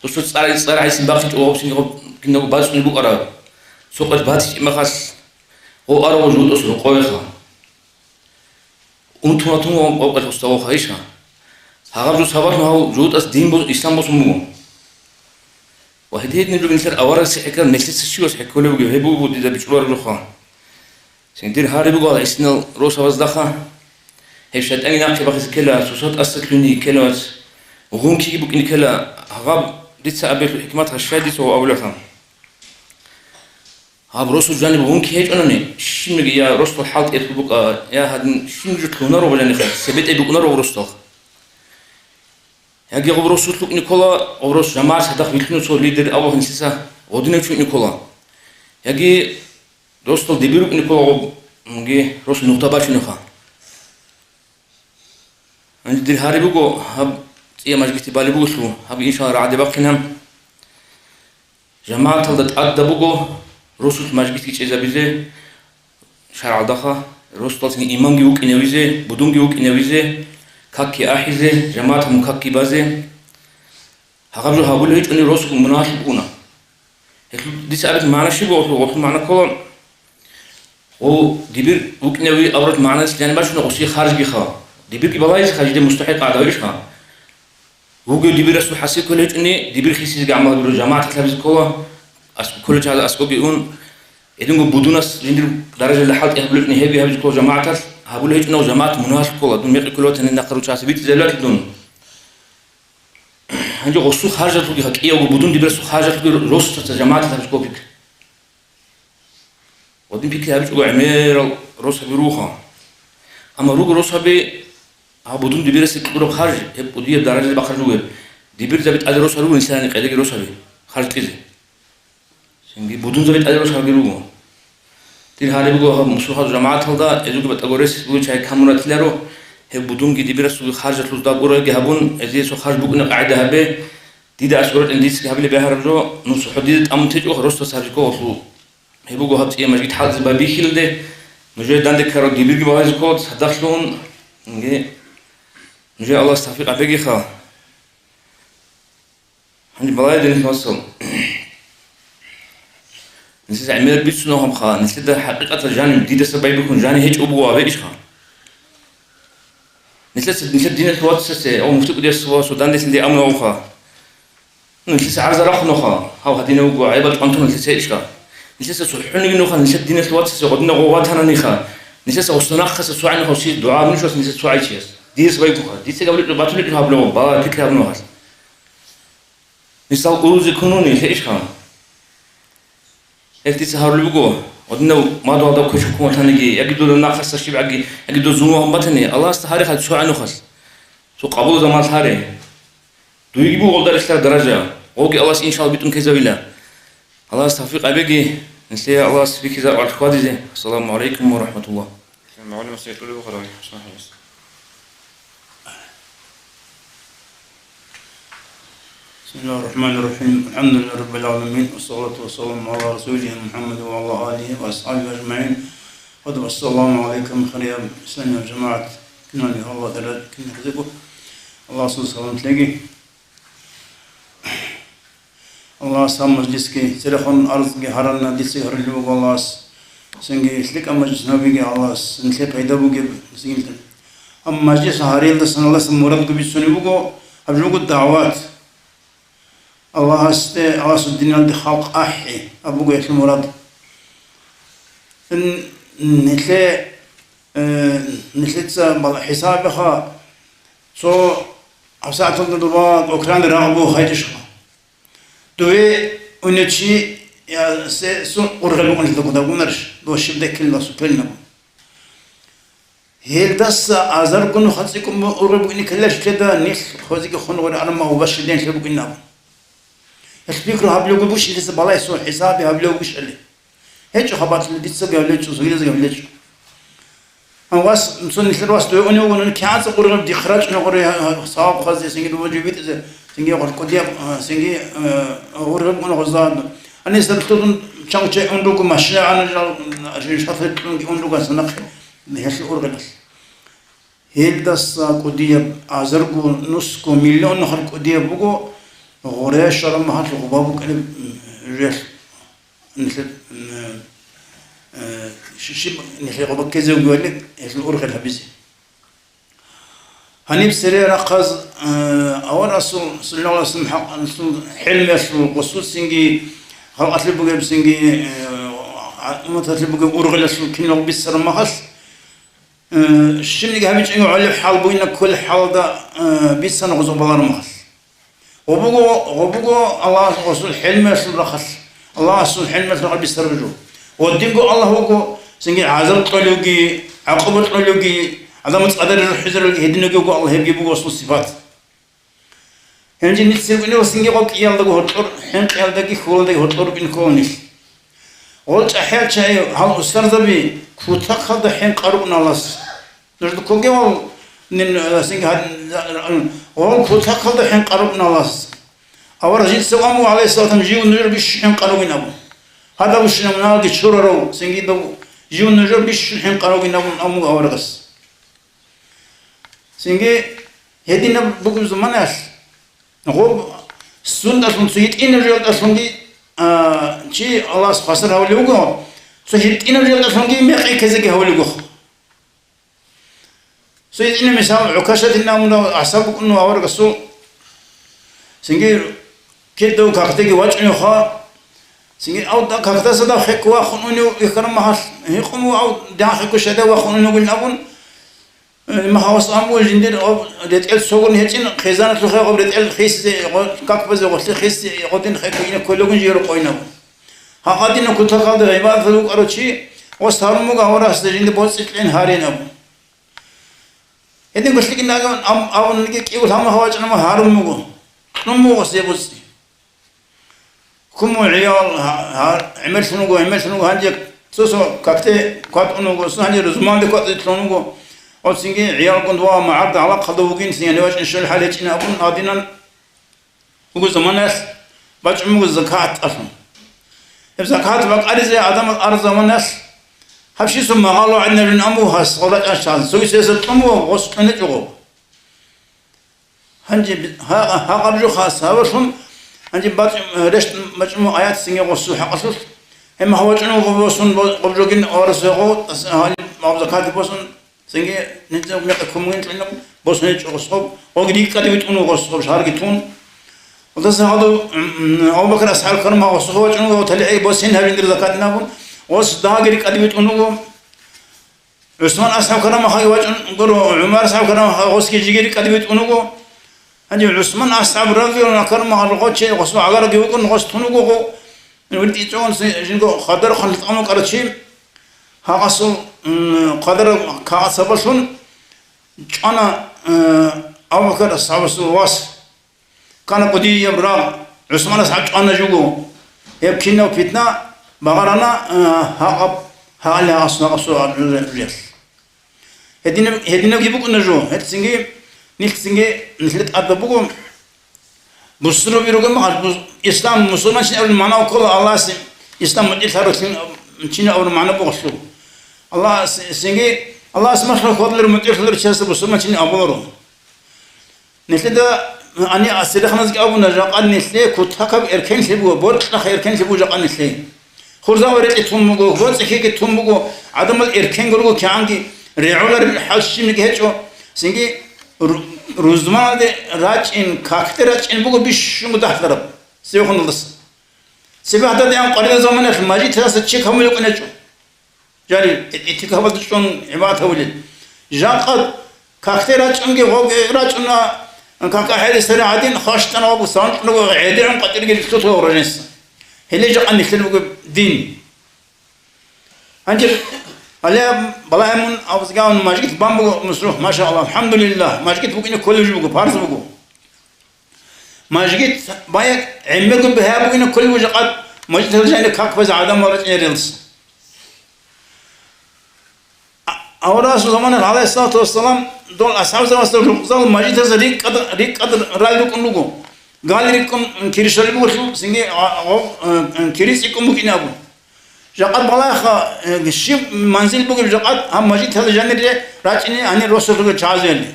Досул цӀар-, цӀар гӀайсин бахъичӀого гъобцинги гъоб кинабго бацӀцӀунеб букӀараб. Цо къват батичӀеб мехалъ, гъов арав жугьутӀас рокъовеха. Унтун-ватун ван къокъалъ уставал хайиша. Гьагъаб жо сабаблъун гьав жугьутӀас дин бо-, ислам босун буго. Ва гьедин-гьедин ругин нилъер аварагасде хӀеккараб, нилъеца щивас хӀекколев вугев, гьеб буго дида бичӀчӀулареб жоха. Цин дир гьари буго гьал гӀисинал росабаздаха. Гьеб шайтӀанги нахъе бахизе ккела, цоцал тӀаса лъугьине ккелавац, гъункиги букӀине ккела, гьаб дица абиялъул хӀикмат гьащай дица гьав абулаха. Гьаб росу жаниб гъунки гьечӀонани, щибниги я росдал хӀалтӀи букӀа, я гьадин щиб жо лъугьунаро жаниха, цебетӀей букӀунаро росдал. Яги гъоб росулъ букӀине ккола, гъоб рос жамагӀат цадахъ вилълъуна цо лидер абу гьанлъиса гъодинав чи вукӀине ккола. Яги росдал дибир рукӀине ккола гъоб, мунги рос нухда бачунеха. Гьанже дир гьари буго, гьаб цӀия мажгитти балеб бугелъул, гьаб иншалла рагӀаде бахъинан. ЖамагӀаталда тӀадаб буго росулъ мажгитги чӀезабизе, шаргӀалдаха, росдалцин имамги вукӀинавизе, будунги вукӀинавизе, какги ахӀизе, жамагӀаталъун какги базе. Гьагъаб жо гьабулеб гьечӀони росго мунагьалъ букӀуна. Гьелъул дица абизе магӀна щиб буго, гъолъул магӀна ккола, гъо дибир вукӀинави абураб магӀналъ жаниб бачуна гъосие харжги хала. Дибирги балагьизе хажиде мустахӀикъ гӀадаб иш хала. Вугев дибирасул хӀасил кколей гьечӀони, дибир хисизеги гӀамал гьабиро, жамагӀаталъ гьабизе ккола, ас-, кколел чагӀазда аскӀоги ун, гьединго будунас жиндир даражаялда хӀалтӀи гьабулел гьечӀони, гьебги гьабизе ккола жамагӀаталъ, гьабулел гьечӀони жамагӀат мунагьалъ ккола, дун мекъи кколев ватани нахъа руччасе битӀизабилалъ дун. Гьанже гъосул харжалъулги гьакӀиявго будун дибирасул харжалъулги росуца жамагӀаталъ гьабизе ккола пикри. Гъодин пикри гьабичӀого гӀемерал росаби руха. Амма руго росаби, гьаб будун дибирасе кьураб харж, гьеб кӀудияб даражаде бахъараб жо бугеб. Дибирзаби тӀаде росаби руго нилъерани къедаги росаби, харж кьезе. Цинги будунзаби тӀаде росаби руго. Дир гьари буго гьаб мусулхъазул жамагӀаталда, гьезулги батӀа гурес бугев чагӀи камун ратиларо, гьеб будунги дибирасулги харжалъуз дагурайги гьабун, гьезие цо харж букӀине къагӀида гьабе, дида ас гурачӀин дицаги гьабилеб бегьараб жо, ну, цохӀо дида тӀамун течӀо, росдаса гьабизе ккола гъолъул. Гьеб буго гьаб цӀия мажгит хӀалтӀизе байбихьилде, нужее данде ккарав дибирги балагьизе ккола, цадахълъун, ге, нужее Аллагьас тавфикъ гьабегиха. Гьанже балагье, динул вацал. Нилъеца гӀемераб бицунеб гьабха, нилъеда хӀакъикъаталда жанив дидаса байбихьун жанив гьечӀо буго абе ишха. Нилъеца, нилъер диналъул вацасе, о, муфтикӀудияс ва суданделъинде амруха. Нилъеца гӀарза рахъунуха, гьав гьадинав вуго, гӀайбал чӀвантун нилъеца гьечӀха. Нилъеца цохӀониги нуха, нилъер диналъул вацасе гъодинав гъов ватананиха. Нилъеца гъосда нахъаса цо гӀайнухав чи дугӀа гьабунищ вас нилъеца цо гӀайчияс. Дидаса байбихьуха. Дица гьабулеб батулеб гьабулев, бала пикри гьабунавгьал. Мисал, улузе кунуни, лъе ишха. Гьел дица гьарулеб буго, гьадинав мадугьалда квеш хӀукуматлъаниги, яги дуда нахъаса щибгӀаги, яги дуда зулму гьабун батани, Аллагьасда гьаре хъал цо гӀанухъалъ. Цо къабул заман лъаре. Дуеги буго гъолда релълъараб даража. Гъоги Аллагьас, иншаллагь, битӀун ккезавила. Аллагьас тавфикъ гьабеги, нилъее Аллагьас бихьизаб гӀалху хьвадизе. Ассаламу гӀалайкум ва рахӀматуллагь. بسم الله الرحمن الرحيم. الحمد لله رب العالمين. والصلاة والسلام على رسوله محمد وعلى آله وأصحابه أجمعين. Ва ассаламу гӀалайкум, хириял исламиял жамагӀат. Киналги Аллагь даражат киналги гьезего. Аллагьасул саламат лъеги. Аллагьас гьаб мажлисги, церехун арзги гьарана, дица гьарулев вуго Аллагьас. Цинги лъикӀаб мажлис гьабиги Аллагьас, нилъее пайда бугеб зинлъи. Амма мажлис гьариялдасан Аллагьас мурадго бицунеб буго, гьаб жо буго дагӀват. Аллагьасде, Аллагьасул диналде халкъ ахӀи, гьаб буго гьелъул мурад. Н-, нилъе, э, нилъеца бала хӀисабиха, цо гьабсагӀаталда доба окран рагъ буго хайчӀищха. Дове унев чи, я, се, сун ургъел букӀунелъул кодаб гунарищ, дов щиб деккелин, дов сукелин абун. Гьелдаса азарго нуха цӀикӀкӀун ургъел букӀине ккеларищ лъеда, нилъ хвезеги хун гъури арма убащиден лъе букӀин абун. Гьелъ пикру гьабулеб бугищ нилъеца балагье сун хӀисаби гьабулев вугищали. ГьечӀо хабалъи, дицаги гьабулечӀо, цогидазги гьабулечӀо. Гьан вас, цо нилъер вас дове унев вуго, нуни кигӀан цӀакъ ургъеб дихъ рачӀунев гъури, гьа, гьа, саваб хъвазе, цинги доба жо битӀизе, цинги гъоркь кӀудияб, а, цинги, а, ургъеб букӀуна гъозда. Гьанисда лъудун чанго чей ун руго, машина гӀанажал, а, шалъе кьунги ун руго гьанса нахъе, гьелъул ургъелалъ. Гьелдаса кӀудияб, азарго, нусго, миллион нухалъ кӀудияб буго, гъоркье щвараб махалъ гъоба букӀинеб, м, жел. Нилъер, м, э, щи-, щиб нилъер гъоба ккезе вугевали, гьелъул ургъел гьабизе. Гьаниб цере рахъаз, э, авар Расул, саллаллагьу гӀалайгьи ва саллам, хӀакъалъул, хӀелмиялъул, гъосул цинги, халкъалъе бугеб цинги, э, а-, умматалъе бугеб ургъелалъул киналго бицараб махалъ, э, щибниги гьабичӀого гӀолеб хӀал бугина кколеб хӀалалда, э, бицана гъозо балараб махалъ. Гъо буго, гъо буго Аллагьас гъосул хӀелмиялъул рахъалъ, Аллагьасул хӀелмиялъул рахъалъ бицараб жо. Гъодинго Аллагь вуго, цинги гӀазаб кьолевги, гӀакъуба кьолевги, гӀадамал цӀадаре рухӀизарулги, гьединавги вуго Аллагь, гьебги буго гъосул сипат. Гьанже нилъ цевкъинав цинги гъо кӀиялдаго гьоркьор, хӀинкъиялдаги хьулалдаги гьоркьор рукӀин ккола нилъ. Гъол чӀахӀиял чагӀи, гьал устарзаби кутакалда хӀинкъа рукӀуналас. Нужда ккогевал нин, э, синги гьад-, гъол кутакалда хӀинкъа рукӀуналас. Авараг жинца ваму, гӀалайгьиссалату вассалам, жив нужер бищун хӀинкъа ругин абун. Гьадаб щинаб муналги чурарав, синги дов, жив нужер бищун хӀинкъа ругин абун амуг аварагас. Цинги гьединаб бугеб заманаялъ, гъоб сундалъун, цо гьитӀинаб жоялдалъунги, а, чи Аллагьас хвасар гьавулев вуго, цо гьитӀинаб жоялдалъунги мекъи ккезеги гьавулев вуго. Цо гьитӀинаб мисал, ГӀукашатин абурав асхӀаб букӀун аварагасул, цинги кидаго какдаги вачӀуневха, цинги ав да-, какдаса дагь хӀекку вахун унев ихьараб махалъ, гьикъун вуго ав дагь хӀекку щайда вахун унев вугилан абун, Э, магьавас аму жиндир гъоб ретӀел цогун гьечӀин, хъизаналъухъе гъоб ретӀел хисизе, гъо-, какбазе гъолъи хисизе, гъодин хӀеккугине кколевгун жиро къойнаб. Гьагъадина кутакалда гъибадаталда вукӀарав чи, ва сарун буго гьаварасда жинда боцӀи кьен гьаринаб. Гьединго лъикӀин агавун ам-, авун кӀиго лъабмагъ вачӀанама гьарун буго. Кьун буго гъосе боцӀи. Куму гӀиял гьа-, гьа-, гӀемерлъун вуго, гӀемерлъун вуго, гьанже цо-цо какде кватӀун вуго, цо гьанже рузманде кватӀилъун вуго. Оцинги гӀиялгун ва магӀарда гьалахъалда вугин, цин гьанивачӀин щвел хӀал гьечӀин абун, гьадинан вуго заманаялъ бачӀун буго закат тӀалъун. Гьеб закат бакӀаризе гӀадамал араб заманаялъ гьаб щисун магъало гӀадинаб жин аму гьас гъоракьан щалан, цоги цоясда кьун буго, гъос кьунечӀого. Гьанже би-, гьа-, гьагъаб жо хас гьавалъун, гьанже бачӀ-, рещтӀ бачӀун аят цинги гъосул хӀакъалъулъ, Гьеб мехалъ вачӀун вуго босун, бо-, гъоб жогин аварас вегъов, гьалиб гьаб закатги босун, цинги нижер мекъи кумгин чӀунаб босун гьечӀо гъосгъоб, гъоги рикӀкӀаде витӀун вуго гъосгъоб шагьарги тун. Гьелдаса гьадав, м, м, Абу Бакр асхӀаб карамал гъосухъе вачӀун вуго, талихӀи босин гьаб жиндир закатин абун, гъос дагьаги рикӀкӀаде витӀун вуго. ГӀусман асхӀаб карамахъаги вачӀун гуро, ГӀумар асхӀаб карамахъа гъосги жиги рикӀкӀаде витӀун вуго. Гьанже ГӀусман асхӀаб радияллагьу гӀанху карамахъал гъочи гъосул гӀагарабги вукӀун, гъос тун вуго гъо. ВиртӀи цӀун жинго хъадарахъан лъутӀун вукӀарав чи, гьагъасул, м, хъадараб кагъат сабаблъун чӀвана, э, Абу Бакр асхӀабасул вас. Кана кӀудияб рагъ, ГӀусманас гьаб чӀвана жуго. Гьеб кинаб питна багъарана, а, гьагъаб, гьагъали гьагъасул, гьагъасул гӀуралъ. Гьединаб-, гьединабги букӀуна жо, гьелъцинги, нилъцинги, нилъер тӀадаб буго. Бусурбаби ругел мехалъ, бус-, ислам, мусулманчи абулеб магӀна ккола Аллагьасе, ислам мутӀигӀлъарав чи абураб магӀна буго гьелъул. Аллагьас-, цинги, Аллагьасе махлугъ кколел мутӀигӀлъулев чиясда бусурманчи абуларо. Нилъеда гьаниб асирахъаназги абуна, жакъа нилъее кутакаб эркенлъи буго, боркьахъ эркенлъи буго жакъа нилъее. Хурзаби рекьи тун буго, боцӀи-хьиги тун буго, гӀадамал эркенго руго кигӀанги, регӀулареб хӀал щибниги гьечӀо. Цинги ру-, рузманалде рачӀин, какде рачӀин буго бищунго дагьлъараб цевехуналдаса. Цебе гьададигӀан къварилаб заманаялъ мажгиталдаса чек гьабулеб букӀун гьечӀо. Жанир, итикафалда чӀун гӀибадат гьабулел. Жакъа какде рачӀунги гъоги рачӀуна, кака хӀерисарай гӀадин, хващтӀана ва бусанкьуна ва гӀедегӀун къватӀирги рилълъутула гъороженса. Гьеле жакъа нилъер бугеб дин. Гьанже, гьале балагье мун абзагавун мажгит бан буго мусрухъ, машааллагь, алхӀамдулиллагь, мажгит букӀине кколеб жо буго, парз буго. Мажгит баяг гӀемерго бигьа бугина кколев жакъа мажгиталда жанир как базе гӀадамал рачӀинарелдаса. А-, аварагасул заманаялъ, гӀалайгьиссалату вассалам, дол асхӀабзабазда рукъзал мажгитазда рикӀкӀад-, рикӀкӀад рал рукӀун руго. Гал рикӀкӀун кири щолеб бугелъул, цинги а-, гъо-, э, кири цӀикӀкӀун букӀине абун. Жакъа балагьеха, э, щиб манзил бугеб жакъа гьаб мажгиталда жанире рачӀине гьанир росулъго чагӀазеяли.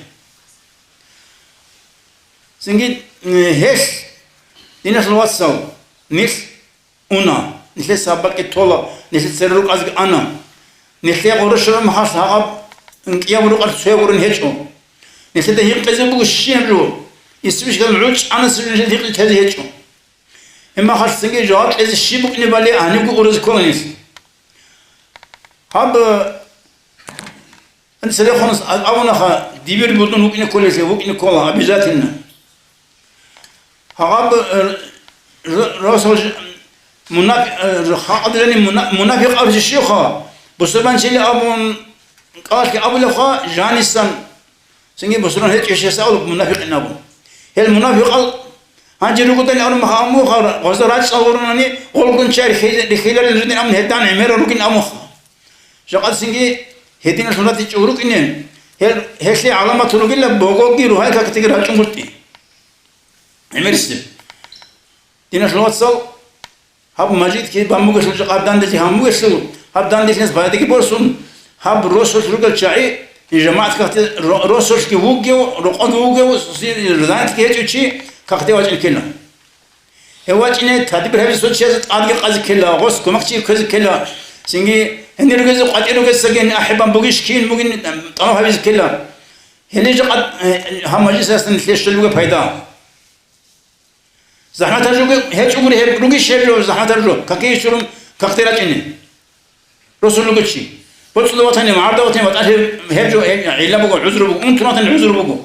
Цинги, э, гьелъ, диналъул вацал, нилъ уна, нилъер сабабги тола, нилъер церер рукӀазги ана. Нилъее гъоркь щвараб мехалъ гьаб кӀиябго рукъалъ цояб гурун гьечӀо. Нилъеда гьикъизе буго щиб жо, исбишгал гӀучӀанасеб жо нилъеда гьикъи тезе гьечӀо. Гьеб мехалъ цинги жаваб кьезе щиб букӀинебали гьанибго уразе ккола нилъ. Гьаб, э, Ан церехун абунаха, дибир будун вукӀине кколелъе, вукӀине ккола, обязательно. Гьаб, э, р-, росулъ ж-, мунафи-, э, халкъалда жаниб муна-, мунафикъ абулеб щибха, бусурманчилан абун, кӀалалъги абулебха, жанисан, цинги бусурман гьечӀищ гьес абулеб мунафикъин абун. Гьел мунафикъал гьанже ругодал абун махъ абун буха, гъоза рачӀал гъурунани, гъолгун чай рихьи-, рихьиларин ругин абун гьедан гӀемерал ругин абунха. Жакъа цинги гьединалъун ратичӀев рукӀине, гьел, гьелъие гӀаламат ругила богоги ругьай какдеги рачӀунгутӀи. ГӀемерисеб. Диналъул вацал, гьаб мажгитги бан бугелъул, жакъа гьаб данделъи гьабун бугелъул, гьаб данделъиялъ пайдаги босун, гьаб росулъ ругел чагӀи, жамагӀат какде ро-, росулъги вугев, рокъоги вугев, занятги гьечӀев чи какде вачӀине ккела. Гьев вачӀине тадбир гьабизе цо чиясе тӀадги къазе ккела, гъос гумахчи ккезе ккела. Цинги гьенир ругезе къватӀир ругесаги ахӀи бан бугищ, кин бугин тӀалаб гьабизе ккела. Гьенир жакъа, э, гьаб мажлисасда нилъее щолеб буго пайда. ЗахӀматар жо гьечӀогури гьеб ругищ гьеб жо, захӀматар жо, какие чурун какде рачӀине. Росулъго чи. БоцӀуда ватани, магӀарда ватани ватӀалъи гьеб жо, гьеб гӀилла буго, гӀузру буго, унтун ватани гӀузру буго.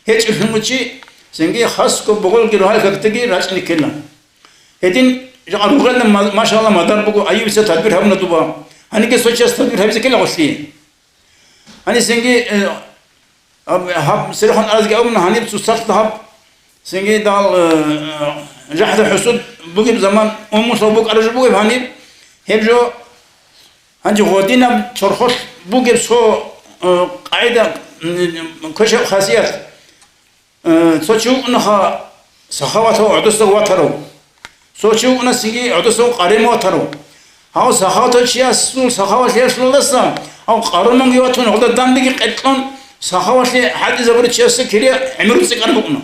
ГьечӀеб лъугьун чи, цинги хасго боголги рогьал какдеги рачӀине ккела. Гьедин жакъа ругелда ма-, машалла, мадар буго, Аюбица тадбир гьабуна дуба. Гьаниги цо чияс тадбир гьабизе ккела гъолъие. Гьанис цинги, э, гьаб, гьаб, сирохон аразги абуна, гьаниб цоцалъ гьаб, цинги дал, э, жахӀда-хӀусуд бугеб заман, умумулъ букӀараб жо бугеб гьаниб, гьеб жо, гьанже гъодинаб чорхолъ бугеб цо, э, къагӀида, м, квешаб хасият. Э, цо чи вукӀунаха сахаватав гӀодосав ватарав. Цо чи вукӀуна цинги гӀодосав къарен ватарав. Гьав сахаватав чиясул сахаватлъиялъулдаса гьав къарумунги ватун, гьелда дандеги къеркьун, сахаватлъи хӀалтӀизабурав чиясда кири гӀемеру цӀикӀкӀараб букӀуна.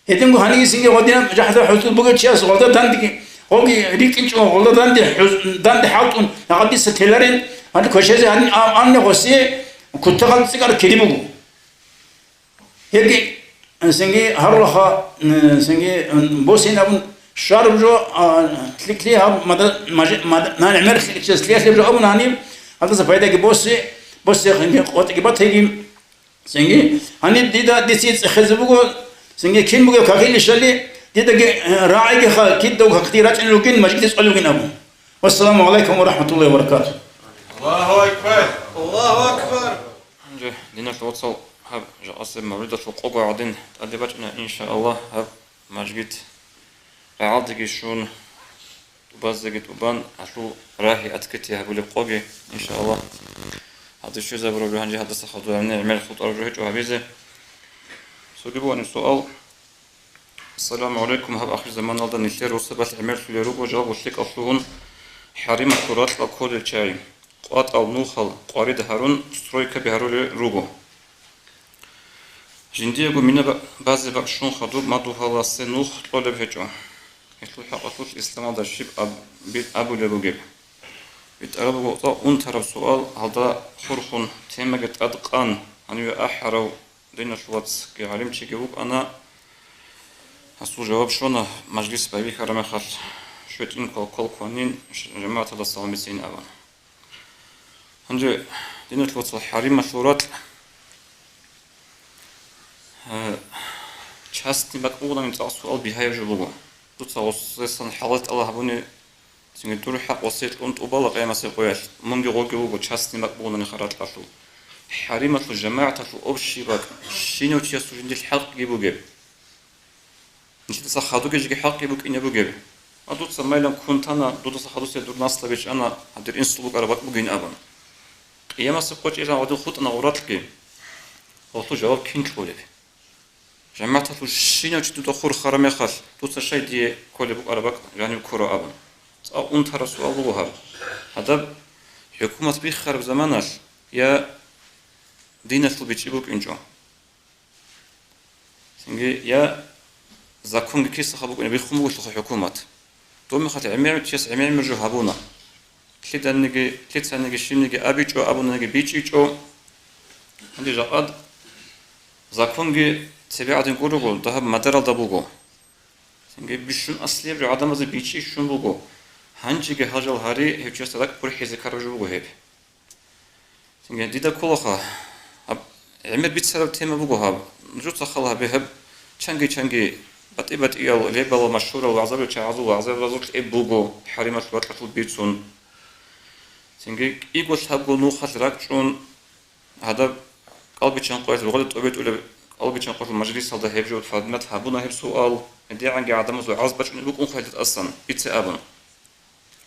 Гьединго гьаниги цинги гъодинаб жахӀда-хӀусуд бугев чияс гъолда дандеги, Гьоги рикӀкӀинчӀо гъолда данде хӀуз-, данде хӀалтӀун, гьагъадиса теларин, гьаниб квешазе гьанин а-, анне гъосе кутакалда цӀикӀкӀараб кири буго. Гьебги, цинги гьарулаха, цинги босин абун щвараб жо, а, лъикӀлъи гьаб мада-, мажи-, мада-, на гӀемер лъикӀлъиялъе лъикӀлъиялъе жо абун гьаниб, гьадаса пайдаги босе, босе къотӀиги батеги, цинги гьаниб дида дица цӀехезе буго, цинги кин бугеб кагъилищали, дидаги, э, рагӀигиха кидаго какде рачӀунел ругин, мажгитде цӀолел ругин абун. Вассаламу гӀалайкум ва рахӀматуллагьи ва баракатугь. Аллагьу акбар! Аллагьу акбар! Гьанже, диналъул вацал, гьаб жакъасеб мавлидалъул къого гӀадин тӀаде бачӀана, иншааллагь, гьаб мажгит рагӀалдеги щун, тӀубазеги тӀубан, гьалъул рагьи открытие гьабулеб къоги, иншааллагь. Гьадин щвезабураб жо, гьанже гьадаса хадуб гӀемер хутӀараб жо гьечӀо гьабизе. Цоги бугони суал. Ассаламу гӀалайкум, гьаб ахирзаманалда нилъер росабалъ гӀемерлъулел руго, жалго лъикӀал лъугьун, хӀарималъул ракьал кколел чагӀи, къватӀал нухал къварид гьарун, стройкаби гьарулел руго. Жиндиего мина ба-, базе бакӀ щун хадуб мадугьаласе нух кьолеб гьечӀо. Гьелъул хӀакъалъулъ исламалда щиб аб-, би-, абулеб бугеб? БитӀараб буго цӀакъ унтараб суал, гьалда хурхун темаги тӀад къан, гьаниве ахӀарав диналъул вацги гӀалимчиги вукӀана, гьасул жаваб щвана, мажлис байбихьараб мехалъ, щветӀин квал-, квал кванин, жамагӀаталда салам бицин абун. Гьанже, диналъул вацал, хӀарималъул ракь, э, частный бакӀ бугони цӀакъ суал бигьаяб жо буго. Дуца гъосесан хӀалал тӀалаб гьабуни, цинги дур хӀакъ гъосе кьун тӀубала къиямасеб къоялъ, мунги гъоги вуго частный бакӀ бугони ракьалъул. ХӀарималъул, жамагӀаталъул общий бакӀ, щинав чиясул жиндилъ хӀакъги бугеб. Нилъеца хадуги жеги хӀакъи букӀине бугеб. А дуца майлан ккун тана, дудаса хадусе дур наслаб бичӀчӀана, гьадир инсул букӀараб бакӀ бугин абун. Къиямасеб къо чӀезан гъадин хутӀана гъуралъги, гъолъул жаваб кин кьолеб? ЖамагӀаталъул щинав чи дуда хурхараб мехалъ, дуца щай дие кколеб букӀараб бакӀ жанив ккурав абун. ЦӀакъ унтараб суал буго гьаб. Гьадаб хӀукумат биххараб заманалъ я диналъул бичӀчӀи букӀинчӀо. Цинги я законги кисаха букӀине биххун буголъулха хӀукумат. Доб мехалъ гӀемер чияс гӀемер жо гьабуна. Лъиданиги, лъицаниги, щибниги абичӀо, абунаниги бичӀчӀичӀо. Гьанже жакъад законги цебе гӀадин гурого, дагьаб мадаралда буго. Цинги бищун аслияб жо гӀадамазе бичӀчӀи щун буго. Гьанжеги гьал жал гьари гьев чиясда ракӀ гурхӀизе ккараб жо буго гьеб. Цинги дида кколаха, гьаб гӀемер бицараб тема буго гьаб. Нужеца хал гьабе гьаб чанги-чанги батӀи-батӀиял лебалал машгьурал вагӀзабил чагӀазул вагӀзабазул кьеб буго, хӀарималъул ракьалъул бицун. Цинги кӀиго лъабго нухалъ ракӀчӀун гьадаб кӀалбичан къоялъ, рогъоде тӀобитӀулеб кӀалбичан къоялъул мажлисалда гьеб жо фадмат гьабуна гьеб суал, гьедигӀанги гӀадамазул гӀаз бачӀунеб букӀун хъвалилъ тӀасан, бице абун.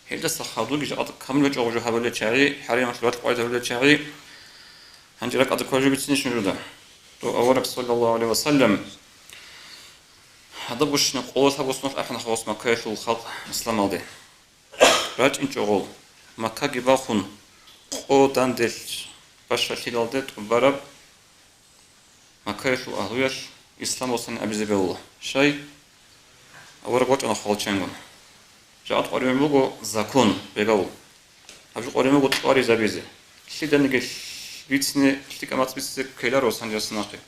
Гьелдаса хадуги жакъа камлу гьечӀо гъужу гьабулел чагӀи, хӀарималъул ракь къвайда гьабулел чагӀи, гьанже ракӀалда ккважу бицинищ нужеда? Дов авараг, саллаллагьу гӀалайгьи ва саллам, гьадаб гущина къоло лъабго соналъ ахӀана хавас Маккаялъул халкъ исламалде. РачӀинчӀо гъол, Маккаги бахун, къо данделъ бащалъилалде тӀубараб Маккаялъул агьлуялъ ислам босани абизе бегьула. Щай? Авараг вачӀана хвалчангун. Жакъа къваригӀун буго закон бегавул. Гьаб жо къваригӀун буго тӀваризабизе. Лъиданиги бицине, лъикӀа мацӀ бицизе ккеларо санжасанахъе.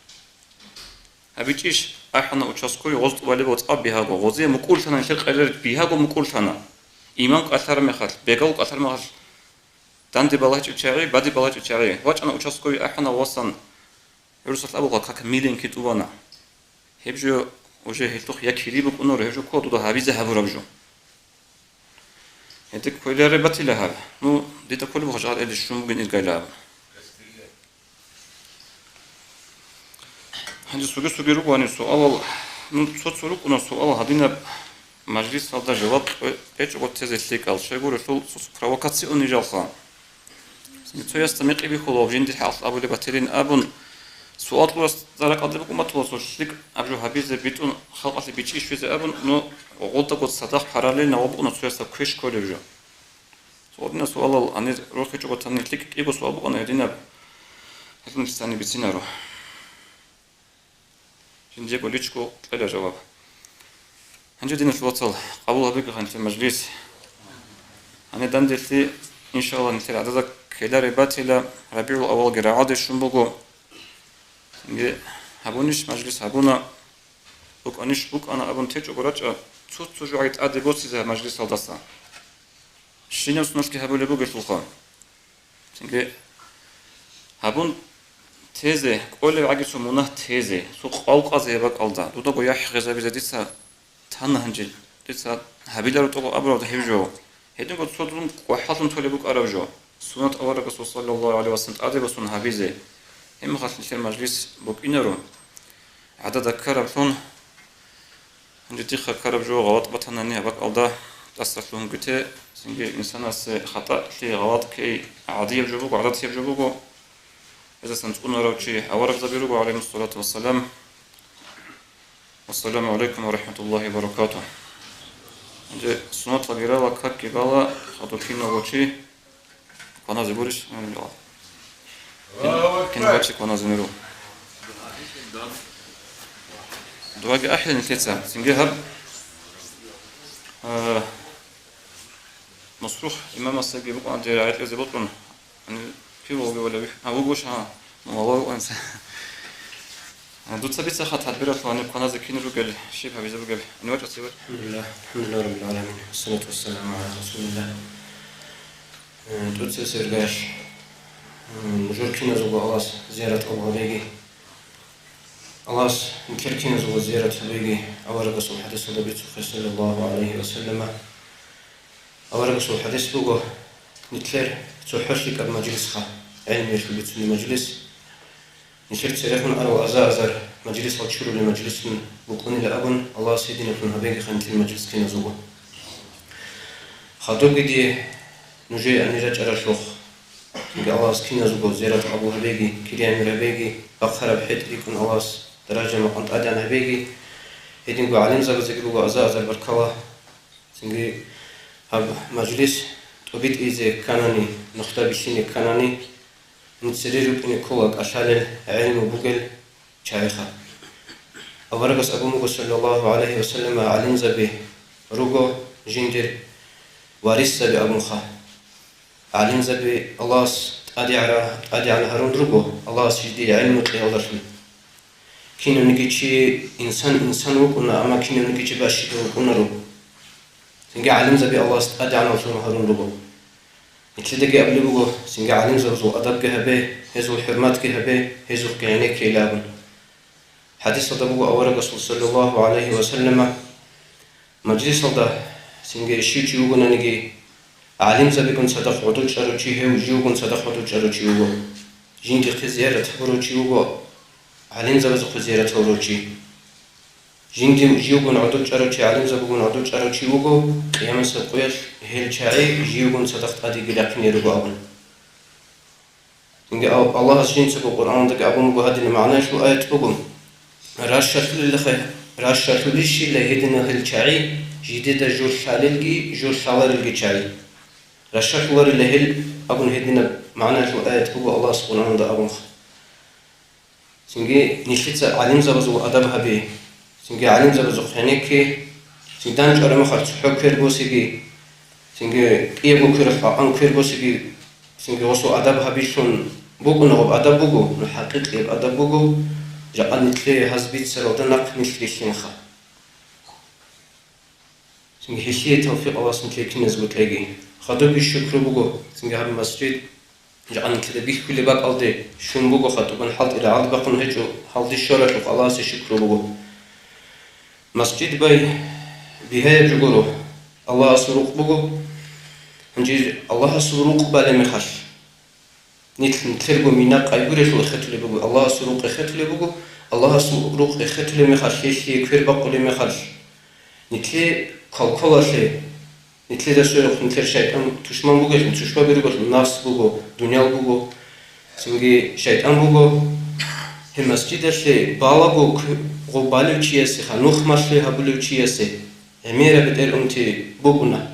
ГьабичӀищ, ахӀана участковый, гъоз тӀубалеб цӀакъ бигьаго, гъозие мукӀурлъана нилъер къерер бигьаго мукӀурлъана. Имам кӀалъараб мехалъ, бегавул кӀалъараб мехалъ, данде балагьичӀел чагӀи, баде балагьичӀел чагӀи. ВачӀана участковый, ахӀана васан. ГӀурусалъ абула, как миленький тӀубана. Гьеб жо уже гьелъухъ я кири букӀунаро, гьеб жо ккола дуда гьабизе гьабураб жо. Гьедин кколаре батила гьаб. Ну, дида кколеб буго жагьал эдиш щун бугин иргайилан абун. Гьанже цоги-цоги ругоани суалал, ну, цо-цо рукӀуна суал гьадинаб. Мажлисалда жаваб кье-, кьечӀого тезе лъикӀал, щайгурелъул цо-цо провокационный жалха. Цоясда мекъи бихьула, жинди хӀакъ абулеб батилин абун, суал кьурасда ракӀалде букӀун батула, цо лъикӀаб жо гьабизе битӀун халкъалъе бичӀчӀи щвезе абун, ну, гъодаго цадахъ параллельно вабукӀуна цоясда квеш кколеб жо. Цо гьадинал суалал гьанир рохичӀого тамни лъикӀ кӀиго суал букӀана гьединаб, гьелъул нилъ цани бицинаро. Жиндиего личку кьела жаваб. Гьанже, диналъул вацал, къабул гьабеги гьанже мажлис. Гьанже данделъи, иншалла, нилъер гӀадада ккелареб батила, РабигӀул аввалги рагӀалде щун буго. Цинги гьабунищ мажлис гьабуна, букӀанищ букӀана абун течӀого рачӀа, цо-цо жугӀаги тӀаде босизе гьаб мажлисалдаса. Щинаб соналъги гьабулеб бугелъулха. Цинги гьабун тезе, кӀолеб гӀаги цо мунагь тезе, цо къвалкъазе гьеб бакӀалда, дудаго яхӀ гъезабизе дица тана гьанже, дица гьабиларо тӀокӀаб абураб гьеб жо. Гьединго цо дун кӀвахӀаллъун толеб букӀараб жо. Суннат аварагасул саллаллагьу гӀалайгьи вассалам тӀаде босун гьабизе. Гьеб мехалъ нилъер мажлис букӀинаро. ГӀадада ккараблъун, гьанже дихъа ккараб жо гъалатӀ батанани гьаб бакӀалда тӀасалъугьунгите, цинги инсанасе хатӀалъи, гъалатӀ ккей гӀадияб жо буго, гӀадатияб жо буго. Гьезасан цӀунарав чи аварагзаби руго, гӀалайгьимуссалату вассалам. Ассаламу гӀалайкум ва рахӀматуллагьи ва баракатугь. Гьанже суннаталги рала, какги бала, хадуб киналго чи кваназе гурищ? Кин-, киналго чи кваназе гуро. Дугьаги ахӀила нилъеца. Цинги гьаб, э, Мусрухъ имамасдаги букӀун дир гӀеркьизе бокьун. Гьанив пивалги валев? А, вугош, гьа, мун валав вукӀанца. Дуца бицаха тадбиралъул гьанив кваназе кин ругел, щиб гьабизе бугеб? Гьанив вачӀа цеве. الحمد لله، الحمد لله رب العالمين، والصلاة والسلام على رسول الله. Э, тӀоцебесеб иргаялъ, э, нужер киназулго Аллагьас зиярат къабул гьабеги. Аллагьас нилъер киназулго зиярат гьабеги, аварагасул хӀадисалда бицухъе, саллаллагьу гӀалайгьи ва саллама. Аварагасул хӀадис буго, нилъер цохӀо лъикӀаб мажлисха, гӀелмуялъул бицунеб мажлис. Нилъер церехун арал аза-азар мажлисал чурулел мажлисун букӀунила абун, Аллагьас гьединаблъун гьабеги нилъер мажлис киназулго. Хадубги дие нужее гьанир рачӀаралъухъ, цинги Аллагьас киназулго зиярат къабул гьабеги, кири-гӀемер гьабеги, бахъараб хӀетӀ рикӀкӀун Аллагьас даража-макъам тӀадегӀан гьабеги, гьединго гӀалимзабазеги буго аза-азар баркала. Цинги гьаб мажлис тӀубитӀизе кканани, нухда бихьине кканани, цере рукӀине ккола кӀалъалел, гӀелму бугел чагӀиха. Аварагас абун буго, саллаллагьу гӀалайгьи ва саллама, гӀалимзаби руго жиндир варисзаби абунха. ГӀалимзаби Аллагьас тӀадегӀара-, тӀадегӀан гьарун руго, Аллагьас жидее гӀелму кьеялдалъун. Кинавниги чи инсан инсан вукӀуна, амма кинавниги чи бащидав вукӀунаро. Цинги гӀалимзаби Аллагьас тӀадегӀанавлъун гьарун руго. Нилъедаги абулеб буго, цинги гӀалимзабазул адабги гьабе, гьезул хӀурматги гьабе, гьезухъги гӀенеккейилан абун. ХӀадисалда буго аварагасул, саллаллагьу гӀалайгьи ва саллама, мажлисалда цинги щив чи вугонаниги, гӀалимзабигун цадахъ гӀодов чӀарав чи гьев живгун цадахъ гӀодов чӀарав чи вуго. Жиндихъе зиярат гьабурав чи вуго, гӀалимзабазухъе зиярат гьабурав чи. Жинди живгун гӀодов чӀарав чи, гӀалимзабигун гӀодов чӀарав чи вуго, къиямасеб къоялъ гьел чагӀи живгун цадахъ тӀадеги рахъине руго абун. Цинги Ал-, Аллагьас жинцаго Къуръаналдаги абун буго, гьадинаб магӀнаялъул аят буго: «Ращалъулелха-, ращалъулищила гьединал гьел чагӀи, жидеда жо лъалелги, жо лъаларелги чагӀи. Ращалъуларила гьел», – абун гьединаб магӀнаялъул аят буго Аллагьас Къуръаналда абунха. Цинги нилъеца гӀалимзабазул адаб гьабе, цинги гӀалимзабазухъ гӀенекке, цинги дандчӀвараб мехалъ цохӀо квер босиги, цинги кӀиябго квералъ кьакъан квер босиги, цинги гъосул адаб гьабилъун букӀунеб адаб буго, ну, хӀакъикъияб адаб буго, жакъа нилъее гьаз бицаралда нахъ нилъ рилълъинха. Цинги гьелъие тавфикъ Аллагьас нилъее киназго кьеги. Хадубги шукру буго, цинги гьаб масжид жакъа нилъеда бихьулеб бакӀалде щун буго, хатӀубан хӀалтӀи рагӀалде бахъун гьечӀо, гьалде щваралъухъ Аллагьасе шукру буго. Масжид бай бигьаяб жо гуро, Аллагьасул рукъ буго. Гьанже Аллагьасул рукъ балеб мехалъ, нилъ нилъерго мина къайгурелъул эхетулеб буго, Аллагьасул рукъ эхетулеб буго, Аллагьасул рукъ эхетулеб мехалъ, гьелъие квер бакъулеб мехалъ, нилъее квалквалалъе, нилъеда сверухъ нилъер шайтӀан тушман бугелъул, тушбаби ругелъул, нафс буго, дуниял буго, цинги шайтӀан буго. Гьеб масжидалъе балаго кв-, гъоб балев чиясеха, нухмалъе гьабулев чиясе гӀемераб бетӀер унти букӀуна.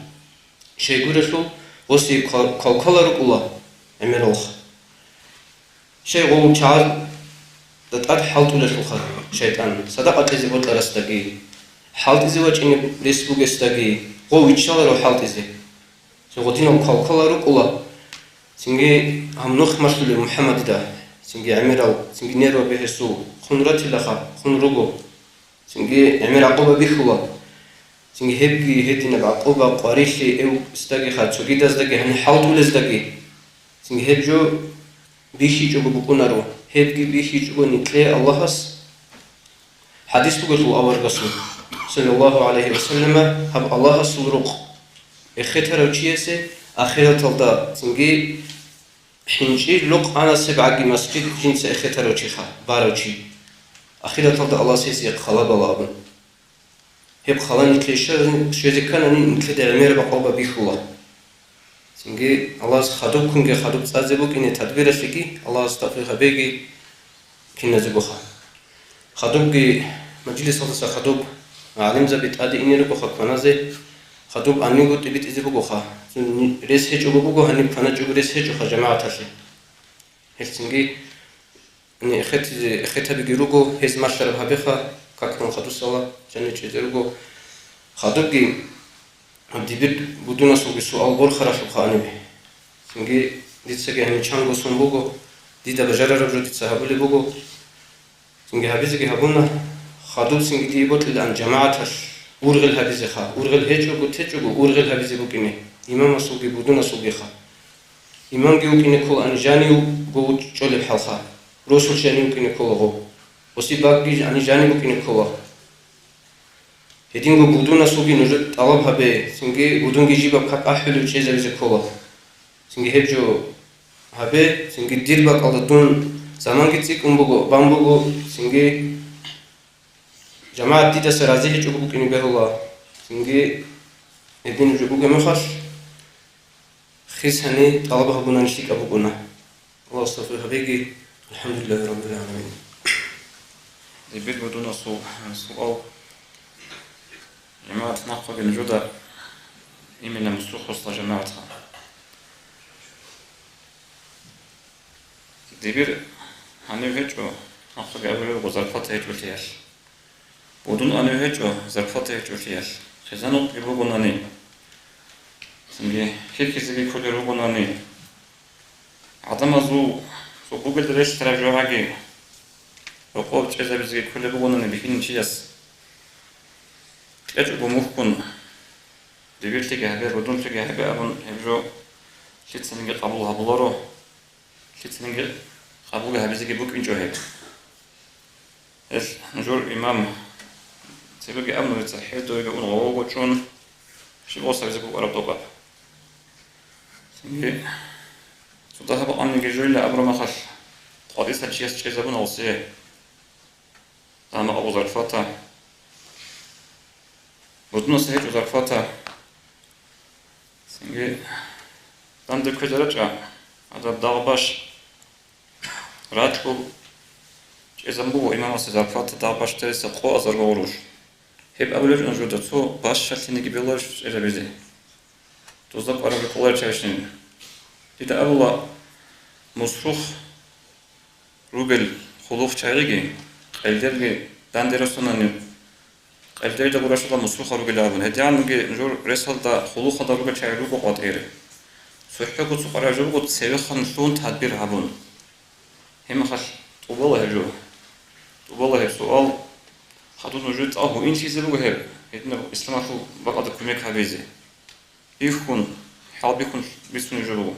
Щайгурелъул, гъосе квал-, квалквала рукӀула гӀемералха. Щай гъол чагӀазда тӀад хӀалтӀулелъулха шайтӀан, садакъа кьезе бокьарасдаги, хӀалтӀизе вачӀине рес бугесдаги, гъов виччаларо хӀалтӀизе. Цо гъодинал квалквалал рукӀула, цинги гьаб нух малъулеб МухӀаммадида, цинги гӀемерал, цинги нерва бегьесул, хун ратилаха, хун руго, цинги гӀемер гӀакъуба бихьула, цинги гьебги гьединаб гӀакъуба, къварилъи эвсдагиха, цогидаздаги гьаниб хӀалтӀулездаги, цинги гьеб жо бихьичӀого букӀунаро, гьебги бихьичӀого никье Аллагьас. ХӀадис бугелъул аварагасул, саллаллагьу гӀалайгьи ва саллама, гьаб Аллагьасул рукъ эхетарав чиясе ахираталда цинги хӀинчӀи лукъанасеб гӀаги масжид жинца эхетарав чиха, барав чи. Ахираталда Аллагьас гьесие хъалабала абун. Гьеб хъала никле щвезе кканани, никледа гӀемер бакъалба бихьула. Цинги Аллагьас хадуб кунги хадуб цӀазе букӀине тадбиралъеги, Аллагьас тавфикъ гьабеги киназегоха. Хадубги, мажлисалдаса хадуб гӀалимзаби тӀаде ине ругоха кваназе, хадуб гьанивго тӀибитӀизе бугоха. Цин рес гьечӀого буго, гьаниб кваначӀого рес гьечӀоха жамагӀаталъе. Гьелцинги Яни эхетизе, эхетабиги руго, гьез малъараб гьабеха, каклъун хадусала, жанив чӀезе руго. Хадубги дибир будунасулги суал борхаралъубха гьанибе. Цинги дицаги гьанив чанго сон буго, дида бажарараб жо дица гьабулеб буго. Цинги гьабизеги гьабуна, хадуб цинги дие бокьилаан жамагӀаталъ ургъел гьабизеха, ургъел гьечӀого, течӀого ургъел гьабизе букӀине, имамасулги будунасулгиха. Имамги вукӀине ккола гьанив жанивго чӀолеб хӀалха, росулъ жанив вукӀине ккола гъов. Гъосие бакӀги гьанив жанив букӀине ккола. Гьединго будунасулги нужер тӀалаб гьабе, цинги будунги жибаб как ахӀулев чӀезабизе ккола. Цинги гьеб жо гьабе, цинги дир бакӀалда дун заманги цӀикӀкӀун буго, бан буго, цинги жамагӀат дидаса рази гьечӀого букӀине бегьула, цинги гьедин жо бугеб мехалъ, хисани тӀалаб гьабунани лъикӀаб букӀуна. Аллагьас тавфикъ гьабеги. АлхӀамдулиллагьи раббил гӀаламин. Дибир будунасул суал. ЖамагӀат нахъаги нужеда именно Мусрухъосла жамагӀатха. Дибир гьанив гьечӀо, нахъаги абулеб буго, зарплата гьечӀолъиялъ. Будун гьанив гьечӀо, зарплата гьечӀолъиялъ. Хъизан-укъги бугонани, цинги хьихьизеги кколел ругонани, гӀадамазул цо бугелда релълъараб жо гьаги, рокъоб чӀезабизеги кколеб бугонани бихьинин чияс, кьечӀого мухьун, дибирлъиги гьабе, будунлъиги гьабе абун, гьеб жо лъицаниги къабул гьабуларо. Лъицаниги къабул гьабизеги букӀинчӀо гьеб. Гьелъ нужер имам цебеги абун, дица хӀедуги ун гъового чӀун, щиб гъосабизе букӀараб тӀокӀаб. Цинги цо дагьаб къанниги жойилан абураб мехалъ, къватӀиса чияс чӀезабуна гъосие. Дагьаб къабул зарплата. Будунаса гьечӀо зарплата. Цинги данде кквезе рачӀа, гьадаб дагъ баш рачӀул чӀезабун буго имамасе зарплата дагъ баш териса къо азар гъуруш. Гьеб абулеб жо нужеда, цо бащалъинеги беларищ чӀезабизе. Дозда кӀвараб рекӀоларел чагӀишин. Дида абула, Мусрухъ ругел хъулухъ чагӀиги, къелдерги данде росанани, къелдерда гурашала Мусрухъа ругел абун. ГьедигӀанги жур ресалда хъулухъалда ругел чагӀи руго къватӀире. ЦохӀого цо къвараб жо буго цевехъан лъугьун тадбир гьабун. Гьеб мехалъ тӀубала гьеб жо. ТӀубала гьеб суал. Хадуб нужее цӀакъ гьуинлъизе буго гьеб, гьединаб исламалъул бакӀалда кумек гьабизе. Бихьун, хӀалбихьун бицунеб жо буго.